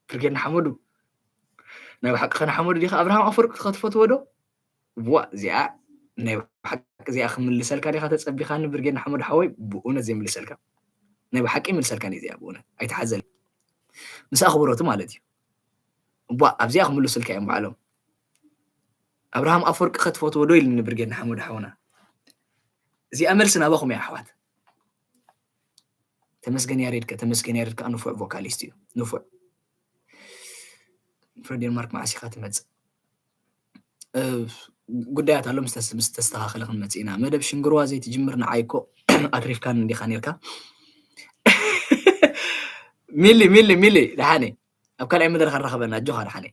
ብርጌድ ንሓመዱ። ናይ ብሓቂ ከ ንሓመዱ ዲኻ ኣብርሃም ኣፈወርቂ ከ ትፈትዎ ዶ? ዋ፣ እዚኣ ናይ ብሓቂ እዚኣ ክምልሰልካ ዲኻ ተጸቢኻኒ ብርጌድ ንሓመዱ ሓወይ? ብእውነት ዘይምልሰልካ። ናይ ብሓቂ ይምልሰልካ እዚኣ ብእውነት። ኣይትሓዘል። ምስ ኣኽብሮቱ ማለት እዩ። ዋ፣ ኣብዚኣ ክምልሱልካ እዮም ባዕሎም። ኣብርሃም ኣፈወርቂ ከ ትፈትዎ ዶ ኢልኒ ብርጌድ ንሓመዱ ሓውና። እዚኣ መልሲ ናባኹም እያ ኣሕዋት። ተመስገን ያሬድ ከ፣ ተመስገን ያሬድ ከኣ ንፉዕ ቮካሊስት እዩ። ንፉዕ። ፍረ ዴንማርክ መዓስ ኢኻ ትመጽእ? እ፣ ጉዳያት ኣሎ፣ ምስ ተስ-፣ ምስ ተስተኻኸለ ክንመጽእ ኢና። መደብ ሽንግርዋ ዘይትጅምር ንዓይ እኮ ኣትሪፍካኒ እንዲኻ ኔርካ። ሚሊ፣ ሚሊ፣ ሚሊ፣ ደሓነይ። ኣብ ካልኣይ መድረኽ ኣራኸበና፣ ኣጆኻ ደሓነይ።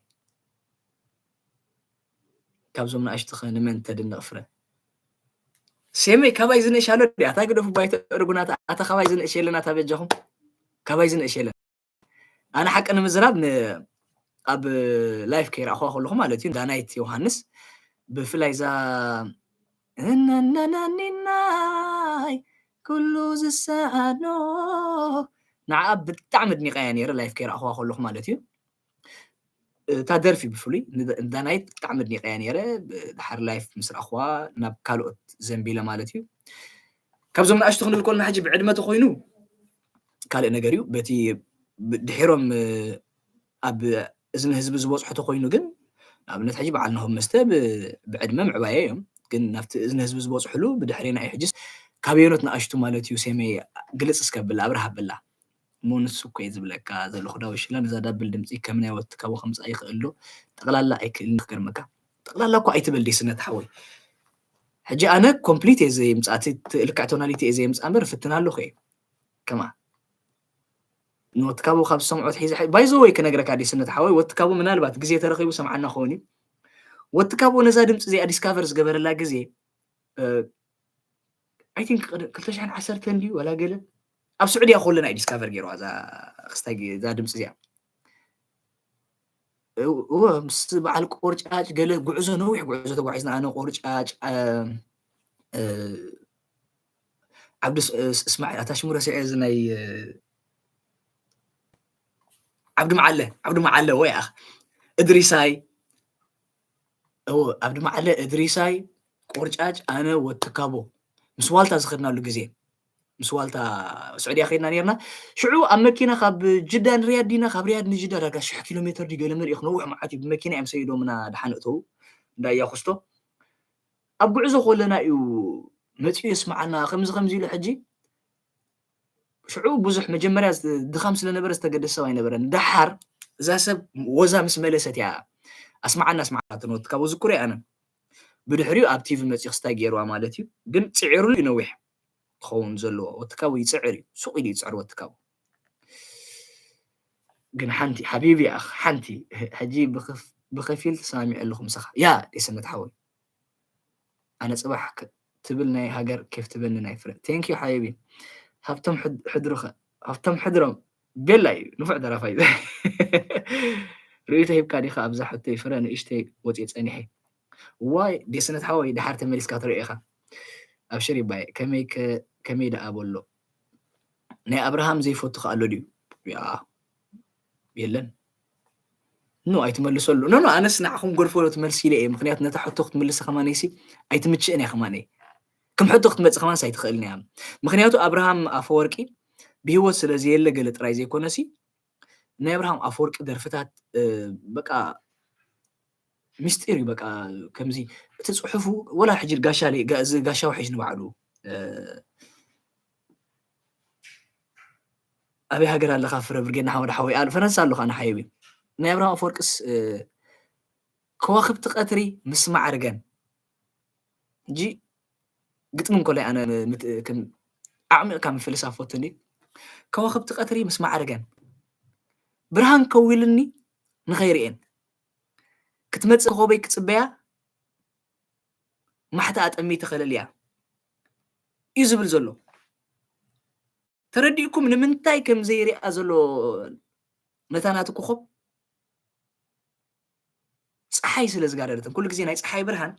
ካብዞም ንኣሽቱኸ ንመን ተድንቕ ፍረ? ሴመይ ካባይ ዝንእሽ ኣሎ ድያ? ኣታ ግደፉ ባይቶ እርጉናት፣ ኣታ ካባይ ዝንእሽ የለን፣ ኣታ በጃኹም። ካባይ ዝንእሽ የለን። ኣነ ሓቂ ንምዝራብ ን-፣ ኣብ ላይፍ ከይረኣኽዋ ከለኹ ማለት እዩ፣ ዳናይት ዮሃንስ ብፍላይ እዛ እነነናኒናይ ኩሉ ዝሰኣኖ ንዓ ብጣዕሚ ኣድኒቐያ ነይረ፣ ላይፍ ከይረኣኽዋ ከለኹ ማለት እዩ። እታ ደርፊ ብፍሉይ ን-፣ ንዳናይት ብጣዕሚ ኣድኒቐያ ነይረ። ብ-፣ ድሓር ላይፍ ምስ ረኣኽዋ ናብ ካልኦት ዘንቢለ ማለት እዩ። ካብዞም ንኣሽቱ ክንብል ከለና ሕጂ ብዕድመ ተኾይኑ ካልእ ነገር እዩ። በቲ ብ-፣ ድሒሮም፣ እ፣ ኣብ እዝኒ ህዝቢ ዝበጽሑ ተኾይኑ ግን፣ ንኣብነት ሕጂ በዓል ናሆም መስተ ብ-፣ ብዕድመ ምዕባየ እዮም። ግን ናብቲ እዝኒ ህዝቢ ዝበጽሕሉ ብድሕሬና እዩ። ሕጅስ ካበየኖት ንኣሽቱ ማለት እዩ ሴመይ ግልጽ እስከ ኣብላ፣ ኣብርህ ኣብላ። እሞ ንሱ እኮ እየ ዝብለካ ዘለኹ ዳዊት ሽላ፣ ነዛ ዳብል ድምፂ ከም ናይ ወትካቦ ከምፅኣ ይኽእል ዶ? ጠቕላላ ኣይክእልን ክገርመካ። ጠቕላላ እኮ ኣይትበል ዴስነት ሓወይ። ሕጂ ኣነ ኮምፕሊት እየ ዘየምፅኣ፣ እቲ ልክዕ ቶናሊቲ እየ ዘየምፅኣ እምበር እፍትን ኣለኹ እየ። ከማ ንወትካቦ ካብ ዝሰምዖ ኣትሒዘ፣ ባይ ዘ ወይ ክነግረካ ዴስነት ሓወይ፣ ወትካቦ ምናልባት ግዜ ተረኺቡ ሰምዓና ክኸውን እዩ። ወትካቦ ነዛ ድምፂ እዚኣ ዲስካቨር ዝገበረላ ግዜ፣ እ፣ ኣይ ቲንክ ቅድ-፣ ክልተ ሽሕን ዓሰርተን ድዩ ወላ ገለ ኣብ ስዑድያ ከለና እዩ ዲስካቨር ገይርዋ እዛ ክስታይ ግ-፣ እዛ ድምፂ እዚኣ። እው-፣ እወ፣ ምስ በዓል ቆርጫጭ ገለ ጉዕዞ፣ ነዊሕ ጉዕዞ ተጓዒዝና፣ ኣነ ቆርጫጭ፣ እ፣ እ፣ ዓብዲ ስ-፣ ስ-፣ እስማዒል፣ ኣታ ሽሙ ረሲዐ፣ እዚ ናይ፣ እ፣ ዓብዲ መዓለ፣ ዓብዲ መዓለ ወይ ኣኽ እድሪሳይ፣ እወ፣ ዓብዲ መዓለ፣ እድሪሳይ፣ ቆርጫጭ፣ ኣነ፣ ወትካቦ ምስ ዋልታ ዝኸድናሉ ግዜ፣ ምስ ዋልታ ስዑድያ ከይድና ነርና። ሽዑ ኣብ መኪና ካብ ጅዳ ንሪያድ ዲና፣ ካብ ሪያድ ንጅዳ ዳርጋ ሽሕ ኪሎ ሜትር ድዩ ገለ መሊኡ ክነውሕ መዓት እዩ። ብመኪና እዮም ሰይዶምና ደሓን እተዉ እንዳ እያኹስቶ። ኣብ ጉዕዞ ከለና እዩ መጺኡ የስምዓና፣ ከምዚ ከምዚ ኢሉ። ሕጂ ሽዑ ብዙሕ መጀመርያ ዝ-፣ ድኻም ስለ ነበረ ዝተገደሰ ሰብ ኣይነበረን። ደሓር እዛ ሰብ ወዛ ምስ መለሰት እያ ኣስምዓና፣ ኣስምዓና ትንወት ካብ ዝኩረ ኣነ። ብድሕሪኡ ኣብ ቲቪ መጺኡ ክስታይ ገይርዋ ማለት እዩ። ግን ጽዒሩሉ እዩ ነዊሕ ክኸውን ዘለዎ። ወትካቦ ይጽዕር እዩ፣ ሱቕ ኢሉ ይጽዕር ወትካቦ። ግን ሓንቲ ሓቢቢ ኣኽ፣ ሓንቲ፣ ሕ-፣ ሕጂ ብኸፍ-፣ ብኸፊል ተሰማሚዐ ኣለኹ ምሳኻ። ያ ዴስነት ሓወይ። ኣነ ጽባሕ ከ-፣ ትብል ናይ ሃገር ኬፍ ትበኒ ናይ ፍረ። Thank you ሓቢቢ። ሃብቶም ሕድ- ሕድሩኸ ሃብቶም ሕድሮም ቤላ እዩ ንፉዕ ደራፋይ። ርእይቶ ሂብካ ዲኻ ኣብዛ ሕቶይ ፍረ ንእሽተይ ወፅየ ፀኒሐ። ዋይ ዴስነት ሓወይ ደሓር ተመሊስካ ትርኢ ኢኻ። ኣብሽር ይባየ ከመይ ከ- ከመይ ደኣ በሎ። ናይ ኣብርሃም ዘይፈቱ ከ ኣሎ ድዩ? ያ የለን። ኖ ኣይትመልሰሉ። ኖ ኖ ኣነስ ንዓኹም ጎድፎ ትመልሲ ኢለ እየ። ምክንያቱ ነታ ሕቶ ክትምልስ ከማነይሲ ኣይትምችእን እያ ከማነይ። ከም ሕቶ ክትመጽእ ከማንስ ኣይትኽእልን እያ። ምክንያቱ ኣብርሃም ኣፈወርቂ ብህይወት ስለ ዘየለ ገለ ጥራይ ዘይኮነሲ ናይ ኣብርሃም ኣፈወርቂ ደርፍታት በቃ ምስጢር እዩ። በቃ ከምዚ እቲ ፅሑፉ ወላ ሕጂ ጋሻ ጋሻው ሒዝ ንባዕሉ ኣበይ ሃገር ኣለኻ ፍረ ብርጌድ ንሓወደ ሓወይ ኣል ፈረንሳ ኣለኻ ንሓየቢ ናይ ኣብርሃም ኣፈወርቅስ ከዋክብቲ ቀትሪ ምስ ማዕርገን እጂ ግጥሚ እንኮላይ ኣነ ኣዕሚቕካ ምፍልሳፍ ፈትኒ ከዋክብቲ ቀትሪ ምስ ማዕርገን ብርሃን ከዊልኒ ንኸይርእየን ክትመፅእ ኮበይ ክፅበያ ማሕታ ኣጠሚተ ከለልያ እዩ ዝብል ዘሎ። ተረዲእኩም ንምንታይ ከም ዘይሪኣ ዘሎ ነታ ናቲ ኮኸብ ፀሓይ ስለ ዝጋረደትን ኩሉ ግዜ ናይ ፀሓይ ብርሃን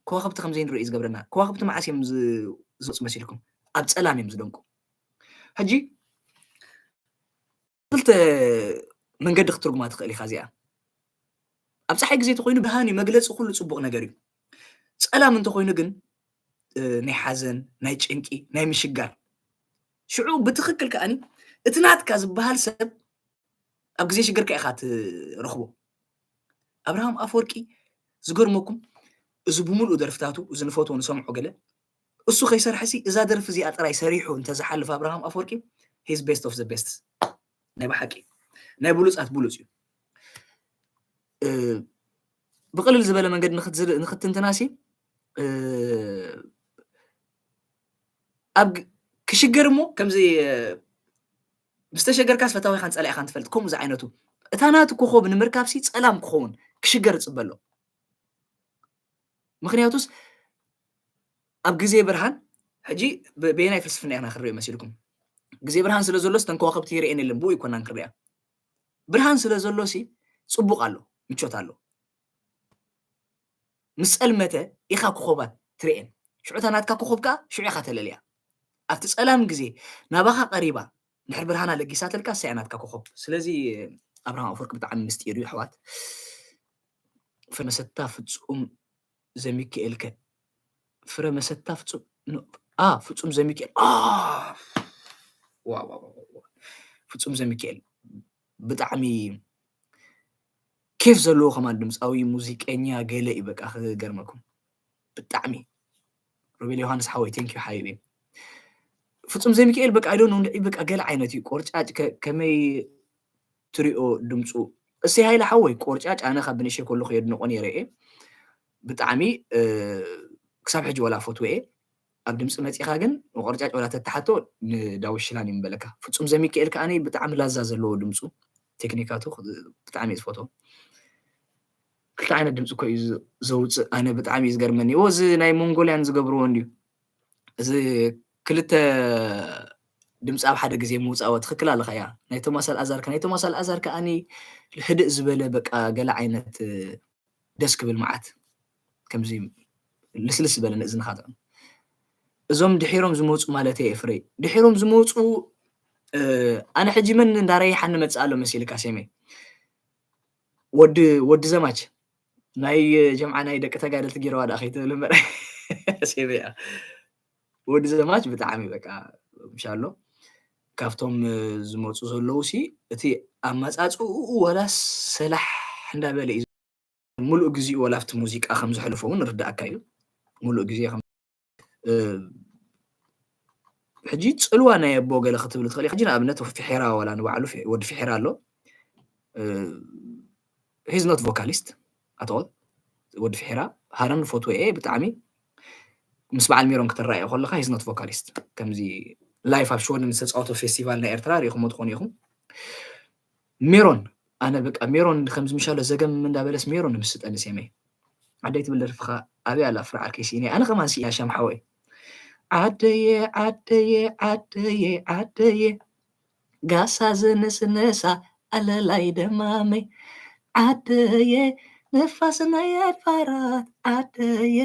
ከዋክብቲ ከም ዘይንርኢ ዝገብረና። ከዋክብቲ መዓስ እዮም ዝወፁ መሲልኩም? ኣብ ፀላም እዮም ዝደምቁ። ሕጂ ክልተ መንገዲ ክትርጉማ ትኽእል ኢኻ እዚኣ። ኣብ ፀሓይ ግዜ ተኮይኑ ብርሃን እዩ መግለፂ ኩሉ ፅቡቕ ነገር እዩ። ፀላም እንተኮይኑ ግን ናይ ሓዘን ናይ ጭንቂ ናይ ምሽጋር ሽዑ ብትኽክል ከኣኒ እቲ ናትካ ዝበሃል ሰብ ኣብ ግዜ ሽግርካ ኢኻ ትረኽቦ። ኣብርሃም ኣፈወርቂ ዝገርመኩም እዚ ብምሉእ ደርፍታቱ እዚ ንፈትዎ ንሰምዖ ገለ እሱ ከይሰርሐሲ እዛ ደርፊ እዚኣ ጥራይ ሰሪሑ እንተዝሓልፍ ኣብርሃም ኣፈወርቂ he's best of the best ናይ ብሓቂ ናይ ብሉፃት ብሉፅ እዩ። ብቅልል ዝበለ መንገዲ ንክትንትናሲ ኣብ ክሽገር እሞ ከምዚ ምስተሸገርካስ ፈታዊኻን ፀላኢኻን ትፈልጥ። ከምኡ ዝዓይነቱ እታ ናቱ ኮኸብ ንምርካብሲ ፀላም ክኸውን ክሽገር እፅበሎ። ምክንያቱስ ኣብ ግዜ ብርሃን ሕጂ በየናይ ፍልስፍና ኢና ክንሪኦ መሲልኩም? ግዜ ብርሃን ስለ ዘሎስ ተን ከዋክብቲ ይርእየን የለን ብኡ ይኮናን ክሪኣ ብርሃን ስለ ዘሎ ሲ ፅቡቅ ኣሎ ምቾት ኣሎ። ምስ ፀልመተ ኢኻ ኮኸባት ትርእየን ሽዑ እታ ናትካ ኮኸብ ከዓ ሽዑ ኢኻ ተለልያ ኣብቲ ፀላም ግዜ ናባኻ ቀሪባ ንሕር ብርሃና ለጊሳተልካ እሳያ ናትካ ኮኸብ። ስለዚ ኣብርሃም ኣፈወርቂ ብጣዕሚ ምስጢር እዩ ኣሕዋት። ፍረ መሰታ ፍፁም ዘሚካኤል ከ ፍረ መሰታ ፍፁም ኖ- አ ፍፁም ዘሚካኤል አ ዋ- ዋ- ዋ- ዋ- ዋ። ፍፁም ዘሚካኤል ብጣዕሚ ኬፍ ዘለዎ ከማን ድምፃዊ ሙዚቀኛ ገለ እዩ በቃ ክገርመኩም ብጣዕሚ ሮቤል ዮሃንስ ሓወይ thank you ሓቢቢ ፍፁም ዘሚካኤል በቃ I don't know እንድዒ በቃ ገለ ዓይነት እዩ ቆርጫጭ ከ- ከመይ ትሪኦ ድምፁ እሰይ ሃይለ ሓወይ ቆርጫጭ ኣነ ካብ ብንእሸይ ከለኹ የድንቆ ነይረ እየ ብጣዕሚ ክሳብ ሕጂ ወላ ፈትወ እየ ኣብ ድምፂ መፂኻ ግን ቆርጫጭ ወላ ተተሓቶ ንዳዊት ሽላን እዩ ምበለካ ፍፁም ዘሚካኤል ከዓኒ ብጣዕሚ ላዛ ዘለዎ ድምፁ ቴክኒካቱ ብጣዕሚ እየ ዝፈትዎ ክልተ ዓይነት ድምፂ እኮ እዩ ዘውፅእ ኣነ ብጣዕሚ እዩ ዝገርመኒ እዚ ናይ ሞንጎልያን ዝገብርዎ እንድዩ እዚ ክልተ ድምፂ ኣብ ሓደ ግዜ ምውፃእዎ ትኽክል ኣለኻ እያ ናይ ቶማስ ኣልኣዛር ናይ ቶማስ ኣልኣዛር ከዓኒ ህድእ ዝበለ በቃ ገለ ዓይነት ደስ ክብል መዓት ከምዚ ልስልስ ዝበለ ንእዝንኻ ጥዑም እዞም ድሒሮም ዝመፁ ማለት እየ ፍረይ ድሒሮም ዝመፁ ኣነ ሕጂ መን እንዳረይሓኒ መፅእ ኣሎ መሲልካ ሴመይ ወዲ ወዲ ዘማች ናይ ጀምዓ ናይ ደቂ ተጋደልቲ ጌረዋ ደኣ ከይትብል እምበር ሴመይ ወዲ ዘማች ብጣዕሚ በቃ ምሻሎ ካብቶም ዝመፁ ዘለዉ ሲ እቲ ኣመፃፅኡ ወላ ሰላሕ እንዳበለ እዩ ሙሉእ ግዜኡ ወላ ኣብቲ ሙዚቃ ከም ዘሕልፎ እውን ርዳእካ እዩ ሙሉእ ግዜ ሕጂ ፅልዋ ናይ ኣቦ ገለ ክትብል ትኽእል ሕጂ ንኣብነት ፍሒራ ወላ ንባዕሉ ወዲ ፍሒራ ኣሎ he's not vocalist at all ወዲ ፍሒራ ሃረን ፎቶ እየ ብጣዕሚ ምስ በዓል ሜሮን ክትረኣየ ከለካ he's not vocalist ከምዚ live ኣብ ሽወደን ዝተፃወቶ ፌስቲቫል ናይ ኤርትራ ሪኢኹሞ ትኾኑ ኢኹም ሜሮን ኣነ በቃ ሜሮን ከምዚ ምሻሎ ዘገም እንዳበለስ ሜሮን ምስጠኒ ሴመይ ዓደይ ትብል ደርፍኻ ኣበይ ኣላ ፍረ ዓርከይ ሲኢነ ኣነ ከማን ሲኢና ሻም ሓወይ ዓደየ ዓደየ ዓደየ ዓደየ ጋሳ ዝንስነሳ ኣለላይ ደማመይ ዓደየ ነፋስ ናይ ኣድባራት ዓደየ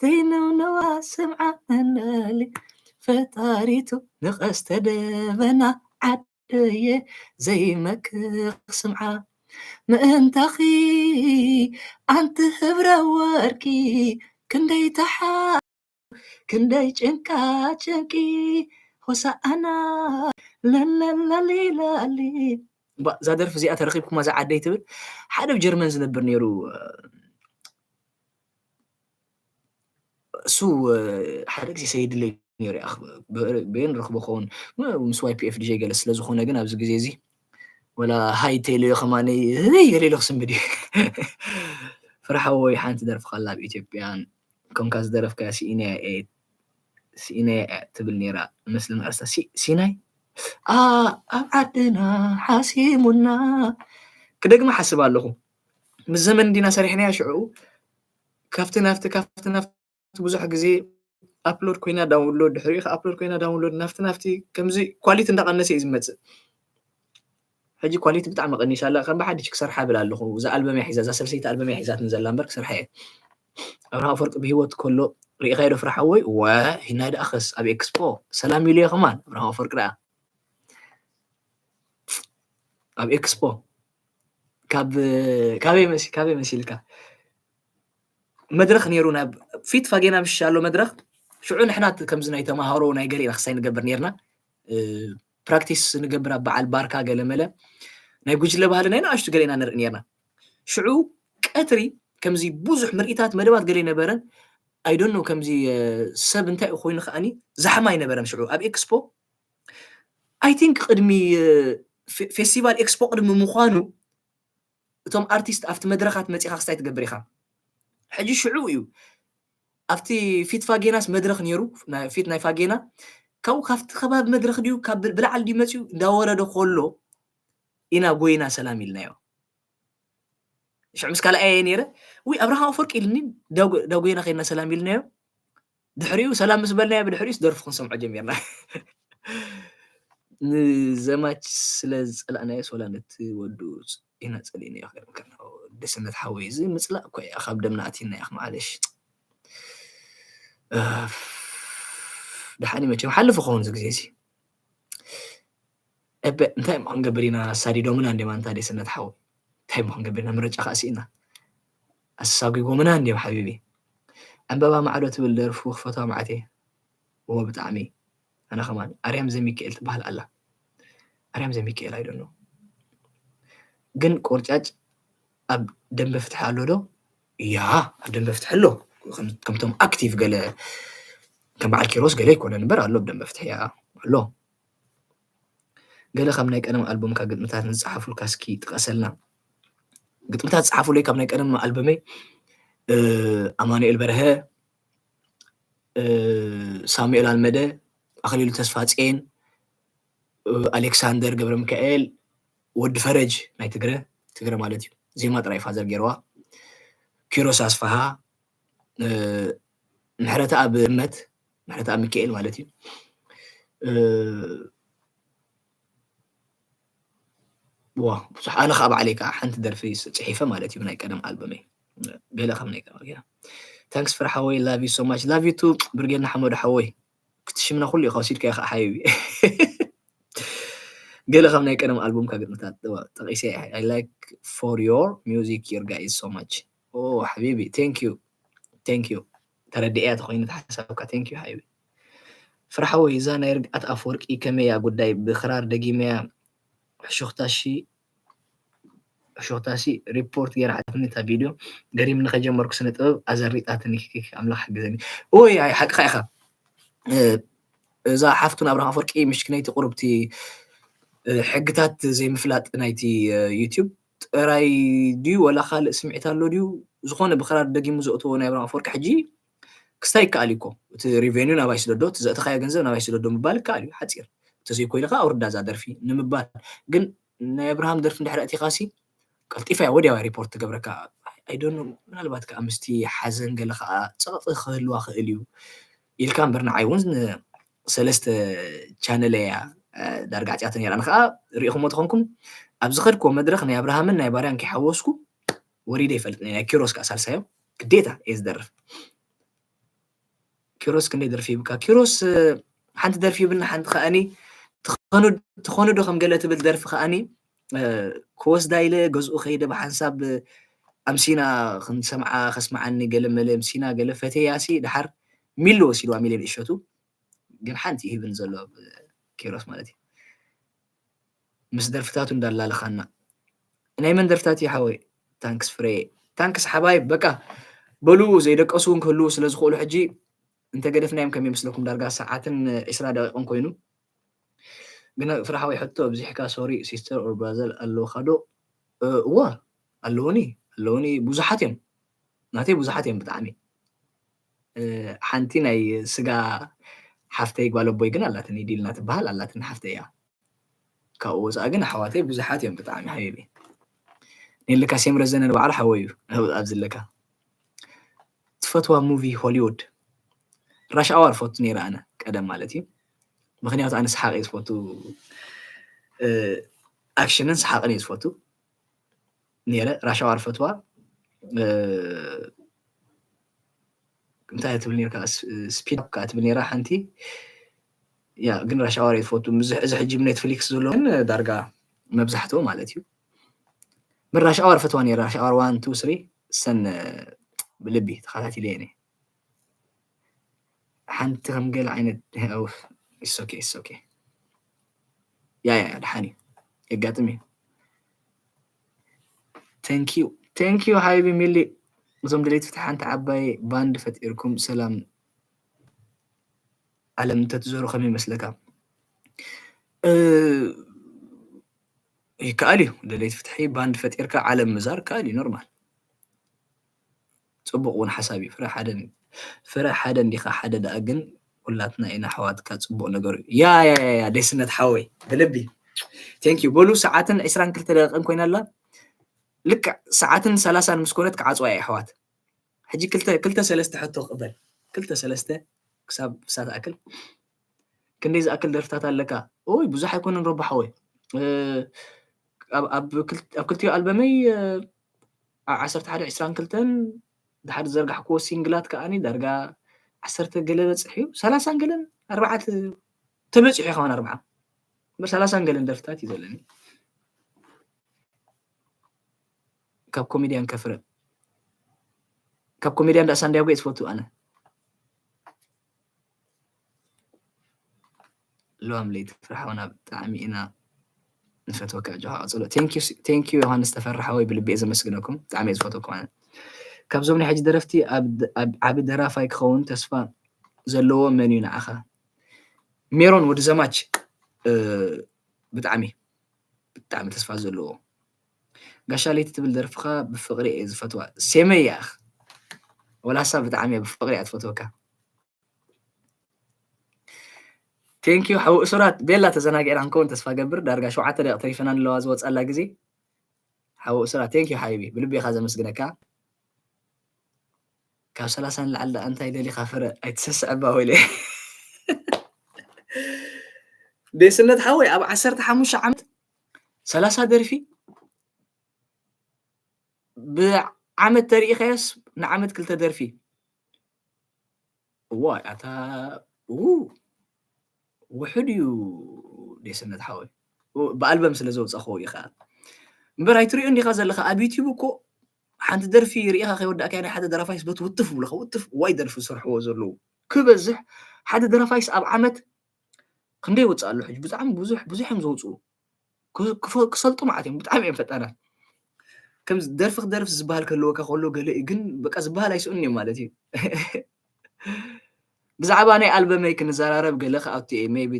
ዘይነውነዋ ስምዓ መነሊ ፈጣሪቱ ንቐስተ ደበና ዓደየ ዘይመክኽ ስምዓ ምእንታኺ ኣንቲ ህብረ ወርቂ ክንደይ ተሓ ክንደይ ጭንቃ ጭንቂ ሆሳኣና ለለለሊላሊ እዛ ደርፊ እዚኣ ተረኪብኩማ እዛ ዓደይ ትብል ሓደ ኣብ ጀርመን ዝነብር ነይሩ እሱ ሓደ ግዜ ሰይድለይ ነይሩ በየን ረክቦ ከውን ምስ ዋይ ፒ ኤፍ ድጀይ ገለ ስለዝኮነ ግን ኣብዚ ግዜ እዚ ወላ ሃይ ቴልዮ ከማነይ ህይ ገለ ኢሉ ክስምድ እዩ ፍርሓወይ ሓንቲ ደርፊ ካላ ኣብ ኢትዮጵያን ኮንካ ዝደረፍካያ ስኢናያ እየ ስኢናያ እያ ትብል ነይራ መስለኒ ኣርስታ ሲናይ ኣብ ዓድና ሓሲሙና ክደግማ ሓስብ ኣለኹ ምስ ዘመን እንዲና ሰሪሕናያ ሽዑ ካብቲ ናፍቲ ካብቲ ናፍቲ ብዙሕ ግዜ ኣፕሎድ ኮይና ዳውንሎድ ድሕሪኡ ከ ኣፕሎድ ኮይና ዳውንሎድ ናፍቲ ናፍቲ ከምዚ ኳሊቲ እንዳቀነሰ እዩ ዝመፅእ ሕጂ ኳሊቲ ብጣዕሚ ቀኒሳ ኣላ ከም ብሓድሽ ክሰርሓ ብል ኣለኹ እዛ ኣልበም እያ ሒዛ እዛ ሰልሰይቲ ኣልበም እያ ሒዛትኒ ዘላ እምበር ክሰርሓ እየ ኣብርሃ ኣፈወርቂ ብሂወት ከሎ ርኢኻዮ ዶ ፍረ ሓወይ ወ ሂናይ ደኣ ኸስ ኣብ ኤክስፖ ሰላም ኢሉ እየ ከማን ኣብርሃ ኣፈወርቂ ደኣ ኣብ ኤክስፖ ካብ ካበይ መሲ ካበይ መሲልካ መድረኽ ነይሩ ናብ ፊት ፋጌና ምሽ ኣሎ መድረኽ ሽዑ ንሕና ከምዚ ናይ ተማሃሮ ናይ ገሌና ክሳይ ንገብር ነርና ፕራክቲስ ንገብር ኣብ በዓል ባርካ ገለ መለ ናይ ጉጅለ ባህሊ ናይ ንኣሽቱ ገሌና ንርኢ ነርና ሽዑ ቀትሪ ከምዚ ብዙሕ ምርኢታት መደባት ገለ ነበረን ኣይዶኖ ከምዚ ሰብ እንታይ ኮይኑ ከዓኒ ዛሕማ ኣይነበረን ሽዑ ኣብ ኤክስፖ I think ቅድሚ ፌስቲቫል ኤክስፖ ቅድሚ ምዃኑ እቶም ኣርቲስት ኣብቲ መድረኻት መፂኻ ክስታይ ትገብር ኢኻ ሕጂ ሽዑ እዩ ኣብቲ ፊት ፋጌናስ መድረኽ ነይሩ ፊት ናይ ፋጌና ካብኡ ካብቲ ከባቢ መድረኽ ድዩ ካብ ብላዕሊ ድዩ መፅኡ እንዳወረደ ከሎ ኢና ጎይና ሰላም ኢልናዮ ሽዑ ምስ ካልኣየ ነይረ ውይ ኣብርሃም ኣፈወርቂ ኢልኒ ዳጎይና ከይድና ሰላም ኢልናዮ ድሕሪኡ ሰላም ምስ በልናዮ ብድሕሪኡስ ደርፉ ክንሰምዖ ጀሚርና ንዘማች ስለ ዝፀላእናዮ ሶላ ነቲ ወዱ ኢና ፀሊእናዮ ደስነት ሓወይ እዚ ምፅላእ እኮ እያ ካብ ደምና ኣቲና እያ ማዓለሽ ደሓኒ መቸም ሓልፍ ክኸውን እዚ ግዜ እዚ እበ እንታይ እሞ ክንገብር ኢና ኣሳዲዶምና እንዲም ኣንታ ደስነት ሓወይ እንታይ እሞ ክንገብር ኢና ምርጫ ከዓ ስኢና ኣሳጒጎምና እንዲም ሓቢቢ ዕምበባ ማዕዶ ትብል ደርፉ ክፈትዋ መዓት እየ እዎ ብጣዕሚ ኣነ ከማን ኣርያም ዘሚካኤል ትበሃል ኣላ ኣርያም ዘሚካኤል ኣይደኖ ግን ቆርጫጭ ኣብ ደንበ ፍትሒ ኣሎ ዶ ያ ኣብ ደንበ ፍትሒ ኣሎ ከምቶም ኣክቲቭ ገለ ከም በዓል ኪሮስ ገለ ይኮነ ንበር ኣሎ ኣብ ደንበ ፍትሒ ኣሎ ገለ ካብ ናይ ቀደም ኣልቡምካ ግጥምታት ንዝፀሓፉልካ እስኪ ጥቀሰልና ግጥምታት ዝፀሓፉለይ ካብ ናይ ቀደም ኣልበመይ ኣማኑኤል በርሀ ሳሙኤል ኣልመደ ኣክሊሉ ተስፋፅየን ኣሌክሳንደር ገብረ ሚካኤል ወዲ ፈረጅ ናይ ትግረ ትግረ ማለት እዩ ዜማ ጥራይ ፋዘር ገይርዋ ኪሮስ ኣስፋሃ ምሕረተኣብ እመት ምሕረተኣብ ሚካኤል ማለት እዩ ዋ ብዙሕ ኣነ ከዓ ባዕለይ ከዓ ሓንቲ ደርፊ ፅሒፈ ማለት እዩ ናይ ቀደም ኣልበመይ ገለ ካብ ናይ ቀደም ገይረ thanks for ሓወይ love you so much love you too ብርጌድ ንሓመዱ ሓወይ ክትሽምና ኩሉ ኢኻ ወሲድካ ኢኻ ሓይቢ ገለ ካብ ናይ ቀደም ኣልቡምካ ግጥምታት ጠቂሰ I like for your music your guys so much ኦ ሓቢቢ thank you thank you ተረዲእያ ተኮይኑ ተሓሳብካ thank you ሓይቢ ፍርሓወይ እዛ ናይ ርግኣት ኣፍወርቂ ከመያ ጉዳይ ብክራር ደጊመያ ሕሹኽታሺ ሕሾታሲ ሪፖርት ገይራ ሓትኒ እታ ቪድዮ ገሪምኒ ከጀመርኩ ስነ ጥበብ ኣዘሪጣትኒ ክክክ ኣምላኽ ሓግዘኒ ኦይ ኣይ ሓቅኻ ኢኻ እዛ ሓፍቱ ናብርሃ ኣፈወርቂ ምሽክነይቲ ቁርብቲ ሕግታት ዘይምፍላጥ ናይቲ ዩቲዩብ ጥራይ ድዩ ወላ ካልእ ስምዒት ኣሎ ድዩ ዝኾነ ብክራር ደጊሙ ዘእትዎ ናይ ኣብርሃም ኣፈወርቂ ሕጂ ክስታይ ይከኣል እዩ እኮ እቲ ሪቨኒው ናባይ ስደዶ እቲ ዘእተኻዮ ገንዘብ ናባይ ስደዶ ምባል ይከኣል እዩ ሓፂር እንተዘይኮይኑ ከዓ ኣውርዳ እዛ ደርፊ ንምባል ግን ናይ ኣብርሃም ደርፊ እንድሕር ኣእቲኻሲ ቀልጢፋ እያ ወዲያዋ ሪፖርት ትገብረካ ኣይዶኖ ምናልባት ከዓ ምስቲ ሓዘን ገለ ከዓ ፀቕጢ ክህልዋ ክእል እዩ ኢልካ እምበር ንዓይ እውን ሰለስተ ቻነል እያ ዳርጋ ዓፅያቶ ነይራ። ንከዓ ሪኢኹሞ ተኾንኩም ኣብ ዝኸድክዎ መድረኽ ናይ ኣብርሃምን ናይ ባርያን ከይሓወስኩ ወሪደ ይፈልጥ ናይ ኪሮስ ከዓ ሳልሳዮም ግዴታ እየ ዝደርፍ። ኪሮስ ክንደይ ደርፊ ይብካ? ኪሮስ ሓንቲ ደርፊ ይብና ሓንቲ ከዓኒ ትኾኑ ዶ ከም ገለ ትብል ደርፊ ከዓኒ ክወስዳ ኢለ ገዝኡ ከይደ ብሓንሳብ ኣምሲና ክንሰምዓ ከስምዓኒ ገለ መለ ኣምሲና ገለ ፈተያ ሲ ድሓር ሚሊ ወሲድዋ ሚሊ ንእሸቱ ግን ሓንቲ ይህብን ዘሎ ኪሮስ ማለት እዩ። ምስ ደርፍታቱ እንዳላለኻና ናይ መን ደርፍታት እዩ ሓወይ? ታንክስ ፍሬ ታንክስ ሓባይ በቃ በሉ ዘይደቀሱ እውን ክህልዉ ስለ ዝኽእሉ ሕጂ እንተገደፍናዮም ከም ይመስለኩም ዳርጋ ሰዓትን ዕስራ ደቂቕን ኮይኑ ግን ፍረ ሓወይ ሕቶ ኣብዚሕካ sorry sister or brother ኣለውኻ ዶ? እወ ኣለውኒ ኣለውኒ ብዙሓት እዮም ናተይ ብዙሓት እዮም ብጣዕሚ ሓንቲ ናይ ስጋ ሓፍተይ ጓል ኣቦይ ግን ኣላትኒ ዲልና ትበሃል ኣላትኒ ሓፍተይ እያ ካብኡ ወፃኢ ግን ኣሕዋተይ ብዙሓት እዮም ብጣዕሚ ሓቢቢ ኔልካ ሴም ረዘነ ንባዕሉ ሓወይ እዩ ኣብዚ ኣለካ ትፈትዋ ሙቪ ሆሊውድ ራሽ ኣዋር ፈቱ ነይረ ኣነ ቀደም ማለት እዩ ምክንያቱ ኣነ ሰሓቅ እየ ዝፈቱ ኣክሽንን ሰሓቅን እየ ዝፈቱ ነይረ ራሽ ኣዋር ፈትዋ እንታይ ትብል ነርካ ስፒድ ኣፕ ከዓ ትብል ነራ ሓንቲ ያ ግን ራሽ ኣዋር እየ ዝፈቱ እዚ ሕጂ ብ ኔትፍሊክስ ዘሎ ግን ዳርጋ መብዛሕትኡ ማለት እዩ ምን ራሽ ኣዋር ፈትዋ ነራ ራሽ ኣዋር ዋን ቱ ስሪ ሰን ብልቢ ተኸታቲለ እየ ሓንቲ ከም ገለ ዓይነት ኦኬ ኦኬ ያ ያ ድሓን እዩ የጋጥም እዩ thank you thank you ሓቢቢ ሚሊ እዞም ደለይቲ ፍትሒ ሓንቲ ዓባይ ባንድ ፈጢርኩም ሰላም ዓለም እንተትዞሩ ከመይ ይመስለካ ይከኣል እዩ ደለይቲ ፍትሒ ባንድ ፈጢርካ ዓለም ምዛር ይከኣል እዩ ኖርማል ፅቡቅ እውን ሓሳብ እዩ ፍረ ሓደ ፍረ ሓደ እንዲካ ሓደ ደኣ ግን ኩላትና ኢና ኣሕዋትካ ፅቡቅ ነገር እዩ ያ ያ ያ ያ ደስነት ሓወይ ብልቢ thank you በሉ ሰዓትን ዕስራን ክልተ ደቂቅን ኮይና ኣላ ልክዕ ሰዓትን ሰላሳን ምስ ኮነት ክዓፅዋ እየ ኣሕዋት ሕጂ ክልተ ክልተ ሰለስተ ሕቶ ክቅበል ክልተ ሰለስተ ክሳብ ክሳት ኣክል ክንደይ ዝኣክል ደርፍታት ኣለካ ኦይ ብዙሕ ኣይኮነን ረቡ ሓወይ ኣብ ክልቲዮ ኣልበመይ ዓሰርተ ሓደ ዕስራን ክልተን ድሓር ዝዘርጋሕክዎ ሲንግላት ከዓኒ ዳርጋ ዓሰርተ ገለ በፅሕ እዩ ሰላሳን ገለን ኣርባዓት ተበፂሑ ከማን ኣርባዓ እምበር ሰላሳን ገለን ደርፍታት እዩ ዘለኒ ካብ ኮሜድያን ከፍረ ካብ ኮሜድያን ዳኣ ሳንዲያጎ እየ ዝፈቱ ኣነ ለዋም ለይቲ ፍርሓውና ብጣዕሚ ኢና ንፈትወካ ጆሃ ቀፅሎ thank you ዮሃንስ ተፈራ ሓወይ ብልቢ እየ ዘመስግነኩም ብጣዕሚ እየ ዝፈትወኩም ኣነ ካብዞም ናይ ሕጂ ደረፍቲ ዓቢ ደራፋይ ክኸውን ተስፋ ዘለዎ መን እዩ ንዓኻ ሜሮን ወዲ ዘማች ብጣዕሚ ብጣዕሚ ተስፋ ዘለዎ ጋሻ ለይቲ ትብል ደርፍኻ ብፍቅሪ እየ ዝፈትዋ ሴመይ ያኽ ወላሳ ብጣዕሚ እየ ብፍቅሪ እያ ትፈትወካ ቴንኪዩ ሓው እሱራት ቤላ ተዘናጊዕና ክንከውን ተስፋ ገብር ዳርጋ ሸውዓተ ደቂቅ ተሪፈና ንለዋ ዝወፀላ ግዜ ሓው እሱራት ቴንኪዩ ሓቢቢ ብልቢ ኢኻ ዘመስግነካ ካብ ሰላሳ ንላዕሊ ደኣ እንታይ ደሊኻ ፍረ ኣይትሰስዐባ ወይለ ደስነት ሓወይ ኣብ ዓሰርተ ሓሙሽተ ዓመት ሰላሳ ደርፊ ብዓመት ተሪኢኻዮስ ንዓመት ክልተ ደርፊ እዋይ ኣታ ው ውሕድ እዩ ደስነት ሓወይ ብኣልበም ስለ ዘውፀኸዎ እዩ ከዓ እምበር ኣይትሪኦ እንዲኻ ዘለኻ ኣብ ዩቲዩብ እኮ ሓንቲ ደርፊ ርኢኻ ከይወዳእካ ናይ ሓደ ደራፋይስ በት ውትፍ ብለኻ ውትፍ ዋይ ደርፊ ዝሰርሕዎ ዘለዉ ክበዝሕ ሓደ ደራፋይስ ኣብ ዓመት ክንደይ ይወፅእ ኣሎ ሕጂ ብጣዕሚ ብዙሕ ብዙሕ እዮም ዘውፅኡ ክሰልጡ ማለት እዮም ብጣዕሚ እዮም ፈጣናት ከም ደርፊ ክደርፍ ዝበሃል ከለወካ ከሎ ገለ እዩ ግን በቃ ዝበሃል ኣይስኡን እዮም ማለት እዩ ብዛዕባ ናይ ኣልበመይ ክንዘራረብ ገለ ከኣቱ እየ ሜቢ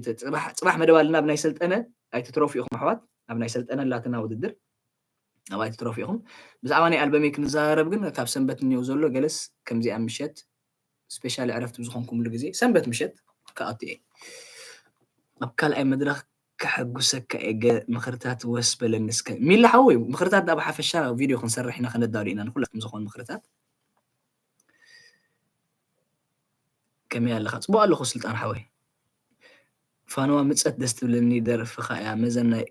ፅባሕ መደብ ኣለና ብናይ ሰልጠነ ኣይትትረፉ ኢኹም ኣሕዋት ኣብ ናይ ሰልጠነ ላትና ውድድር ኣብ ኣይትትረፉ ኢኹም ብዛዕባ ናይ ኣልበመይ ክንዘራረብ ግን ካብ ሰንበት እኒው ዘሎ ገለስ ከምዚኣ ምሸት ስፔሻሊ ዕረፍቲ ብዝኾንኩምሉ ግዜ ሰንበት ምሸት ክኣቱ እየ ኣብ ካልኣይ መድረክ ከሐጉሰካ እየ ምኽርታት ወስ በለኒ እስከ ሚላ ሓወይ ምኽርታት ዳ ብሓፈሻ ቪድዮ ክንሰርሕ ኢና ከነዳሉ ኢና ንኩላትኩም ዝኾኑ ምኽርታት ከመይ ኣለኻ? ጽቡቕ ኣለኹ ስልጣን ሓወይ። ፋንዋ ምጸት ደስ ትብለኒ ደርፍኻ እያ መዘናይ።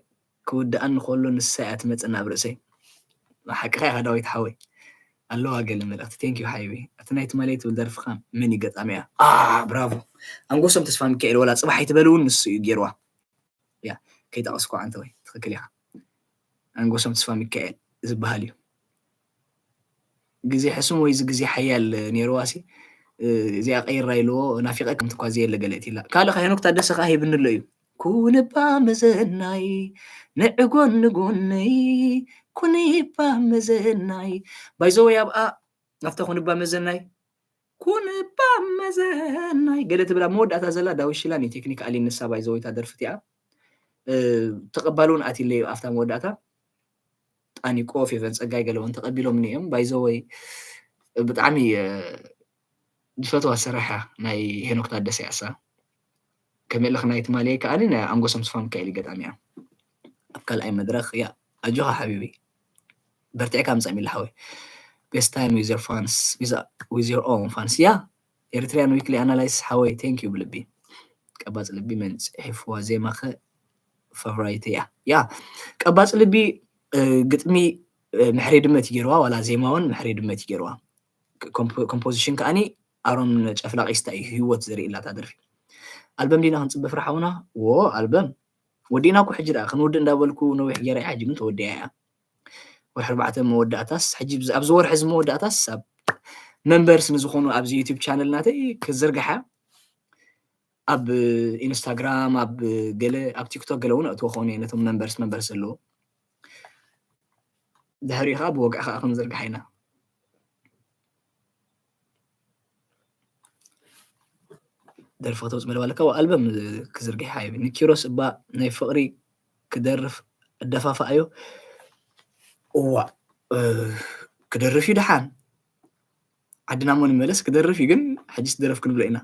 ክውድኣኒ ከሎ ንሳ እያ ትመጸኒ ኣብ ርእሰይ። ሓቅኻ ኢኻ ዳዊት ሓወይ። ኣለዋ ገለ መልእኽቲ። Thank you ሓይቢ። እቲ ናይ ትማሊ ትብል ደርፍኻ መን እዩ ገጣሚኣ? ኣህ ብራቮ። ኣንጎሶም ተስፋሚካኤል ወላ ጽባሕ ኣይትበል እውን ንሱ እዩ ጌርዋ። ያ ከይጠቐስኩ ኣንተ ወይ ትኽክል ኢኻ። ኣንጎሶም ተስፋሚካኤል ዝበሃል እዩ። ግዜ ሕሱም ወይ እዚ ግዜ ሓያል ነይርዋ ሲ እዚኣ ቀይራ ኢልዎ ናፊቐ ከምቲ እኳ ዘየለ ገለ እቲ ኢላ ካልእ ኸ ሄኖክ ታደሰ ኸዓ ሂብኒ ኣሎ እዩ። ኩንባ መዘናይ ንዕጎን ንጎነይ ኩንባ መዘናይ ባይዘወይ ኣብኣ ናፍታ ኩንባ መዘናይ ኩንባ መዘናይ ገለ ትብል ኣብ መወዳእታ ዘላ ዳዊት ሽላን እዩ ቴክኒክ ኣሊ ንሳ ባይዘወይታ ደርፍት እያ ተቐባል እውን ኣትለዩ ኣብታ መወዳእታ ጣኒቆ ፌቨን ፀጋይ ገለ እውን ተቐቢሎም እዮም ባይዘወይ ብጣዕሚ ዝፈትዋ ስራሕ ናይ ሄኖክ ታደሰ ያሳ ከመይ ለኽ ናይ ትማሊ ከኣ ናይ ኣንጎሶም ስፋ ሚካኤል ገጣሚ እያ ኣብ ካልኣይ መድረክ እያ ኣጆኻ ሓቢቢ በርቲዕካ ምጻእ ሚላ ሓወይ best time with your fans with your own fans yeah Eritrean weekly analysis ሓወይ thank you ብልቢ ቀባጽ ልቢ መን ጽሒፍዋ ዜማ ከ favorite እያ ያ ቀባጽ ልቢ ግጥሚ ምሕሬ ድመት ይገርዋ ዋላ ዜማውን ምሕሬ ድመት ይገርዋ composition ከኣኒ ኣሮን ጨፍላቂስታ እዩ ህይወት ዘርኢ ላታ ደርፊ ኣልበም ዲና ክንፅበ ፍርሓውና ዎ ኣልበም ወዲእና እኮ ሕጂ ደኣ ክንውድእ እንዳበልኩ ነዊሕ ገይረ እያ ሕጂ ግን ተወዲኣ እያ ወርሒ ኣርባዕተ መወዳእታስ ሕጂ ኣብዚ ወርሒ እዚ መወዳእታስ ኣብ members ንዝኾኑ ኣብዚ YouTube channel ናተይ ክዝርግሓ ኣብ ኢንስታግራም ኣብ ገለ ኣብ ቲክቶክ ገለ እውን ኣእትዎ ክኾኑ እየ ነቶም members members ዘለዎ ድሕሪኡ ከዓ ብወግዒ ከዓ ክንዝርግሓ ኢና ደርፊ ከተውፅእ መደብ ኣለካ ኣልበም ክዝርግሕ ሓይቢ ንኪሮስ እባ ናይ ፍቅሪ ክደርፍ ኣደፋፍኣዮ እዋ ክደርፍ እዩ ደሓን ዓድና ሞ ንመለስ ክደርፍ እዩ ግን ሕጂስ ደረፍ ክንብሎ ኢና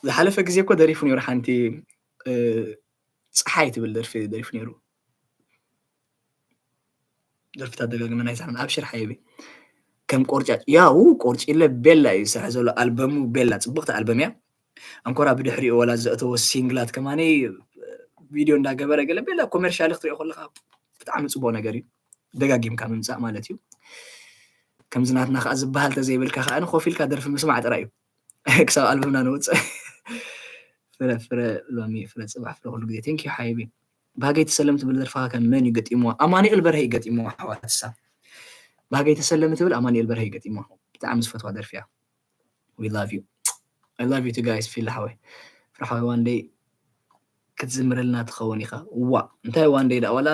ዝሓለፈ ግዜ እኮ ደሪፉ ነይሩ ሓንቲ ፀሓይ ትብል ደርፊ ደሪፉ ነይሩ ደርፍታት ደጋግመ ናይ ሳሕን ኣብሽር ሓይቢ ከም ቆርጫጭ ያው ቆርጭለ ቤላ እዩ ዝሰርሕ ዘሎ ኣልበሙ ቤላ ፅቡቅቲ ኣልበም እያ ኣንኮራ ብድሕሪኡ ወላ ዘእተዎ ሲንግላት ከማነይ ቪድዮ እንዳገበረ ገለ ቤላ ኮመርሻል ክትሪኦ ከለካ ብጣዕሚ ፅቡቅ ነገር እዩ ደጋጊምካ ምምፃእ ማለት እዩ ከምዚ ናትና ከዓ ዝበሃል ተዘይብልካ ከዓ ኮፍ ኢልካ ደርፊ ምስማዕ ጥራይ እዩ ክሳብ ኣልበምና ንውፅእ ፍረ ፍረ ሎሚ ፍረ ፅባሕ ፍረ ኩሉ ግዜ ቴንኪዩ ሓይቢ ባህገይ ተሰለም ትብል ደርፍኻ ከ መን እዩ ገጢምዋ ኣማኑኤል በርሀ እዩ ገጢምዋ ኣሕዋትሳ ባህገይ ተሰለም ትብል ኣማኑኤል በርሀ እዩ ገጢምዋ ብጣዕሚ ዝፈትዋ ደርፊ እያ we love you I love you too guys ፊላ ሓወይ ፍረ ሓወይ one day ክትዝምረልና ትኸውን ኢኻ ዋ እንታይ one day ዳ ዋላ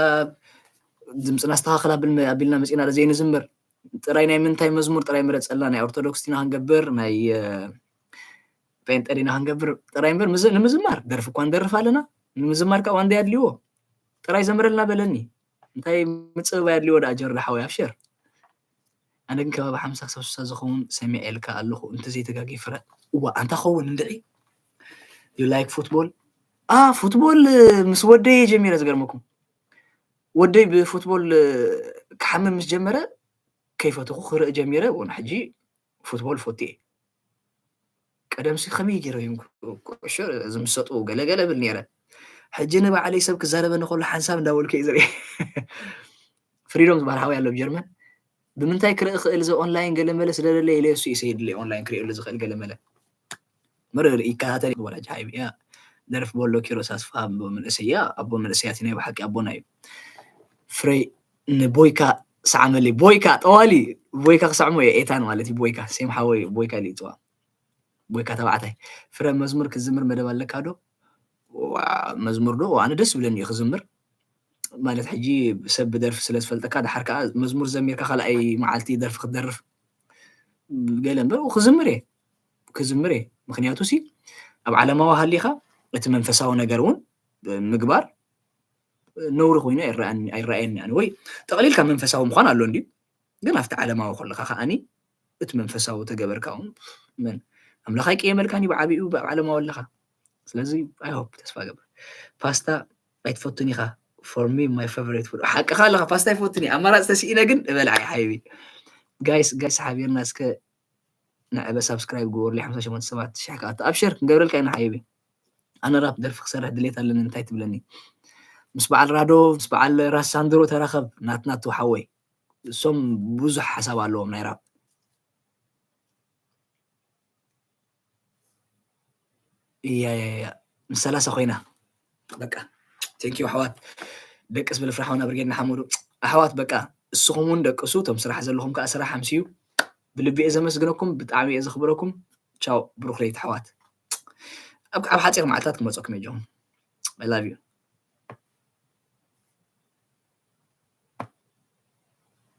ድምፅና ኣስተኻኽል ኣቢልና መፂና ዘይንዝምር ጥራይ ናይ ምንታይ መዝሙር ጥራይ ምረፀልና ናይ ኦርቶዶክስ ዲና ክንገብር ናይ ጴንጠ ዲና ክንገብር ጥራይ እምበር ንምዝማር ደርፊ እኳ ንደርፍ ኣለና ንምዝማር ከዓ ዋንዳ ኣድልዎ ጥራይ ዘምረልና በለኒ እንታይ ምፅብባይ ኣድልዎ ዳ ጀርዳ ሓወይ ኣብሸር ኣነ ግን ከባቢ ሓምሳ ክሳብ ስሳ ዝኸውን ሰሚዐልካ ኣለኹ እንተዘይተጋጊ ፍረ እዋ ኣንታ ኸውን እንድዒ you like football a football ምስ ወደየ ጀሚረ ዝገርመኩም ወደይ ብፉትቦል ክሓምም ምስ ጀመረ ከይፈተኹ ክርኢ ጀሚረ ን ሕጂ ፉትቦል ፈትየ ቀደምሲ ከመይ ገይረ እዮም ኩዕሾ ዝምሰጡ ገለገለ ብል ነይረ ሕጂ ንባዕለይ ሰብ ክዛረበኒ ከሎ ሓንሳብ እንዳበልኩ እዩ ዝርኢ ፍሪዶም ዝበሃል ሓወይ ኣሎ ጀርመን ብምንታይ ክርኢ ክእል እዚ ኦንላይን ገለመለ ስለደለ ኢለ እሱ ይሰይድለ ኦንላይን ክርእየሉ ዝኽእል ገለመለ መርር ይከታተል ወላጅ ሃይብ እያ ደርፍ ቦሎ ኪሮስ ኣስፋ ኣቦ መንእሰይ እያ ኣቦ መንእሰያት ናይ ብሓቂ ኣቦና እዩ ፍሬ ንቦይካ ሰዓመለይ ቦይካ ጠዋሊ ቦይካ ክሰዕሞ እየ ኤታን ማለት እዩ ቦይካ ሴም ሓወይ ቦይካ ኢሉ ይፅዋ ቦይካ ተባዕታይ ፍረ መዝሙር ክዝምር መደብ ኣለካ ዶ መዝሙር ዶ ኣነ ደስ ይብለኒ እዩ ክዝምር ማለት ሕጂ ሰብ ብደርፊ ስለ ዝፈልጠካ ድሓር ከዓ መዝሙር ዘሚርካ ካልኣይ መዓልቲ ደርፊ ክትደርፍ ገለ እምበር ክዝምር እየ ክዝምር እየ ምክንያቱ ሲ ኣብ ዓለማዊ ሃሊካ እቲ መንፈሳዊ ነገር እውን ምግባር ነውሪ ኮይኑ ኣይረኣየኒ ወይ ጠቕሊልካ መንፈሳዊ ምኳን ኣሎ እንዲ ግን ኣብቲ ዓለማዊ ከለካ ከዓኒ እቲ መንፈሳዊ ተገበርካ እውን መን ኣምላኽ ኣይቀየመልካን እዩ ብዓብኡ ብዓለማዊ ኣለካ ስለዚ ኣይሆፕ ተስፋ ገብር ፓስታ ኣይትፈቱን ኢኻ for me my favorite food ሓቅኻ ኣለኻ ፓስታ ኣይፈቱን እዩ ኣማራፂ ተስኢነ ግን እበልዓ ሓይቢ ጋይስ ጋይስ ሓቢርና እስከ ንዕበ ሳብስክራይብ ግበሩለይ ሓምሳ ሸሞንተ ሰባት ሽሕ ክኣቱ ኣብሸር ክንገብረልካ ኢና ሓቢቢ። ኣነ ራፕ ደርፊ ክሰርሕ ድሌት ኣለኒ እንታይ ትብለኒ? ምስ በዓል ራዶ ምስ በዓል ራስ ሳንድሮ ተራኸብ ናትና ትውሓወይ እሶም ብዙሕ ሓሳብ ኣለዎም ናይ ራፕ። እያ እያ እያ ምስ ሰላሳ ኮይና በቃ። ቴንኪዩ ኣሕዋት ደቅስ ብልፍራ ሓውና ብርጌድ ንሓመዱ ኣሕዋት በቃ። እስኹም እውን ደቅሱ እቶም ስራሕ ዘለኹም ከዓ ስራሕ ኣምስዩ። ብልቢ እየ ዘመስግነኩም ብጣዕሚ እየ ዘኽብረኩም። ቻው ብሩኽ ለይቲ ኣሕዋት። ኣብ ኣብ ሓፂር መዓልታት ክመፀኩም እየ ጆኹም። I love you።